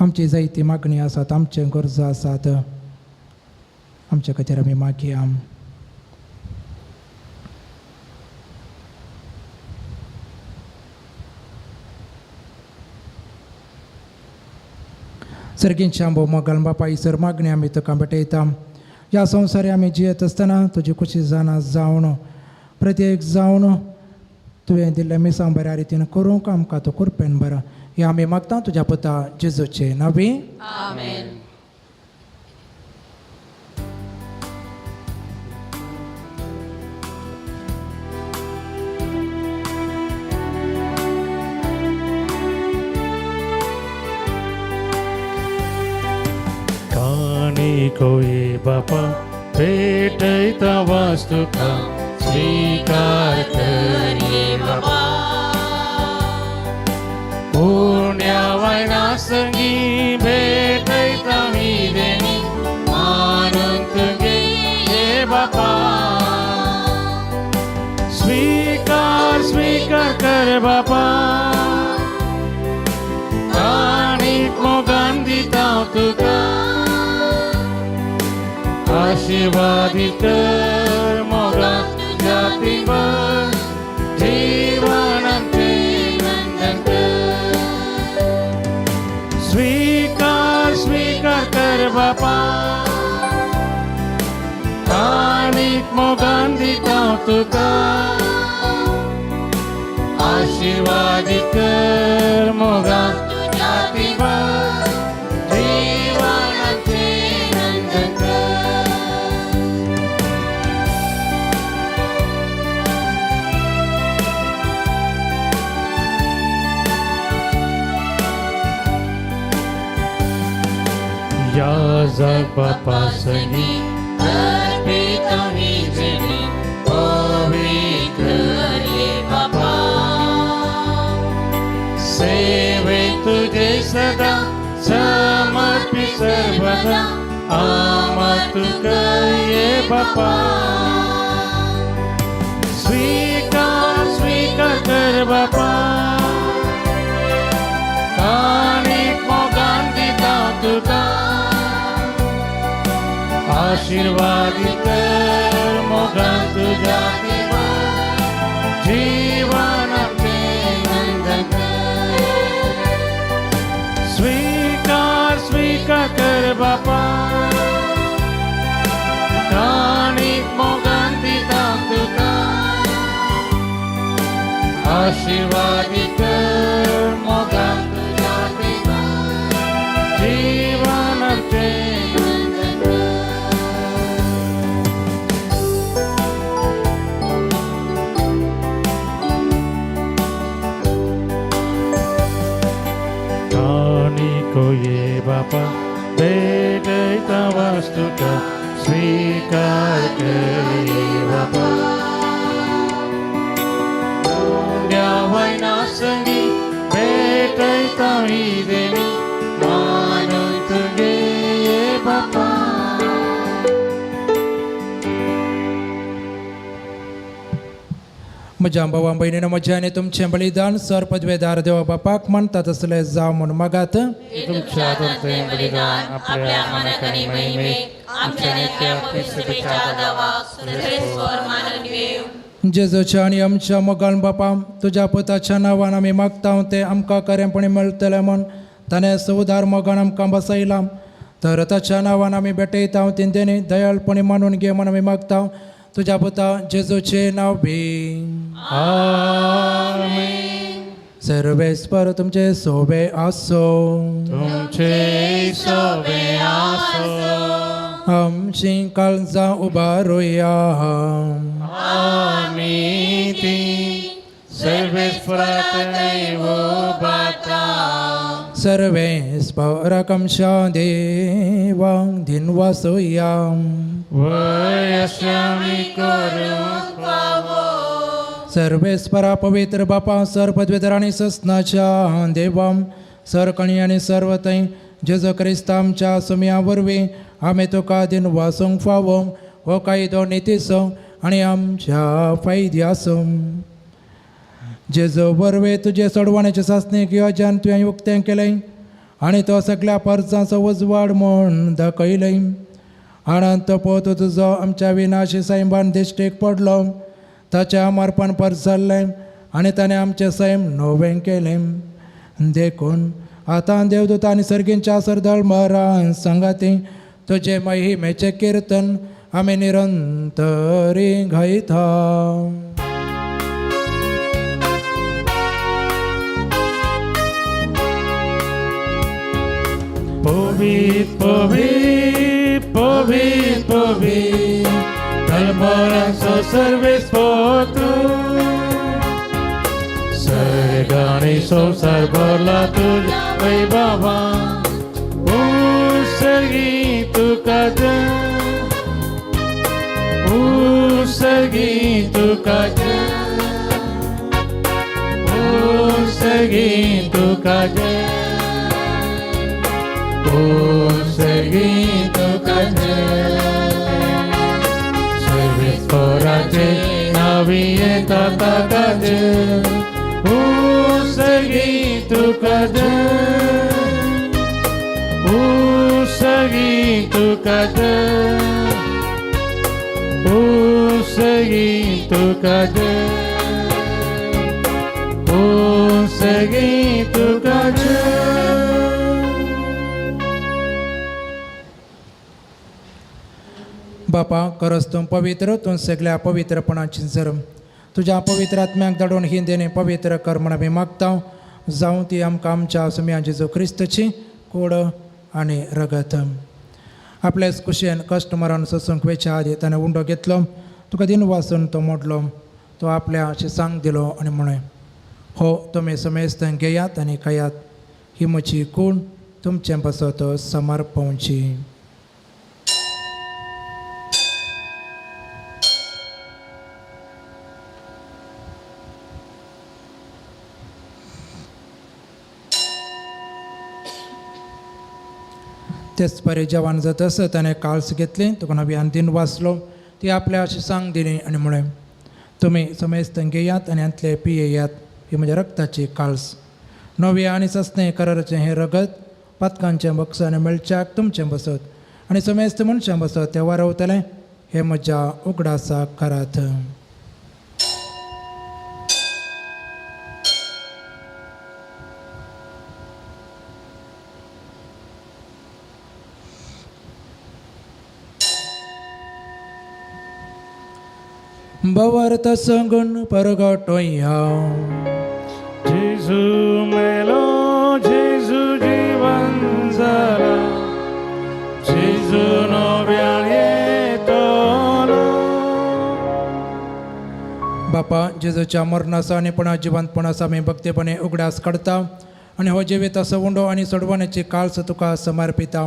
आमची जायती मागणी आसात, आमच्यो गरजो आसात, आमच्या खातीर आमी मागया. सर्गींच्या मोगल बापा सर मागणी आमी तुका भेटयता. ह्या संवसारी आमी जियेत आसतना तुजी खुशी जाणा जावन प्रत्येक जावन तुवें दिल्ल्या मिसां बऱ्या रितीन करूंक आमकां तूं कृपेन बरो हें आमी मागता तुज्या पुता जेजूचे नांवी. आमेन. काणिको बापा भेटयता वास्तुका स्वीकार कर बापा. पुण्या वयना संगी भेटयता ही देणी मानून तुगे ये बापा. स्वीकार स्वीकार कर बापा. काणीक मोगान दिता तुका आशीर्वादित कर मोगा जातीवर जीवन आमचे नंदन कर. स्वीकार स्वीकार कर बापा. काणीक मोगान दिता तुका आशीर्वादित कर मोगा जातीवर जीवन आमचे नंदन कर. याजक बापा संगी अर्पिता ही देणी पवित्र ये बापा. सेवे तुझे सदा समर्पित सर्वदा आमा तुका ये बापा. स्वीकार स्वीकार कर बापा काणीक मोगान दिता तुका आशीर्वादी कर मोगान तुज्या देवा जीवन आमचें नंदन कर. स्वीकार स्वीकार कर बापा काणीक मोगान दिता तुका आशीर्वादी कर मोगान तुज्या देवा जीवन आमचें नंदन कर. काणिको ये बापा भेटयता वास्तुका स्वीकार कर ये बापा. उंड्या वयना संगी भेटयता ही देणी मानून तुगे ये बापा. म्हज्या भावा भयणीनो म्हजें आनी तुमचें बलिदान सर पदवेदार देवा बापाक मानता तसलें जावं म्हूण मागात. तुमच्या हातांतलें बलिदान आपल्या मानाक आनी महिमेक आमच्या नित्य पवित्र दावाक सर्वेस्पर मानून घेवं. जेजूच्या आनी आमच्या मोगान बापा तुज्या पुताच्या नांवान आमी मागता तें आमकां खरेंपणी मेळटलें म्हूण ताणें सवदार मोगान आमकां बसयलां तर ताच्या नांवान आमी भेटयता तेंच्यांनी दयाळपणी मानून घे म्हूण आमी मागता तुज्या पुता जेजूचें नांव बी. आमेन. सर्वेस्पर तुमचे सोबे आसो. तुमचे सोबे आसो. आमची काळजां उबारुया. आमी ती सर्वेस्पराक उबारता. सर्वेस्पराक आमच्या देवाक दिनवासुया. वय आमी करूंक फावो. सर्वेस्परा पवित्र बापा सर पदवेधर आनी ससनाच्या देवाम सरकणी आनी सर्व थंय जेजू क्रिस्त आमच्या सुमया वरवीं आमी तुका दिनवासूंक फावो हो कायदो नितीचो आनी आमच्या फायद्याचो. जेजू वरवीं तुजे सोडवण्याचे सासणीक योजन तुवें उक्तें केलें आनी तो सगळ्या परसांचो उजवाड म्हूण दाखयलें. आनंद पोत तुजो आमच्या विनाशी सैमान दिश्टीक पडलो ताचें अमरपण परसल्लें आनी ताणें आमचें सैम नवें केलें. देखून आतां देवदूत आनी सर्गींच्या सरदळ मरान सांगाती तुजे महिमेचें किर्तन आमी निरंतरी गायता. पवित पवित पवित पवित तलमरांचो सर्वेस्पर तूं सर्ग आनी संवसार भरला तुज्या वैभवा उत्सर्गी तुका जय उत्सर्गी तुका जय उत्सर्गी तुका जय उत्सर्गी तुका जय. सर्वेस्पराचे नावी येता ताका जय उत्सर्गी तुका जय उत्सर्गी तुका जय उत्सर्गी तुका जय उत्सर्गी तुका जय. बापा खरंच तूं पवित्र तूं सगळ्या पवित्रपणाची जर तुज्या पवित्र आत्म्याक धाडून ही देणे पवित्र कर म्हण आमी मागता जावं ती आमकां आमच्या सुम्या जेजू क्रिस्तची कूड आनी रगत. आपल्याच कुशेन कश्ट मरण सोसूंक वेच्या आदी ताणें उंडो घेतलो तुका दिन वाचून तो मोडलो तो आपल्या शिसांक दिलो आनी म्हळें हो तुमी समेस्त घेयात आनी खायात ही म्हजी कूड तुमचें पासत समर्पवची. तेच परी जेवण जातस ताणें काळस घेतली, तुका नव्यान दिन वाचलो, ती आपल्या शिसांक दिली आनी म्हळें, तुमी समेस्त घेयात आनी हांतले पियेयात, ही म्हज्या रक्ताची काळस. नवी आनी सस्ने कराराचें हें रगत पातकांचें बक्षां मेळच्याक तुमचें बसत आनी समेस्त मनशां बसत तें वारवतलें, हें म्हज्या उगडासाक करात. भवार्थ सांगून परगटोया. जेजू मेलो, जेजू जीवन जाला, जेजू नव्यान येतलो. बापा, जेजूच्या मरणाचो आनी पुणा जिवंतपणाचो आमी भक्तीपणे उगडास काडता आनी हो जिवीत असो उंडो आनी सोडवण्याची काळस तुका समर्पिता.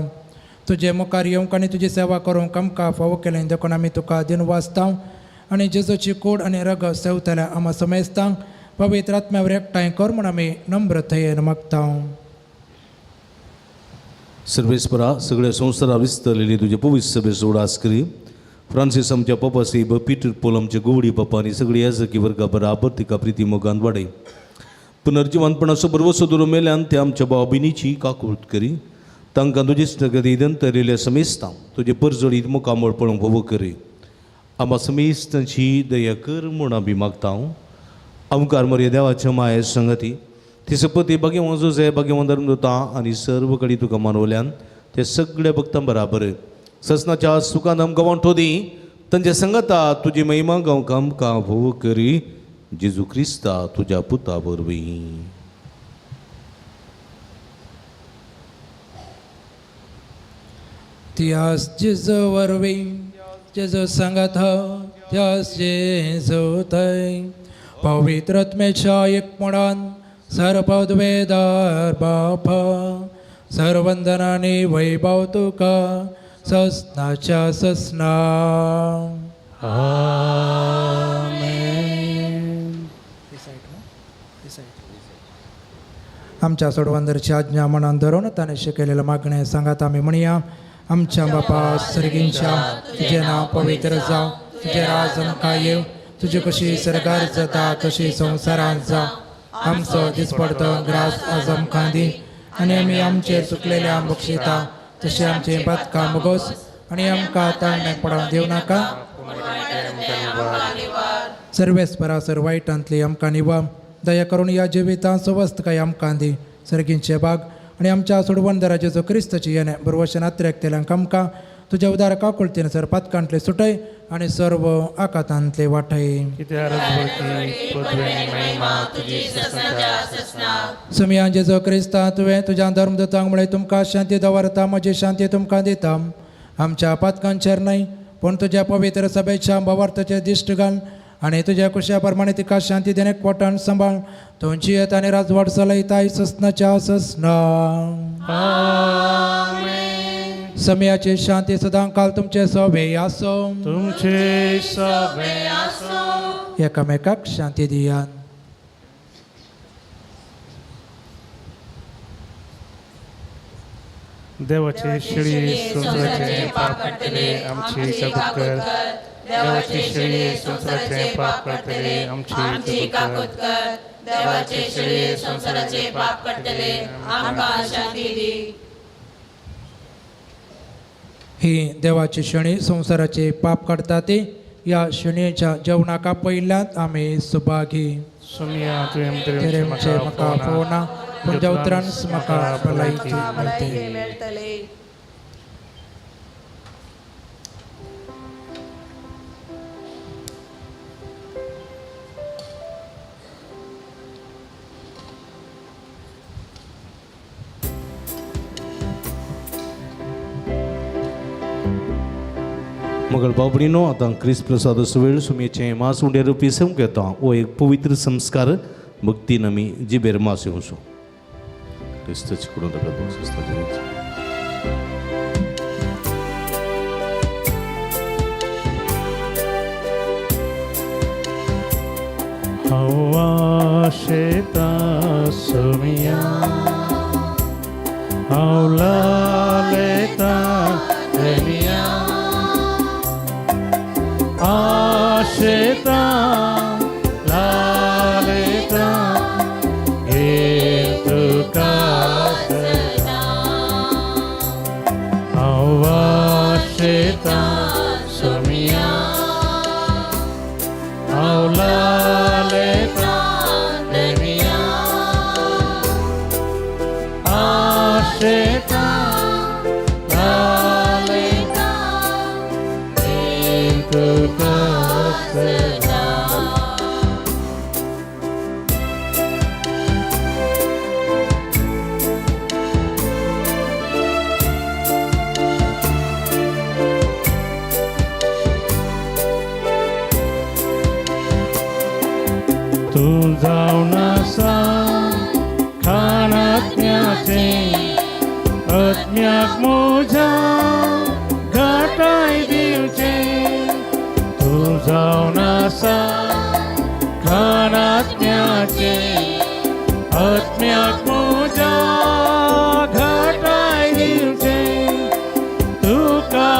तुजे मुखार येवंक आनी तुजी सेवा करूंक आमकां फावो केलें देखून आमी तुका दिन वाचता आनी जेजूची कूड आनी रगत सेवतल्या आमा समेस्तांक पवित्र आत्म्यावर एकठांय कर म्हूण आमी नम्रतयेन मागता. सर्वेस्परा, सगळ्या संवसारा विस्तरलेली तुजे पवित्र सभेचो उडास करी. फ्रांसीस आमच्या पप्पा साहेब, पीटर पोल आमचे गोवडी पप्पा आनी सगळी याजकी वर्गा बराबर तिका प्रिती मोगान वाडय. पुनर्जिवनपणाचो बरवसो दवरून मेल्यान ते आमच्या भाव भयणीची काकूट करी. तांकां तुजे गती दंतरिल्ल्या समेस्तां तुजे परजळीत मुखामळ पळोवंक भोव करी. आमा समेस्तांची दया कर म्हूण आमी मागता. आमकार मरे देवाच्या माये संगती ती सपती भाग्यवान जोजे भाग्यवान धर्मदूता आनी सर्व कडेन तुका मानवल्यान ते सगळ्या भक्तां बराबर ससनाच्या सुखान आमकां वांटो दी. तांच्या संगता तुजी महिमा गांवक आमकां भोव करी. जेजू क्रिस्ता तुज्या पुता वरवीं. त्यास जेजू वरवीं, जेजू सांगात, त्यास जेजू थंय पवित्र आत्म्याच्या एकपणान सर्वद्वेदार बापा सर्वंदनानी वैभव तुका ससनाच्या ससना. आमच्या सोडवंदरची आज्ञा मनान धरून ताणें शिकयलेलं मागणें सांगात आमी म्हणया. आमच्या बापा सर्गींच्या, तुजें नांव पवित्र जावं, तुजें राज आमकां येवं, तुजी कशी सरकार जाता तशी संवसारांत जावं. आमचो दिसपडतो ग्रास आज आमकां दी आनी आमी आमचेर चुकलेल्या बक्षिता तशें आमचें पातकां मुगोस आनी आमकां ताळण्याक पडोवंक दिवं नाका. सर्वेस्परा सर वायटांतली आमकां निवा, दया करून ह्या जिवितांत सुवस्थकाय आमकां दी. सर्गींचे बाग आनी आमच्या सोडवणदाराचे जो क्रिस्ताची येणे बरवशन आत्रेक आमकां तुज्या उदार काकुळतीन सर पातकांतले सुटय आनी सर्व आकातांतले वाटय. सुमया जेजो क्रिस्ता, तुवें तुज्या धर्मदूतांक म्हळें, तुमकां शांती दवरता, म्हजी शांती तुमकां दिता. आमच्या पातकांचेर न्हय पूण तुज्या पवित्र सभेच्या भावार्थाचेर दिश्ट घाल आनी तुज्या कुशा प्रमाणे तिका शांती देणे पोटान सांबाळ. तुमची येत आनी राजवाड चलयताय ससनाच्या ससना. समयाची शांती सदां काल तुमचे सोबे आसो, तुमचे सोबे आसो. एकामेकाक शांती दियात. देवाचे शेळी संवसाराचे पाप काडटले आमची काकूट कर. देवाचे शेळी संवसाराचे पाप काडटले आमची काकूट कर. देवाचे शेळी संवसाराचे पाप काडटले आमकां शांती दी. ही देवाची शेणी संवसाराचे पाप काडटा ती ह्या शेणयेच्या जेवणाक आपयल्ल्यान आमी सुभागी. सुमया तुवें म्हाका पळोवना पूण ज्या उतरान म्हाका भलायकी मेळटली. मगळ बाबडीनो, आतां क्रिस्त प्रसादाचो वेळ. सुमयेचें मास उंड्या रुपी सेवंक येता. हो एक पवित्र संस्कार भक्तीन आमी जिबेर मास येवचो. क्रिस्ताची कडून ताका दोश आसता. हवा शेता सुमिया हांव लालेता धनिया आशेता लालेता घेन तुका हांव आशेता सोमिया हांव लालेता धनिया आशेता लालेता घेन तुका सदा. तूं जावन आसा खाणात्म्याचें आत्म्याक म्हज्या घाटाय दिवचें. तूं जावन आसा खाणात्म्याचें आत्म्याक म्हज्या घाटाय दिवचें. तुका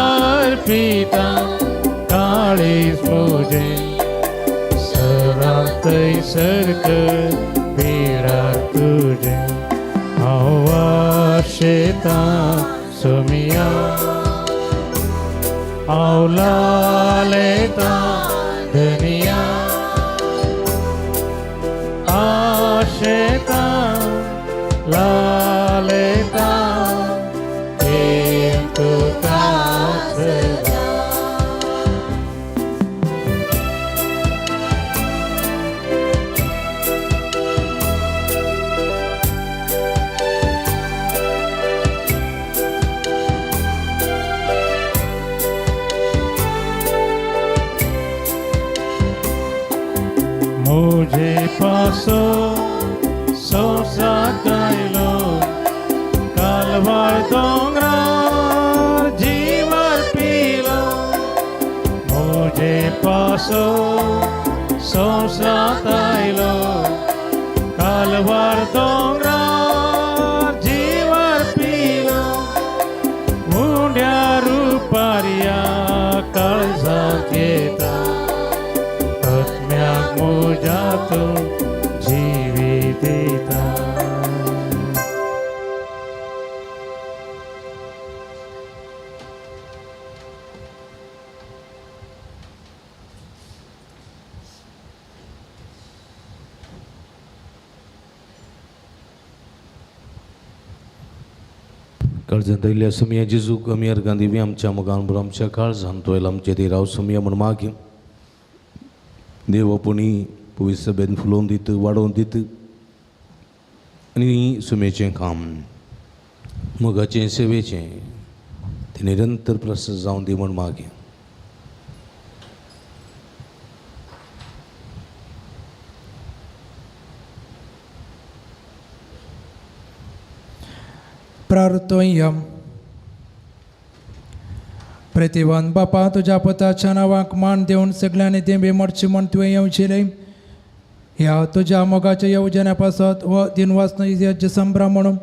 अर्पिता काळीज म्हजें सदां थंयसर कर पिडार तुजें. हांव आशेतां सोमिया हांव लालेतां धनिया आशेतां लालेतां घेन तुका सदा. मुझे पासो संवसार आयलो कालवार दोंगरार जिवार पिलो. मुझे पासो संवसार आयलो कालवार दोंगरार जिवार पिलो. मुंड्या रुपारिया काळजांत येता आत्म्याक म्हज्या तूं जिवीत दिता. काळजांत आयिल्ल्या सुमया जेजूक आमी अर्गां दिवया. आमच्या मोगान बरो आमच्या काळजान तो आयला आमच्या देराव सुमया म्हूण मागीर देव आपुणी पवित्र सभेन फुलोवन दित वाडोवन दित आनी सुमेचें काम मोगाचें सेवेचें तें निरंतर प्रसन्न जावन दी म्हूण मागीर. प्रार्थोयम. प्रतिवन बापा तुज्या पुताच्या नांवाक मान दिवन सगळ्यांनी देंबी मरची म्हूण तुवें येवजिलें. ह्या तुज्या मोगाच्या येवजण्या पासत हो दिनवासना यज्ञ संभ्रम म्हणून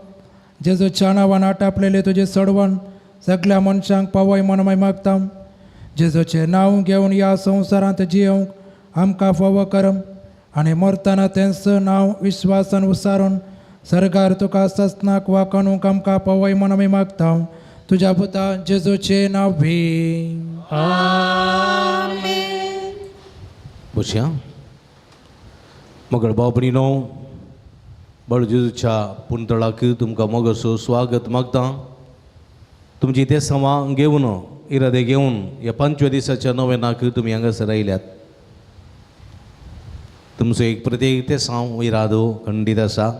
जेजूच्या नांवान आटापलेले तुजे सडवण सगळ्या मनशांक पावय म्हूण मागीर मागता. जेजूचें नांव घेवन ह्या संवसारांत जियोवंक आमकां फावो करम आनी मरतना तेंच नांव विश्वासान उसारून सरकार तुका ससनाक वाकणूक आमकां पावय म्हूण आमी मागता. तुज्या पुता जेजूचें नांव भी. बसया. मगळ भाव भयणीनो, बळ जेजूच्या पुंतळाक तुमकां मोगाचो स्वागत मागता. तुमची ते समा घेवन इरादे घेवन ह्या पंचव्या दिसाच्या नवेनाक तुमी हांगासर आयल्यात. तुमचो एक प्रत्येक ते साव इरादो खंडीत आसा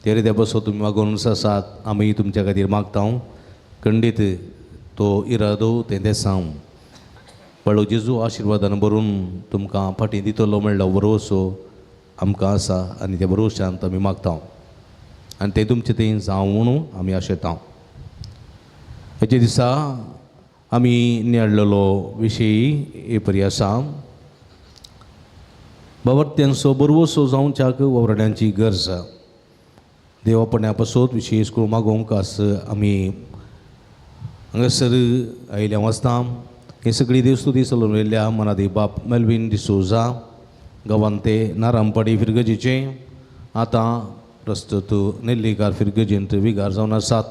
ते रित्या बसो तुमी मागोवन आसात. आमी तुमच्या खातीर मागता खंडीत तो इरादो तें देसांव बळो जेजू आशिर्वादान भरून तुमकां फाटीं दितलो म्हणलो भरोसो आमकां आसा आनी त्या भरोशांत आमी मागता आनी तें तुमचें तें जावं म्हणून आमी आशेता. हेच्या दिसा आमी नियाळलेलो विशय हे परी आसा. बाबा त्यांचो बरवसो जावच्याक वावराड्यांची गरज. देवापण्या पासत विशेश करून मागोवंक आस आमी हांगासर आयिल्ल्या वाचता. हे सगळी देवस्तुती चलून येयल्ल्या मनादी बाप मेल्वीन डिसोजा, गांवांत ते नारामपाडी फिरगजीचे, आतां प्रस्तुत नेल्लीकार फिरगजींत विगार जावन आसात.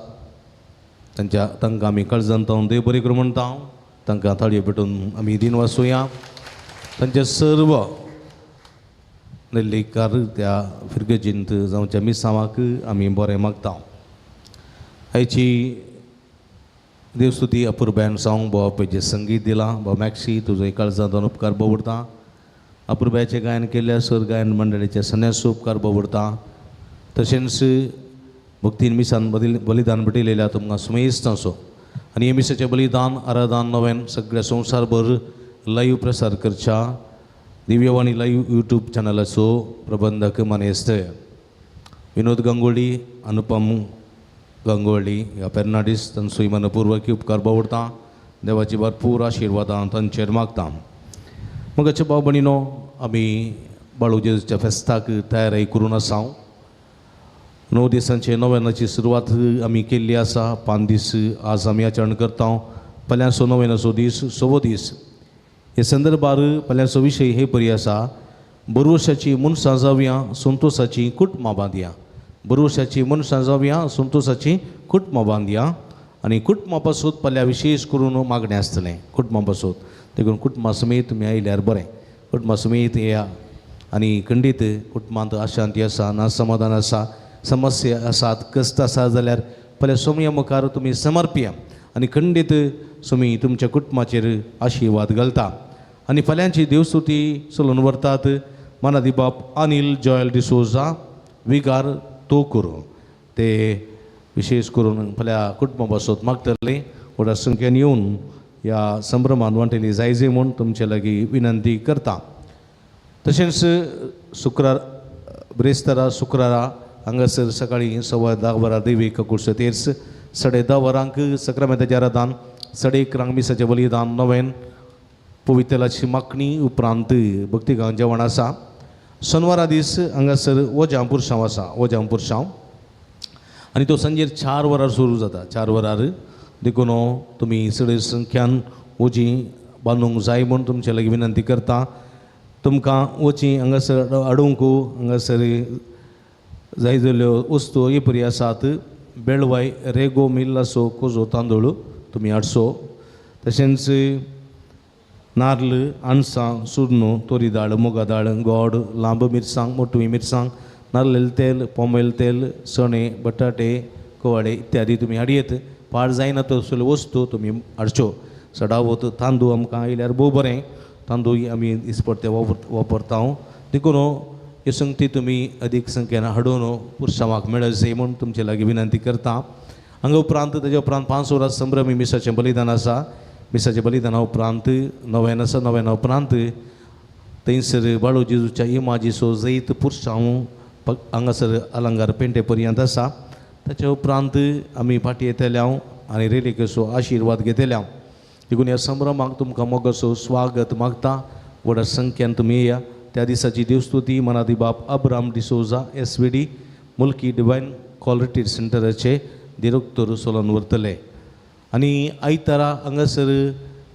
तांच्या तांकां आमी काळजांत देव बरें करूं म्हणटा. तांकां ताळयो पेटून आमी दिन वाचुया. तांचे सर्व नेल्लीकार त्या फिरगजींत जावच्या मिसांवाक आमी बरें मागता. आयची देवस्तुती अपुरबायन सावंग भाव संगीत दिलां. भाव मॅक्सी तुजो काळजांत उपकार बोवडता. अपुरबायचें गायन केल्ल्या सर गायन मंडळीचे सन्यासो उपकार बोवडता. तशेंच भक्तीन मिसान बलिदान भेटयलेल्या तुमकां सुमेस्त असो आनी हे मिसाचें बलिदान आराधन नव्यान सगळ्या संवसारभर लायव्ह प्रसार करच्या दिव्यवाणी लायव्ह यूट्यूब चॅनलाचो प्रबंधक मानेस्त विनोद गंगोळी, अनुपम गंगोळी ह्या फेर्नांडीस तांचो मनपूर्वक उपकार बावडता. देवाची भरपूर आशिर्वादां तांचेर मागता. मगाचे भाव भयणीनो, आमी बाळू जेजूच्या फेस्ताक तयारी करून आसा. 9 दिसांचे नव्यानाची सुरवात आमी केल्ली आसा. 5 दीस आज आमी आचरण करता. फाल्यांचो नव्यानाचो दीस सवो दीस. हे संदर्भार फाल्यांचो विशय हे परी आसा: बरवशाची मनशां जावया, संतोशाची कुटुंबां बांदया. बरवशाची मनशां जावया, संतोशाची कुटुंबां बांदया. आनी कुटुंबा पासून फाल्यां विशेश करून मागणें आसतलें कुटुंबा पासून. देखून कुटुंबा समेत तुमी आयल्यार बरें. कुटुंबा समेत येया आनी खंडीत कुटुंबांत अशांती आसा, ना समाधान आसा, समस्या आसात, कश्ट आसा जाल्यार फाल्यां सोमया मुखार तुमी समर्पया आनी खंडीत सोमी तुमच्या कुटुंबाचेर आशिर्वाद घालता. आनी फाल्यांची देवस्तुती चलोवन व्हरतात मनादी बाप अनिल जॉयल डिसोजा, विगार तो करूं. ते विशेश करून फाल्यां कुटुंबा पासत मागतले. व्हडा संख्येन येवन ह्या संभ्रमान वांटेली जायजे म्हूण तुमचे लागीं विनंती करता. तशेंच शुक्रार ब्रेस्तारा शुक्रारा हांगासर सकाळीं 10:15 वरां देवी ककुर्स तेर्स, 10:30 वरांक सक्रामेंताचें आराधन, 11:30 मिसाचें बलिदान, नवेन पवित्रलाची मागणी उपरांत भक्तिगांव जेवण आसा. शनवारा दीस हांगासर वजां पुरसांव आसा, वजां पुरसांव आनी तो सांजेर 4 वरार सुरू जाता, 4 वरार. देखून तुमी चड संख्यान वजीं बांदूंक जाय म्हूण तुमचे लागीं विनंती करता. तुमकां वचीं हांगासर हाडूंक हांगासर जाय जाल्ल्यो वस्तू ही परी आसात: बेळवाय रेगो मिल्लाचो कोजो तांदूळ तुमी हाडचो, तशेंच नार्ल, अणसां, सुर्णो, तोरी दाळ, मुगा दाळ, गोड, लांब मिरसांग, मोटवी मिरसांग, नाल्लेल तेल, पोमेल तेल, चणे, बटाटे, कवाडे इत्यादी तुमी हाडयेत. पाड जायना तसल्यो वस्तू तुमी हाडच्यो. सडावत तांदूळ आमकां आयल्यार भोव बरें. तांदूळ आमी दिसपडटे वापरता. देखून ह्यो संगती तुमी अदीक संख्येन हाडून पुरसांवाक मेळचे म्हूण तुमचे लागीं विनंती करता. हांगा उपरांत ताज्या उपरांत 5 वरां संभ्रमी मिसाचें बलिदान आसा. मिसाचें बलिदाना उपरांत नव्यान आसा. नव्याना उपरांत थंयसर बाळू जेजूच्या इमाजीचो जैत पुरसांव हांगासर अलंगार पेंटे पर्यंत आसा. ताच्या उपरांत आमी फाटीं येतले हांव आनी रेलिकेचो आशिर्वाद घेतले हांव. देखून ह्या संभ्रमाक तुमकां मोगाचो स्वागत मागता. व्हडा संख्येन तुमी येया. त्या दिसाची देवस्तुती मनादी बाप Abram D'Souza S V D, Mulki divine quality सेंटराचे दिरोक्तर सोलोन व्हरतले. आनी आयतारा हांगासर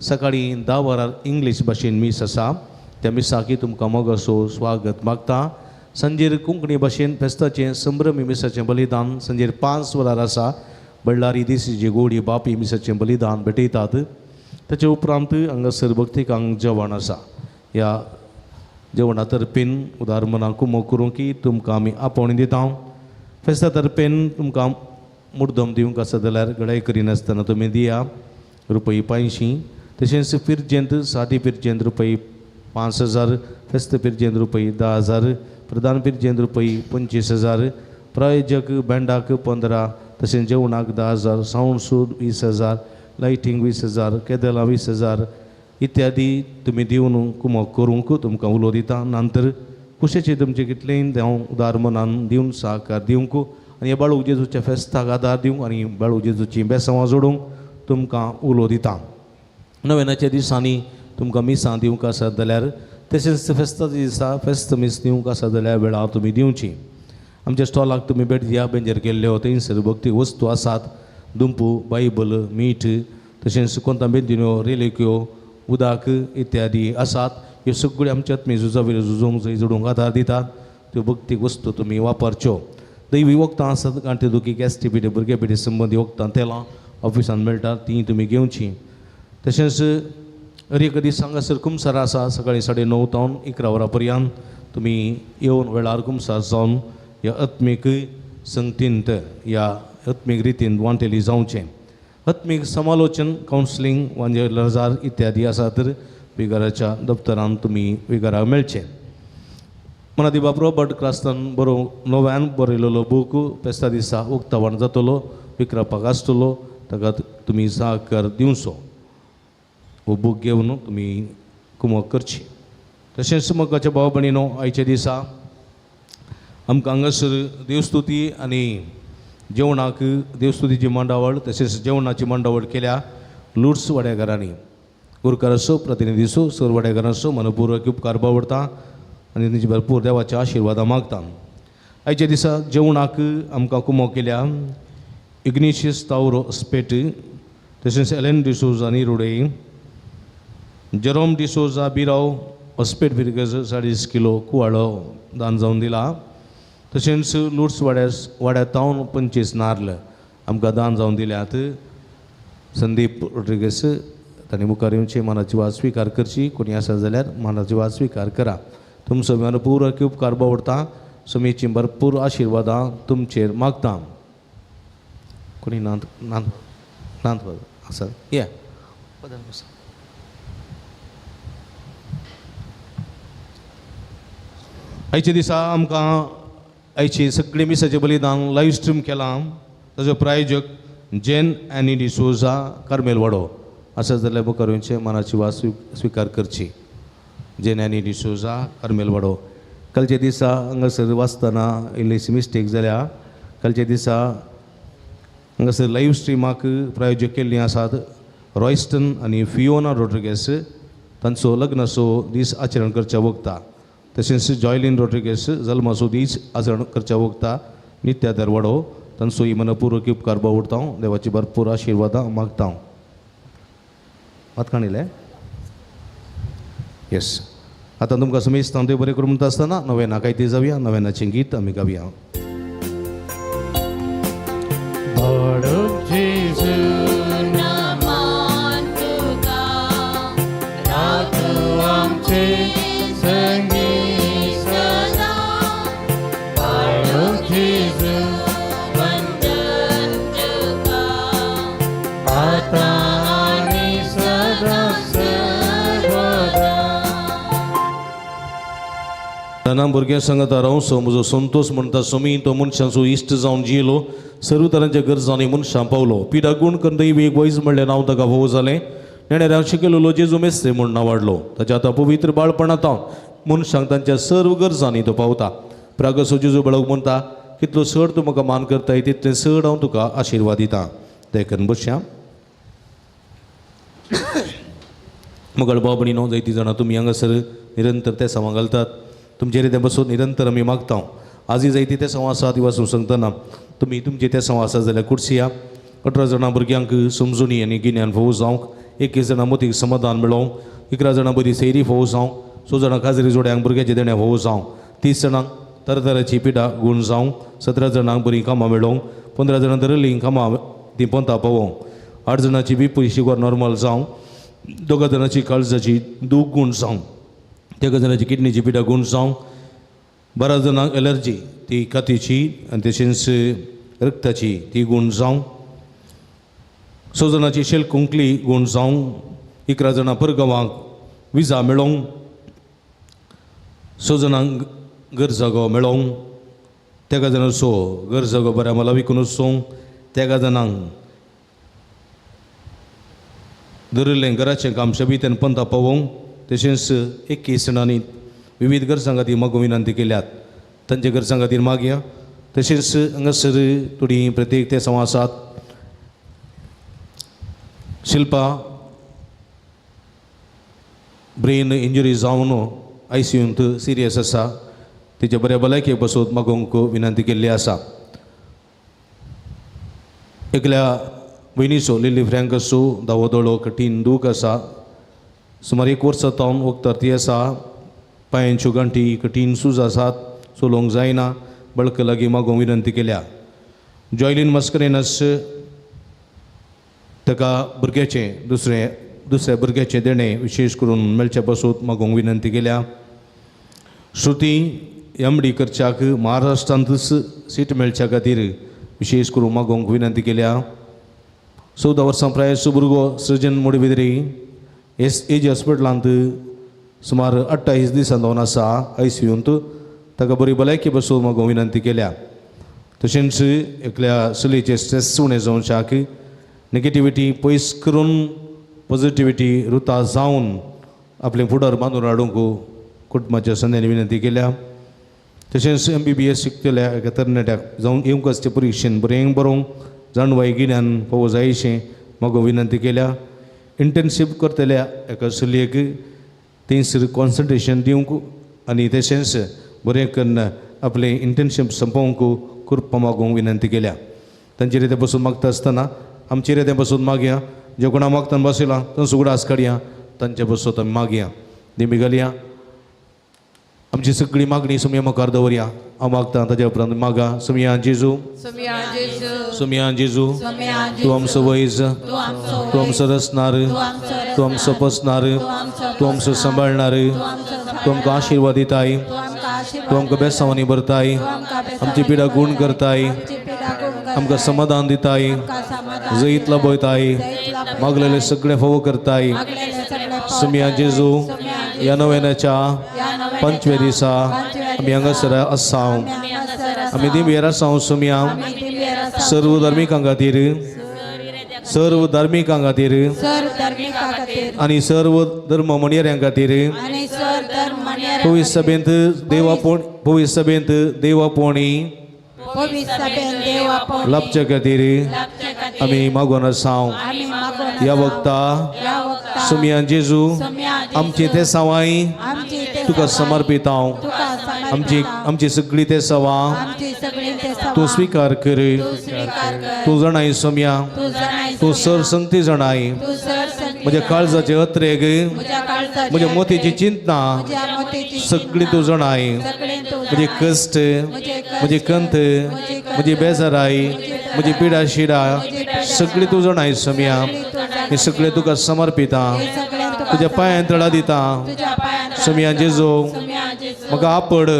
सकाळीं 10 वरार इंग्लीश भाशेन मीस आसा. त्या मिसाकी तुमकां मोगाचो स्वागत मागता. सांजेर कोंकणी भाशेन फेस्ताचें संभ्रमी मिसाचें बलिदान सांजेर 5 वरार आसा. बळ्ळारी देसीची गोडी बापी मिसाचें बलिदान भेटयतात. ताचे उपरांत हांगासर भक्तिकांक जेवण आसा. ह्या जेवणा तर्फेन उदार मनाक कुमो करूं की तुमकां आमी आपोवणी दिता. फेस्ता तर्फेन तुमकां मुर्दम दिवंक आसा जाल्यार गडाय करिनासतना तुमी दिया रुपया 500. तशेंच फिरजेंत सादी फिरजेंत रुपया 5000, फेस्त फिरजेंत रुपया 10,000, प्रधान फिरजेंत रुपया 25,000, प्रायोजक बँडाक 15, तशेंच जेवणाक 10,000, सावंड सूद 20,000, लायटींग 20,000, केदलां 20,000 इत्यादी तुमी दिवन कुमक करूंक तुमकां उलो दिता. नंतर कुशेचे तुमचे कितलेंय हांव उदार मनान दिवन सहकार दिवंक आनी ह्या बाळू जेजूच्या फेस्ताक आदार दिवंक आनी बाळू जेजूची बेसांवां जोडूंक तुमकां उलो दिता. नव्यानाच्या दिसांनी तुमकां मिसां दिवंक आसत जाल्यार तशेंच फेस्ताच्या दिसा फेस्त मीस दिवंक आसत जाल्यार वेळार तुमी दिवची. आमच्या स्टॉलाक तुमी भेट दिया. बेंजेर केल्ल्यो थंयसर भक्ती वस्तू आसात, दुंपू, बायबल, मीठ, तशेंच कोंता बेंदिन्यो, रेलिक्यो, उदक इत्यादी आसात. ह्यो सगळ्यो आमच्या आत्मी झुजा वयल्यो झुजोंक जंय जोडूंक आदार दितात त्यो भक्तीक वस्तू तुमी वापरच्यो. दैवी वखदां आसात, गांठे दुखी, गॅस्ट्री पिडे, भुरगे पिडे संबंदी वखदां तेलां ऑफिसान मेळटात, तीं तुमी घेवचीं. तशेंच हर एक दीस हांगासर कुमसार आसा, सकाळीं 9:30 तावन 11 वरां पर्यंत तुमी येवन वेळार कुमसार जावन ह्या आत्मीक संगतींत ह्या आत्मीक रितीन वांटेली जावचें. आत्मीक समालोचन, कावन्सिलींग, वांजे रजार इत्यादी आसा तर विगाराच्या दप्तरान तुमी विगाराक मेळचें. मनादी बाप रॉबर्ट क्रास्तान बरोवंक नव्यान बरयलेलो बूक फेस्ता दिसा उक्तावण जातलो, विक्रपाक आसतलो, ताका तुमी सहकार दिवचो. हो बूक घेवन तुमी कुमक करची. तशेंच मोगाच्या भाव भयणीनो, आयच्या दिसा आमकां हांगासर देवस्तुती आनी जेवणाक देवस्तुतीची मांडावळ तशेंच जेवणाची मांडावळ केल्या लुड्स वाड्याघरांनी. गुरकाराचो, प्रतिनिधीचो, सर वाड्याघरांचो मनपूर्वक उपकार बावडता आनी तांची भरपूर देवाच्या आशिर्वादां मागता. आयच्या दिसा जेवणाक आमकां कुमो केल्या इग्निशियस तावरो स्पेट, तशेंच एलन डिसोजा निरुडे, जेरोम डिसोजा बिराव हॉस्पेट फिरगज 2.5 किलो कुवाळो दान जावन दिला. तशेंच लुड्स वाड्या तावन 25 नार्ल आमकां दान जावन दिल्यात. संदीप रोड्रिगस तांणी मुखार येवचे, मानाची वाज स्विकार करची. कोणी आसा जाल्यार मानाची वाज स्विकार करा. तुमचो मनपूर्वक उपकार बावडता, समीची भरपूर आशिर्वादां तुमचेर मागता. कोणी नांद नांद नांद आसा या आयच्या दिसा आमकां आयची सगळी मिसाचें बलिदान लायव्ह स्ट्रीम केलां. ताजो प्रायोजक जेन एनी डिसोजा कार्मेल वाडो आसा जाल्यार मुखार येवचें, मनाची वास स्विकार करची. जेन एनी डिसोजा कार्मेल वाडो. कालच्या दिसा हांगासर वाचतना इल्लीशी मिस्टेक जाल्या. कालच्या दिसा हांगासर लायव्ह स्ट्रिमाक प्रायोजक केल्लीं आसात रॉयस्टन आनी फियोना रोड्रिगेस, तांचो लग्नाचो दीस आचरण करच्या वखता. तशेंच जॉयलीन रोड्रिगेस जल्माचो दीस आचरण करच्या वखता नित्या दरवाडो, तांचो मनपूर्वक उपकार बावडता, देवाची भरपूर आशिर्वादां मागता. मातकाणिले येस. आतां तुमकां समेस्तां देव बरें करूं म्हणटा आसतना नव्याना कायते जावया, नव्यानाचें गीत आमी गावया. ना भुरग्यां सांगता रावसो म्हजो संतोष म्हणटा समी तो मनशांचो इश्ट जावन जियेलो, सर्व तरांच्या गरजांनी मनशां पावलो. पिडा गुण करून दैवी वैज म्हणलें नांव ताका भोव जालें. नेणेऱ्यान शिकयलेलो जेजू मेस्त्री म्हूण नांव वाडलो. ताच्या आतां पवित्र बाळपणांत मनशांक तांच्या सर्व गरजांनी तो पावता. प्रागसो जेजू बाळक म्हणटा, कितलो चड तूं म्हाका मान करताय तितलें चड हांव तुका आशिर्वाद दिता. देखून बसया. मगळ भाव भयणीनो, जायतीं जाणां तुमी हांगासर निरंतर ते सवां घालतात, तुमचेर तें बसून निरंतर आमी मागता. आजय जायती ते सवां आसा दिवस सांगतना तुमी तुमचे ते सवां आसा जाल्यार कुर्सिया 18 जाणां भुरग्यांक समजुणी आनी गिन्यान फोव जावंक, 21 जाणां मोतीक समाधान मेळोवंक, 11 जाणां बरी सैरी फोव जावंक, 6 जाणां खाजरी जोड्यांक भुरग्याचे देणे फोव जावंक, 30 जाणांक तरातराची पिडा गूण जावंक, 17 जाणांक बरीं कामां मेळोवंक, 15 जाणां धरलीं कामां तीं पोंता पावोवंक, 8 जाणांची बीपी शुगर नॉर्मल जावंक, 2 जाणांची काळजाची दूख गूण जावंक, 3 जाणांची किडनीची पिडा गूण जावंक, 12 जाणांक एलर्जी ती कातीची आनी तशेंच रक्ताची ती गूण जावंक, 6 जाणांची शेल कुंकली गूण जावंक, 11 जाणां परगांवांक विजा मेळोवंक, 6 जाणांक गरजागो मेळोवंक, 13 जाणांचो गरजागो बऱ्या मला विकून वचूंक, 13 जाणांक धरिल्लें घराचें काम शबितेन पंता पावोवंक, तशेंच 21 जाणांनी विविध गरजां खातीर मागूं विनंती केल्यात तांच्या गरजां खातीर मागया. तशेंच हांगासर थोडीं प्रत्येक ते सवां आसात. शिल्पा ब्रेन इंजुरी जावन आयसीयूंत सिरियस आसा. तिच्या बऱ्या भलायके बसोत मागोवंक विनंती केल्ली आसा. एकल्या भयणीचो लिली फ्रँकसो दावो दोळो कठीण दूख आसा. सुमार एक वर्सा तावन वखदार ती आसा. पांयांच्यो गांठी कठीण सूज आसात, चलोवंक जायना. बळक लागीं मागोवंक विनंती केल्या. जॉयलीन मस्करेनस ताका भुरग्याचें दुसऱ्या भुरग्याचें देणें विशेश करून मेळचे पासून मागोवंक विनंती केल्या. श्रुती एम डी करच्याक महाराष्ट्रांतूच सीट मेळच्या खातीर विशेश करून मागोवंक विनंती केल्या. 14 वर्सां प्रायेचो भुरगो सृजन मोडबिद्री एस ए जी हॉस्पिटलांत सुमार 28 दिसां जावन आसा आयसीयूंत. ताका बरी भलायकी बसून मागोवंक विनंती केल्या. तशेंच एकल्या चलयेचे स्ट्रेस उणें जावच्याक नेगेटिविटी पयस करून पॉझिटिविटी रुता जावन आपलें फुडार बांदून हाडूंक कुटुंबाच्या संद्यांनी विनंती केल्या. तशेंच MBBS शिकतल्या एका तरणाट्याक जावन येवंक आसचें परिक्षेन बरें बरोवंक जाणवाय गिन्यान फावो जायशें मागो विनंती केल्या. इंटर्नशीप करतल्या एका चलयेक थंयसर कॉन्सन्ट्रेशन दिवंक आनी तशेंच बरें करून आपलें इंटर्नशीप सोंपोवंक कृपा मागूंक विनंती केल्या. तांचे रिते बसून मागता आसतना आमचे रिते बसून मागया. जे कोणा मागतना बसयला तांचो उगडास काडया, तांचे बसत आमी मागया. दिमी घालया. आमची सगळी मागणी सुमया मुखार दवरया. हांव मागता ताच्या उपरांत मागा. सुमया जेजू, सुमया जेजू, तूं आमचो वैज, तूं आमचो रचणार, तूं आमचो पोसणार, तूं आमचो सांबाळणार, तूं आमकां आशिर्वाद दिताय, तूं आमकां बेसांवांनी भरताय, आमची पिडा गूण करताय, आमकां समाधान दिताय, जैत लबयताय, मागलेले सगळें फावो करताय. सुमया जेजू, ह्या नव्याच्या 5व्या दिसा आमी हांगासर आसा. आमी दिंबेर आसा सुमया. सर्व धार्मिकां खातीर, सर्व धार्मिकां खातीर आनी सर्व धर्म म्हणयाऱ्यां खातीर पवित्र सभेंत देवा पवित्र सभेंत देवा पोणी लाभच्या खातीर आमी मागून आसा. ह्या वखता सुमया जेजू, आमची ते सवाय तुका समर्पित हांव. आमची आमची सगळी ते सवा तूं स्विकार कर. तूं जाणाय सोम्या, तूं सर संगती जाणाय. म्हज्या काळजाचे अत्रेग, म्हज्या मोतीची चिंतना सगळी तूं जाणाय. म्हजे कश्ट, म्हजी कंत, म्हजी बेजाराय, म्हजी पिडा शिडा सगळी तूं जाणाय सोम्या. हे सगळे तुका समर्पिता, तुज्या पांयान तळा दिता. सोम्या जेजू, म्हाका आपड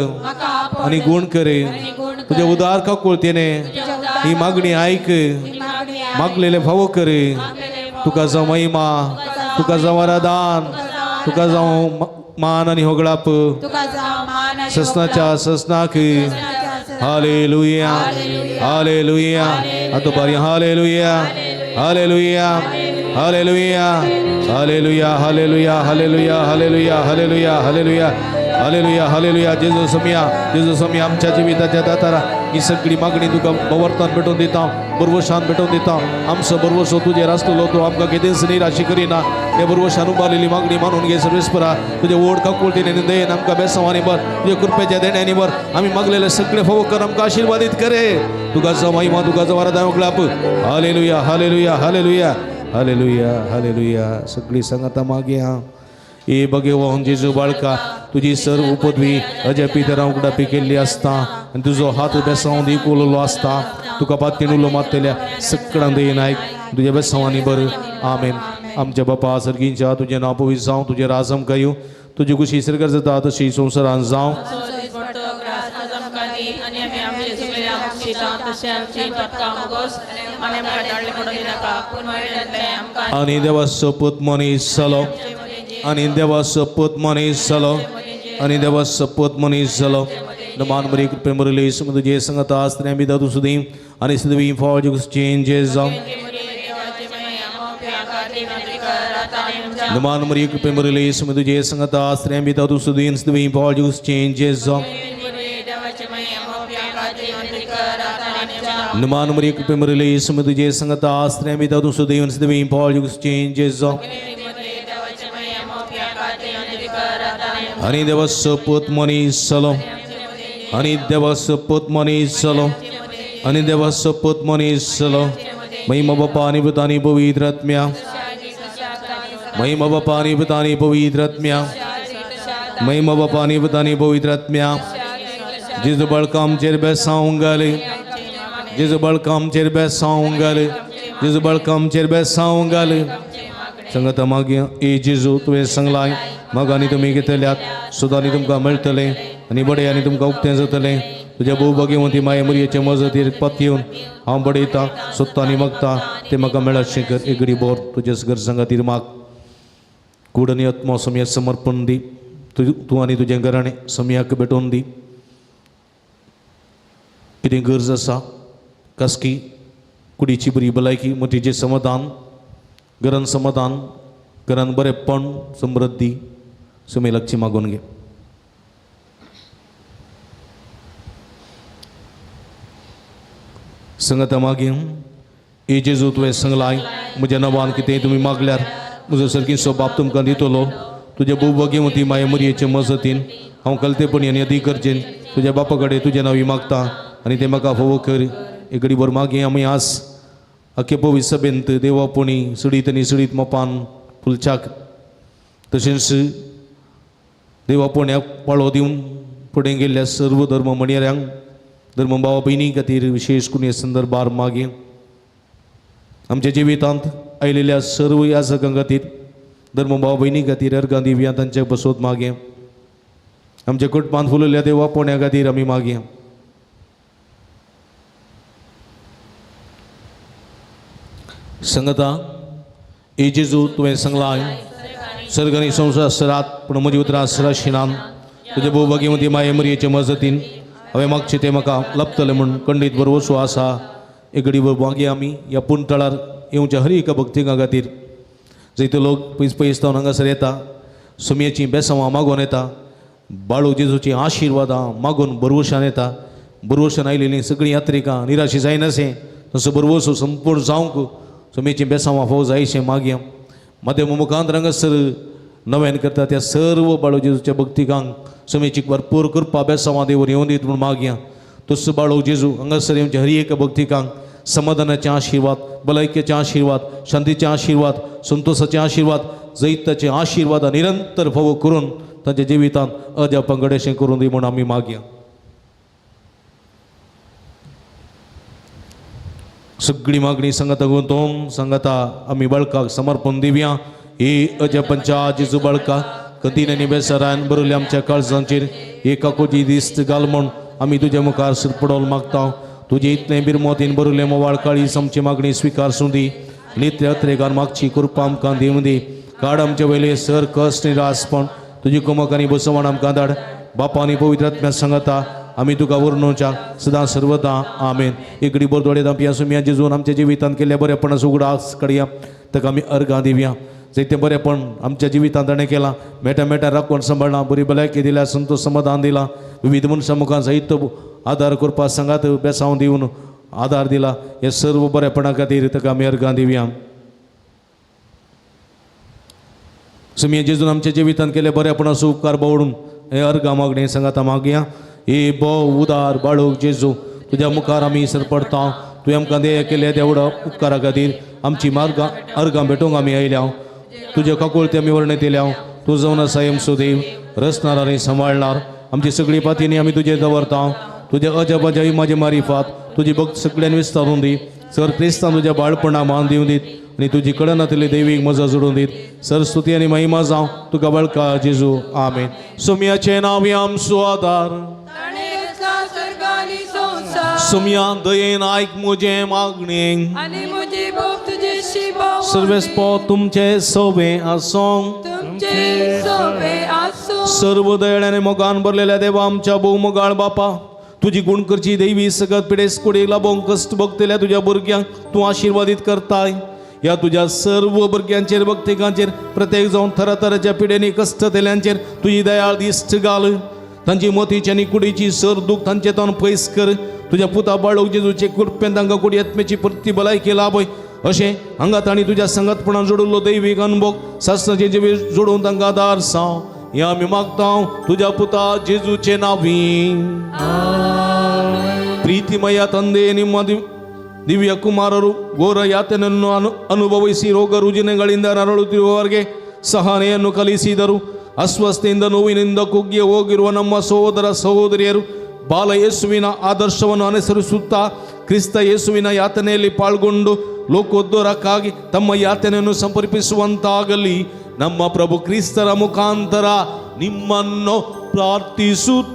आनी गूण करे. तुज्या उदार काकुळतेने ही मागणी आयक, मागलेले फावो करे. तुका जावं महिमा, तुका जावं आराधन, तुका जावं मान आनी होगळाप ससनाच्या ससनाक. Hallelujah, hallelujah. आतां बरी hallelujah, hallelujah, hallelujah, hallelujah, hallelujah, hallelujah, hallelujah, hallelujah, hallelujah, hallelujah, hallelujah. जेजू समिया, जेजू समिया, आमच्या जिविताच्या दातारा ही सगळी मागणी तुका बवर्तान भेटोवन दिता, बरवशान भेटोवन दिता. आमचो बरवसो तुजेर आसतलो, तूं आमकां केदेंच निराशी करिना. हे बरवशान उबारलेली मागणी मानून घे सर्वेस्परा. तुजे ओड काकुळतीने दयेन आमकां बेसांवांनी भर, तुजे कृपेच्या देण्यांनी भर. आमी मागलेले सगळे फावो कर, आमकां आशिर्वादीत करे. तुका जावं महिमा, तुका जावं आराधना उगडाप. Hallelujah, hallelujah, hallelujah, hallelujah, hallelujah. सगळी सांगाता मागया. ए भगवान जेजू बाळका, तुजी सर्व पदवी अजपी तरा उगडापी केल्ली आसता आनी तुजो हात बेसांव दिकुलोलो आसता. तुका पातीन उलो मारतल्या सगळ्यां दयेन आयक, तुज्या बेसांवांनी बर. आमेन. आमच्या बापा सर्गींच्या, तुजें नांव पवित्र जावं, तुजें राज आमकां येवं, तुजी खुशी सर्गार जाता तशी संवसारान जावं. आनी देवा सोपूत मनीस जालो, आनी देवा सोपूत मनीस जालो, आनी देवा सोपूत मनीस जालो. मान बरी कृपे मुरली तुजे संगता आसतने आमी दादू सुदी आनी सदवी फॉल चेंजेस जावं. मान बरी कृपे मुरली तुजे संगता आसतने आमी दादू सुदी आनी सदवी फॉल चेंजेस जावं. मान बरी कृपे मुरली तुजे संगता आसतने आमी दादू सुदी आनी सदवी फॉल चेंजेस जावं. आनी देवा सोपूत मनीस जालो, आनी देवा सोपूत मनीस जालो, आनी देवा सोपूत मनीस जालो. महिमा बापा आनी पुता आनी पवित्र आत्म्या, महिमा बापा आनी पुता आनी पवित्र आत्म्या, महिमा बापा आनी पुता आनी पवित्र आत्म्या. जेजू बळका आमचेर बेसांव घाले, जेजू बळका आमचेर बेसांव घाले, जेजू बळका आमचेर बेसांव घाले. संगता मागीर ए जेजू तुवें सांगलाय माग आनी तुमी घेतल्यात सुद्दां आनी तुमकां मेळटलें आनी बडे आनी तुमकां उक्तें जातलें. तुज्या भोव भाग्यवंती माये मुरयेचे मजतीर पत येवन हांव बडयतां सोदता आनी मागता तें म्हाका मेळत कर. एक घडी बोर तुज्या गरजां खातीर माग. कूड आनी आत्मो सम्या समर्पण दी. तूं आनी तुजें घराणें सम्याक भेटोवन दी. कितें गरज आसा कासकी कुडीची बरी भलायकी, मतीचें समाधान, घरान समाधान, घरान बरेंपण, समृद्धी सुमी लागची मागून घे. संगता मागीर ए जेजू तुवें सांगलाय म्हज्या नांवान कितेंय तुमी मागल्यार म्हजो सारकीचो बाप तुमकां दितलो. तुज्या भोवभाग्यवंती माये मुरयेचे मजतीन हांव कलतेपणी आनी अदीक गरजेन तुज्या बापा कडेन तुजें नांव मागता आनी तें म्हाका फावो कर. एक घडी भर मागीर आमी आस आखे पवी सभेंत देवापणी सडीत आनी सडीत मोपान फुलच्याक तशेंच देवापण्याक पाळो दिवन फुडें गेल्ल्या सर्व धर्म म्हणयाऱ्यांक धर्म भावा भयणी खातीर विशेश करून हे संदर्भार मागीर आमच्या जिवितांत आयिल्ल्या सर्व याजकां खातीर धर्म भाव भयणी खातीर अर्गां दिवया तांचे बसोत मागीर आमच्या कुटुंबांत फुलयल्ल्या देवा पोण्या खातीर आमी मागया. संगता ए जेजू तुवें सांगलाय सर्ग आनी संवसार सरात पूण म्हजी उतरां सराशिनान. तुज्या भोव भाग्यवंती माये मरयेचे मजतीन हांवें मागचें तें म्हाका लभतलें म्हूण खंडीत भरवसो आसा. एक घडी भर मागया आमी ह्या पुणतळार येवच्या हर एका भक्तिका खातीर जंय लोक पयस पयस जावन हांगासर येता सुमयेचीं बेसांवां मागोवन येता, बाळू जेजूचीं आशिर्वादां मागून भरवशान येता. भरवशान आयलेलीं सगळीं यात्रिकां निराशी जायनासें तसो भरवसो संपूर्ण जावंक सुमयेचीं बेसांवां फावो जायशें मागया. माध्यम मुखांत हांगासर नव्यान करता त्या सर्व बाळू जेजूच्या भक्तिकांक सुमयेची भरपूर कृपा बेसांवां देवून येवन दीत म्हूण मागया. तसो बाळू जेजू हांगासर येवच्या हर एका भक्तिकांक समाधानाचे आशिर्वाद, भलायकेचे आशिर्वाद, शांतीचे आशिर्वाद, संतोषाचे आशिर्वाद, जैताचे आशिर्वाद निरंतर फावो करून तांच्या जिवितांत अद्यापन घडेशें करून दी म्हूण आमी मागया. सगळी मागणी सांगता गुंतोवन सांगता आमी बळकाक समर्पण दिवया. ही अजपंच्या जेजू बळका कदीन आनी बेसरान बरयल्या आमच्या काळजांचेर एक काकोजी दिस्त घाल म्हूण आमी तुज्या मुखार सरपडोवन मागता. तुजे इतलें बिरमोतीन बरयलें मोवाळ काळीज आमची मागणी स्विकार सुंदी. नित्य अत्रेगान मागची कृपा आमकां दिवं दी. काड आमचे वयले सर कश्ट निरासपण तुजी कुमक आनी बसवण आमकां धाड. बापा आनी पवित्र आत्म्या सांगता आमी तुका वर्णोवच्या सदां सर्वदा आमेन. एक घडी भर दोळे धांपया. सुमया जेजून आमच्या जिवितांत केल्ल्या बरेपणाचो उगडास काडया. ताका आमी अर्गां दिवया. जायतें बरेपण आमच्या जिवितांत ताणें केलां, मेटा मेटा राखून सांबाळ्ळां, बरी भलायकी दिल्या, संतोष समाधान दिलां, विविध मनशां मुखार साहित्य आदार करपा सांगात बेसांव दिवन आदार दिला. हे सर्व बरेपणा खातीर ताका आमी अर्गां दिवया. सुमया जेजून आमच्या जिवितांत केले बरेपणाचो उपकार बावडून हे अर्गां मागणें सांगाता मागया. हे भोव उदार बाळूक जेजू तुज्या मुखार आमी सरपडता. तुवें आमकां देय केले देवडो उपकारा खातीर आमची मार्गां अर्गां भेटोवंक आमी आयल्या. तुज्या काकुळते आमी वर्णयत येयल्या. तूं जावन आसा आमचो देव, रचणार आनी सांबाळणार. आमची सगळी पातींनी आमी तुजेर दवरता. तुज्या अजापाच्या म्हाजे मारिफात तुजी भक्त सगळ्यान विस्तारून दी. सर क्रिस्तान तुज्या बाळपणा मान दिवन दीत आनी तुजी कडनातली देवीक मजा जोडून दीत. सरस्वती आनी महिमा जावं तुका बळका जेजू आमेन. सुमयाचें नांव आमचो आदार, सुमया दयेन आयक म्हजें मागणें आनी म्हजी भोग तुजेशी भोव सर्वेस्पो तुमचे सोबे आसूं, तुमचे सोबे आसूं. सर्व दयाळ्याने मोगान भरलेल्या देवा आमच्या भोव मोगाळ बापा, तुजी गुण करची देवी सगत पिडेस कुडीक लाबोवंक कश्ट भोगतल्या तुज्या भुरग्यांक तूं आशिर्वादीत करताय. ह्या तुज्या सर्व भुरग्यांचेर भक्तिकांचेर प्रत्येक जावन थराथराच्या पिडेनी कश्ट तेल्यांचेर तुजी दयाळ दिश्ट घाल. तांची मोतीची आनी कुडीची सर दूख तांचे तावन पयस कर. तुज्या पुता बाळूक जेजूचे कृपेन तांकां कुडी आत्म्याची परती भलायकी लाभय. अशें हांगा तांणी तुज्या संगतपणान जोडिल्लो दैवीक अनुभव सासणाचे जिवीत जोडून तांकां आदार साव. हें आमी मागता तुज्या पुता जेजूचे नांवी. ಪ್ರೀತಿಮಯ ತಂದೆ, ನಿಮ್ಮ ದಿವ್ಯ ಕುಮಾರರು ಘೋರ ಯಾತನೆಯನ್ನು ಅನುಭವಿಸಿ ರೋಗ ರುಜಿನಗಳಿಂದ ನರಳುತ್ತಿರುವವರಿಗೆ ಸಹನೆಯನ್ನು ಕಲಿಸಿದರು. ಅಸ್ವಸ್ಥೆಯಿಂದ ನೋವಿನಿಂದ ಕುಗ್ಗಿ ಹೋಗಿರುವ ನಮ್ಮ ಸಹೋದರ ಸಹೋದರಿಯರು ಬಾಲ ಯೇಸುವಿನ ಆದರ್ಶವನ್ನು ಅನುಸರಿಸುತ್ತಾ ಕ್ರಿಸ್ತ ಯೇಸುವಿನ ಯಾತನೆಯಲ್ಲಿ ಪಾಲ್ಗೊಂಡು ಲೋಕೋದ್ಧಾರಕ್ಕಾಗಿ ತಮ್ಮ ಯಾತನೆಯನ್ನು ಸಮರ್ಪಿಸುವಂತಾಗಲಿ. ನಮ್ಮ ಪ್ರಭು ಕ್ರಿಸ್ತರ ಮುಖಾಂತರ ನಿಮ್ಮನ್ನು ಪ್ರಾರ್ಥಿಸುತ್ತೇವೆ.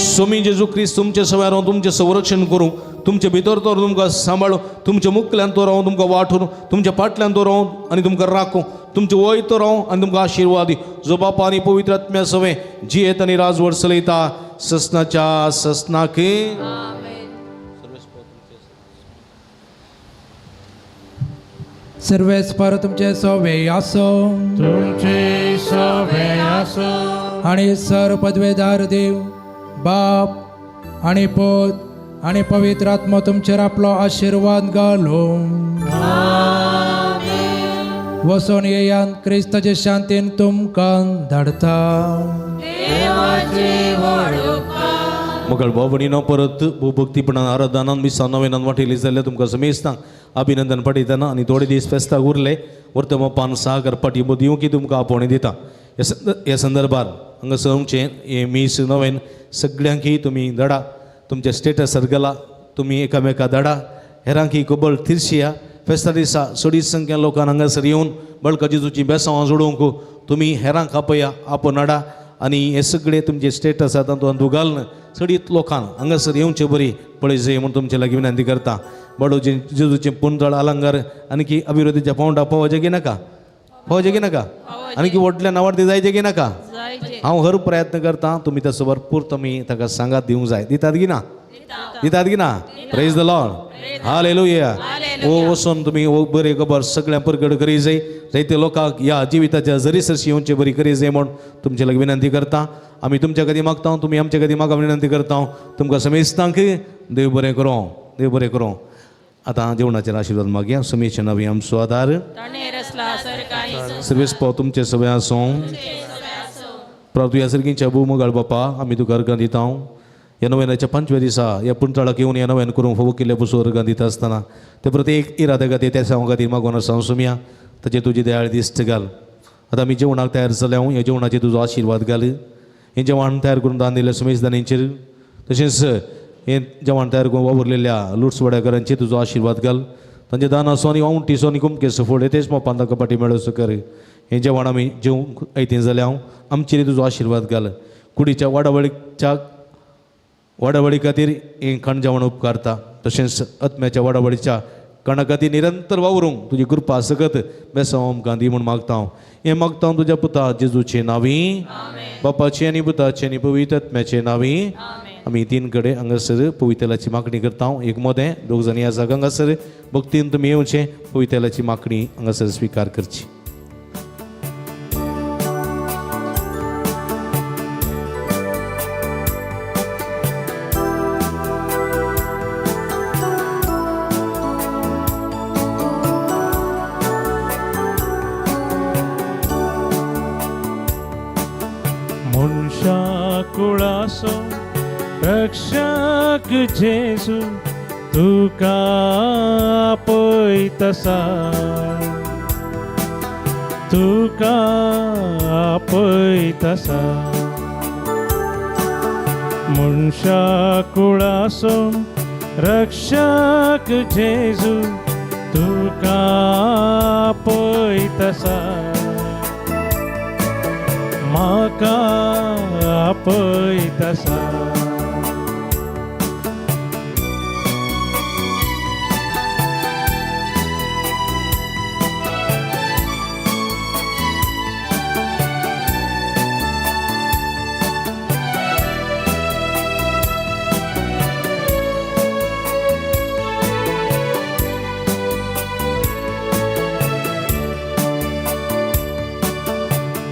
स्वामी जेजू क्रिस्त तुमचे सव्यार हांव तुमचें संरक्षण करूं, तुमचे भितर तर तुमकां सांबाळूं, तुमच्या मुखल्यान तर हांव तुमकां वाटून, तुमच्या फाटल्यान तर हांव आनी तुमकां राखूं, तुमचे वय तर हांव आनी तुमकां आशिर्वाद दी. जो बापा आनी पवित्र आत्म्या सवें जियेत आनी राजवट चलयता ससनाच्या ससनाक. सर्वेस्पर तुमचे सोवे आसो. तुमचे सवे आसो. आणि सर पदवेदार देव बाप आणि पोत आणि पवित्र आत्मा तुमचेर आपलो आशिर्वाद घालो. वसोन येयान क्रिस्ताचे शांतीन तुमकां धाडता. मगळ भाव परत भोवभक्तीपणान आराधनान मिसां नवेनान वांटेली जाल्यार तुमकां समेस्तांक अभिनंदन पाठयतना आनी थोडे दीस फेस्ताक उरले वर्तमापान सागर पाठिंबो दिवंक तुमकां आपोवणें दिता. ह्या संदर्भार हांगासर आमचें हें मीस नवेन सगळ्यांकय तुमी धाडा, तुमच्या स्टेटसार घाला, तुमी एकामेका धाडा, हेरांकय खबर थिरशिया. फेस्ता दिसा चडीत संख्या लोकांक हांगासर येवन बळका जेजूची बेसांवां जोडोवंक तुमी हेरांक आपया, आपोवन हाडा आनी हे सगळे तुमचे स्टेटस आसा तातूंत घालून चडीत लोकांक हांगासर येवचे बरी पळय जाय म्हूण तुमचे लागीं विनंती करता. बडो जेजूचें पुंजळ अलंकार आनी अभिवृद्धीच्या पावंडा पावोवचें की नाका, पावोवचें की नाका, आनी की व्हडल्या नांवाडती जायचें की नाका. हांव हर प्रयत्न करता, तुमी तसो भरपूर तुमी ताका सांगात दिवंक जाय. दितात की ना, दितात की ना? Praise the Lord, hallelujah. ओ वचून तुमी हो बरी खबर सगळ्यां परगट करी जाय, जायते लोकांक ह्या जिविताच्या जरी सरशी येवचे बरी करी जाय म्हूण तुमचे लागीं विनंती करता. आमी तुमच्या खातीर मागता, तुमी आमच्या खातीर म्हाका विनंती करता. तुमकां समेस्तांक देव बरें करूं, देव बरें करूं. आतां जेवणाचेर आशिर्वाद मागया. समेच्या नवी आमचो आदार सर्वेस पाव तुमचे सगळें आसूं. प्रार्थुया सर्गींच्या भूमगाळ बापा, आमी तुका अर्गां दिता. ह्या नव्याच्या 5व्या दिसा ह्या पुंतळाक येवन ह्या नव्यान करूंक फावो केल्ल्या पसून अर्गां दिता आसतना ते प्रत्येक इराद्या खातीर त्या सांगो खातीर मागून आसा सुमया ताचेर तुजी दयाळ दिश्ट घाल. आतां आमी जेवणाक तयार जाल्या, ह्या जेवणाचेर तुजो आशिर्वाद घाल. हें जेवण तयार करून दान दिल्ल्या सुमेशदानींचेर तशेंच हें जेवण तयार करून वावुरलेल्या लुट्स वड्याकारांचेर तुजो आशिर्वाद घाल. तांचें दान आसूं आनी वावंटीसो आनी कुमकेसो फुडें तेच मोपान ताका पाटी मेळोसो कर. हें जेवण आमी जेवंक आयतें जाल्यार हांव आमचेर तुजो आशिर्वाद घाल. कुडीच्या वाडावळीच्या वाडावळी खातीर हें खाण जेवण उपकारता, तशेंच आत्म्याच्या वाडावळीच्या काणा खातीर निरंतर वावरूंक तुजी कृपा सकत बेसांव आमकां दी म्हूण मागता हांव. हें मागता हांव तुज्या पुता जेजूचे नांवी, बापाचे आनी पुताचे आनी पवित्र आत्म्याचे नांवी. आमी 3 कडेन हांगासर पवित्रलाची मागणी करता. हांव एक मोदें दोग जाणी आसा हांगासर भक्तीन तुमी येवचें, पवित्रलाची मागणी हांगासर स्विकार करची. मनशा कुळासो रक्षक जेजू तुका पळयतसा, तुका पळयतसा. मनशा कुळासो रक्षक जेजू तुका पळयतसा, म्हाका पळयतसा.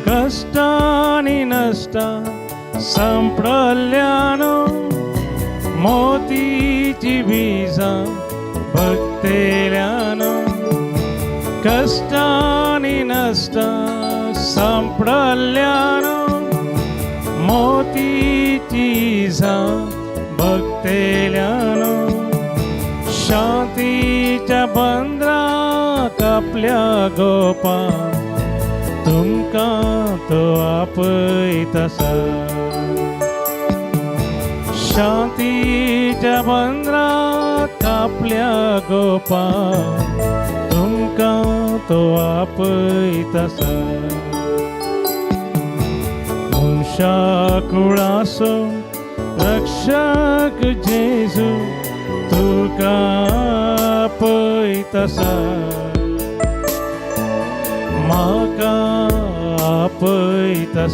कश्टांनी नश्टा संपडल्यानो मोतीची बिजां भक्तेल्यानो, कश्टांनी नश्टां सांपडल्यान मोतीची जां भक्तेल्यान शांतीच्या बंदराक आपल्या गोपा तुमकां तो आपयता. शांतीच्या बंदराक आपल्या गोपा तुमकां तो आपयता. मनशा कुळासो रक्षक जेजू तुका आपयता, म्हाका आपयता.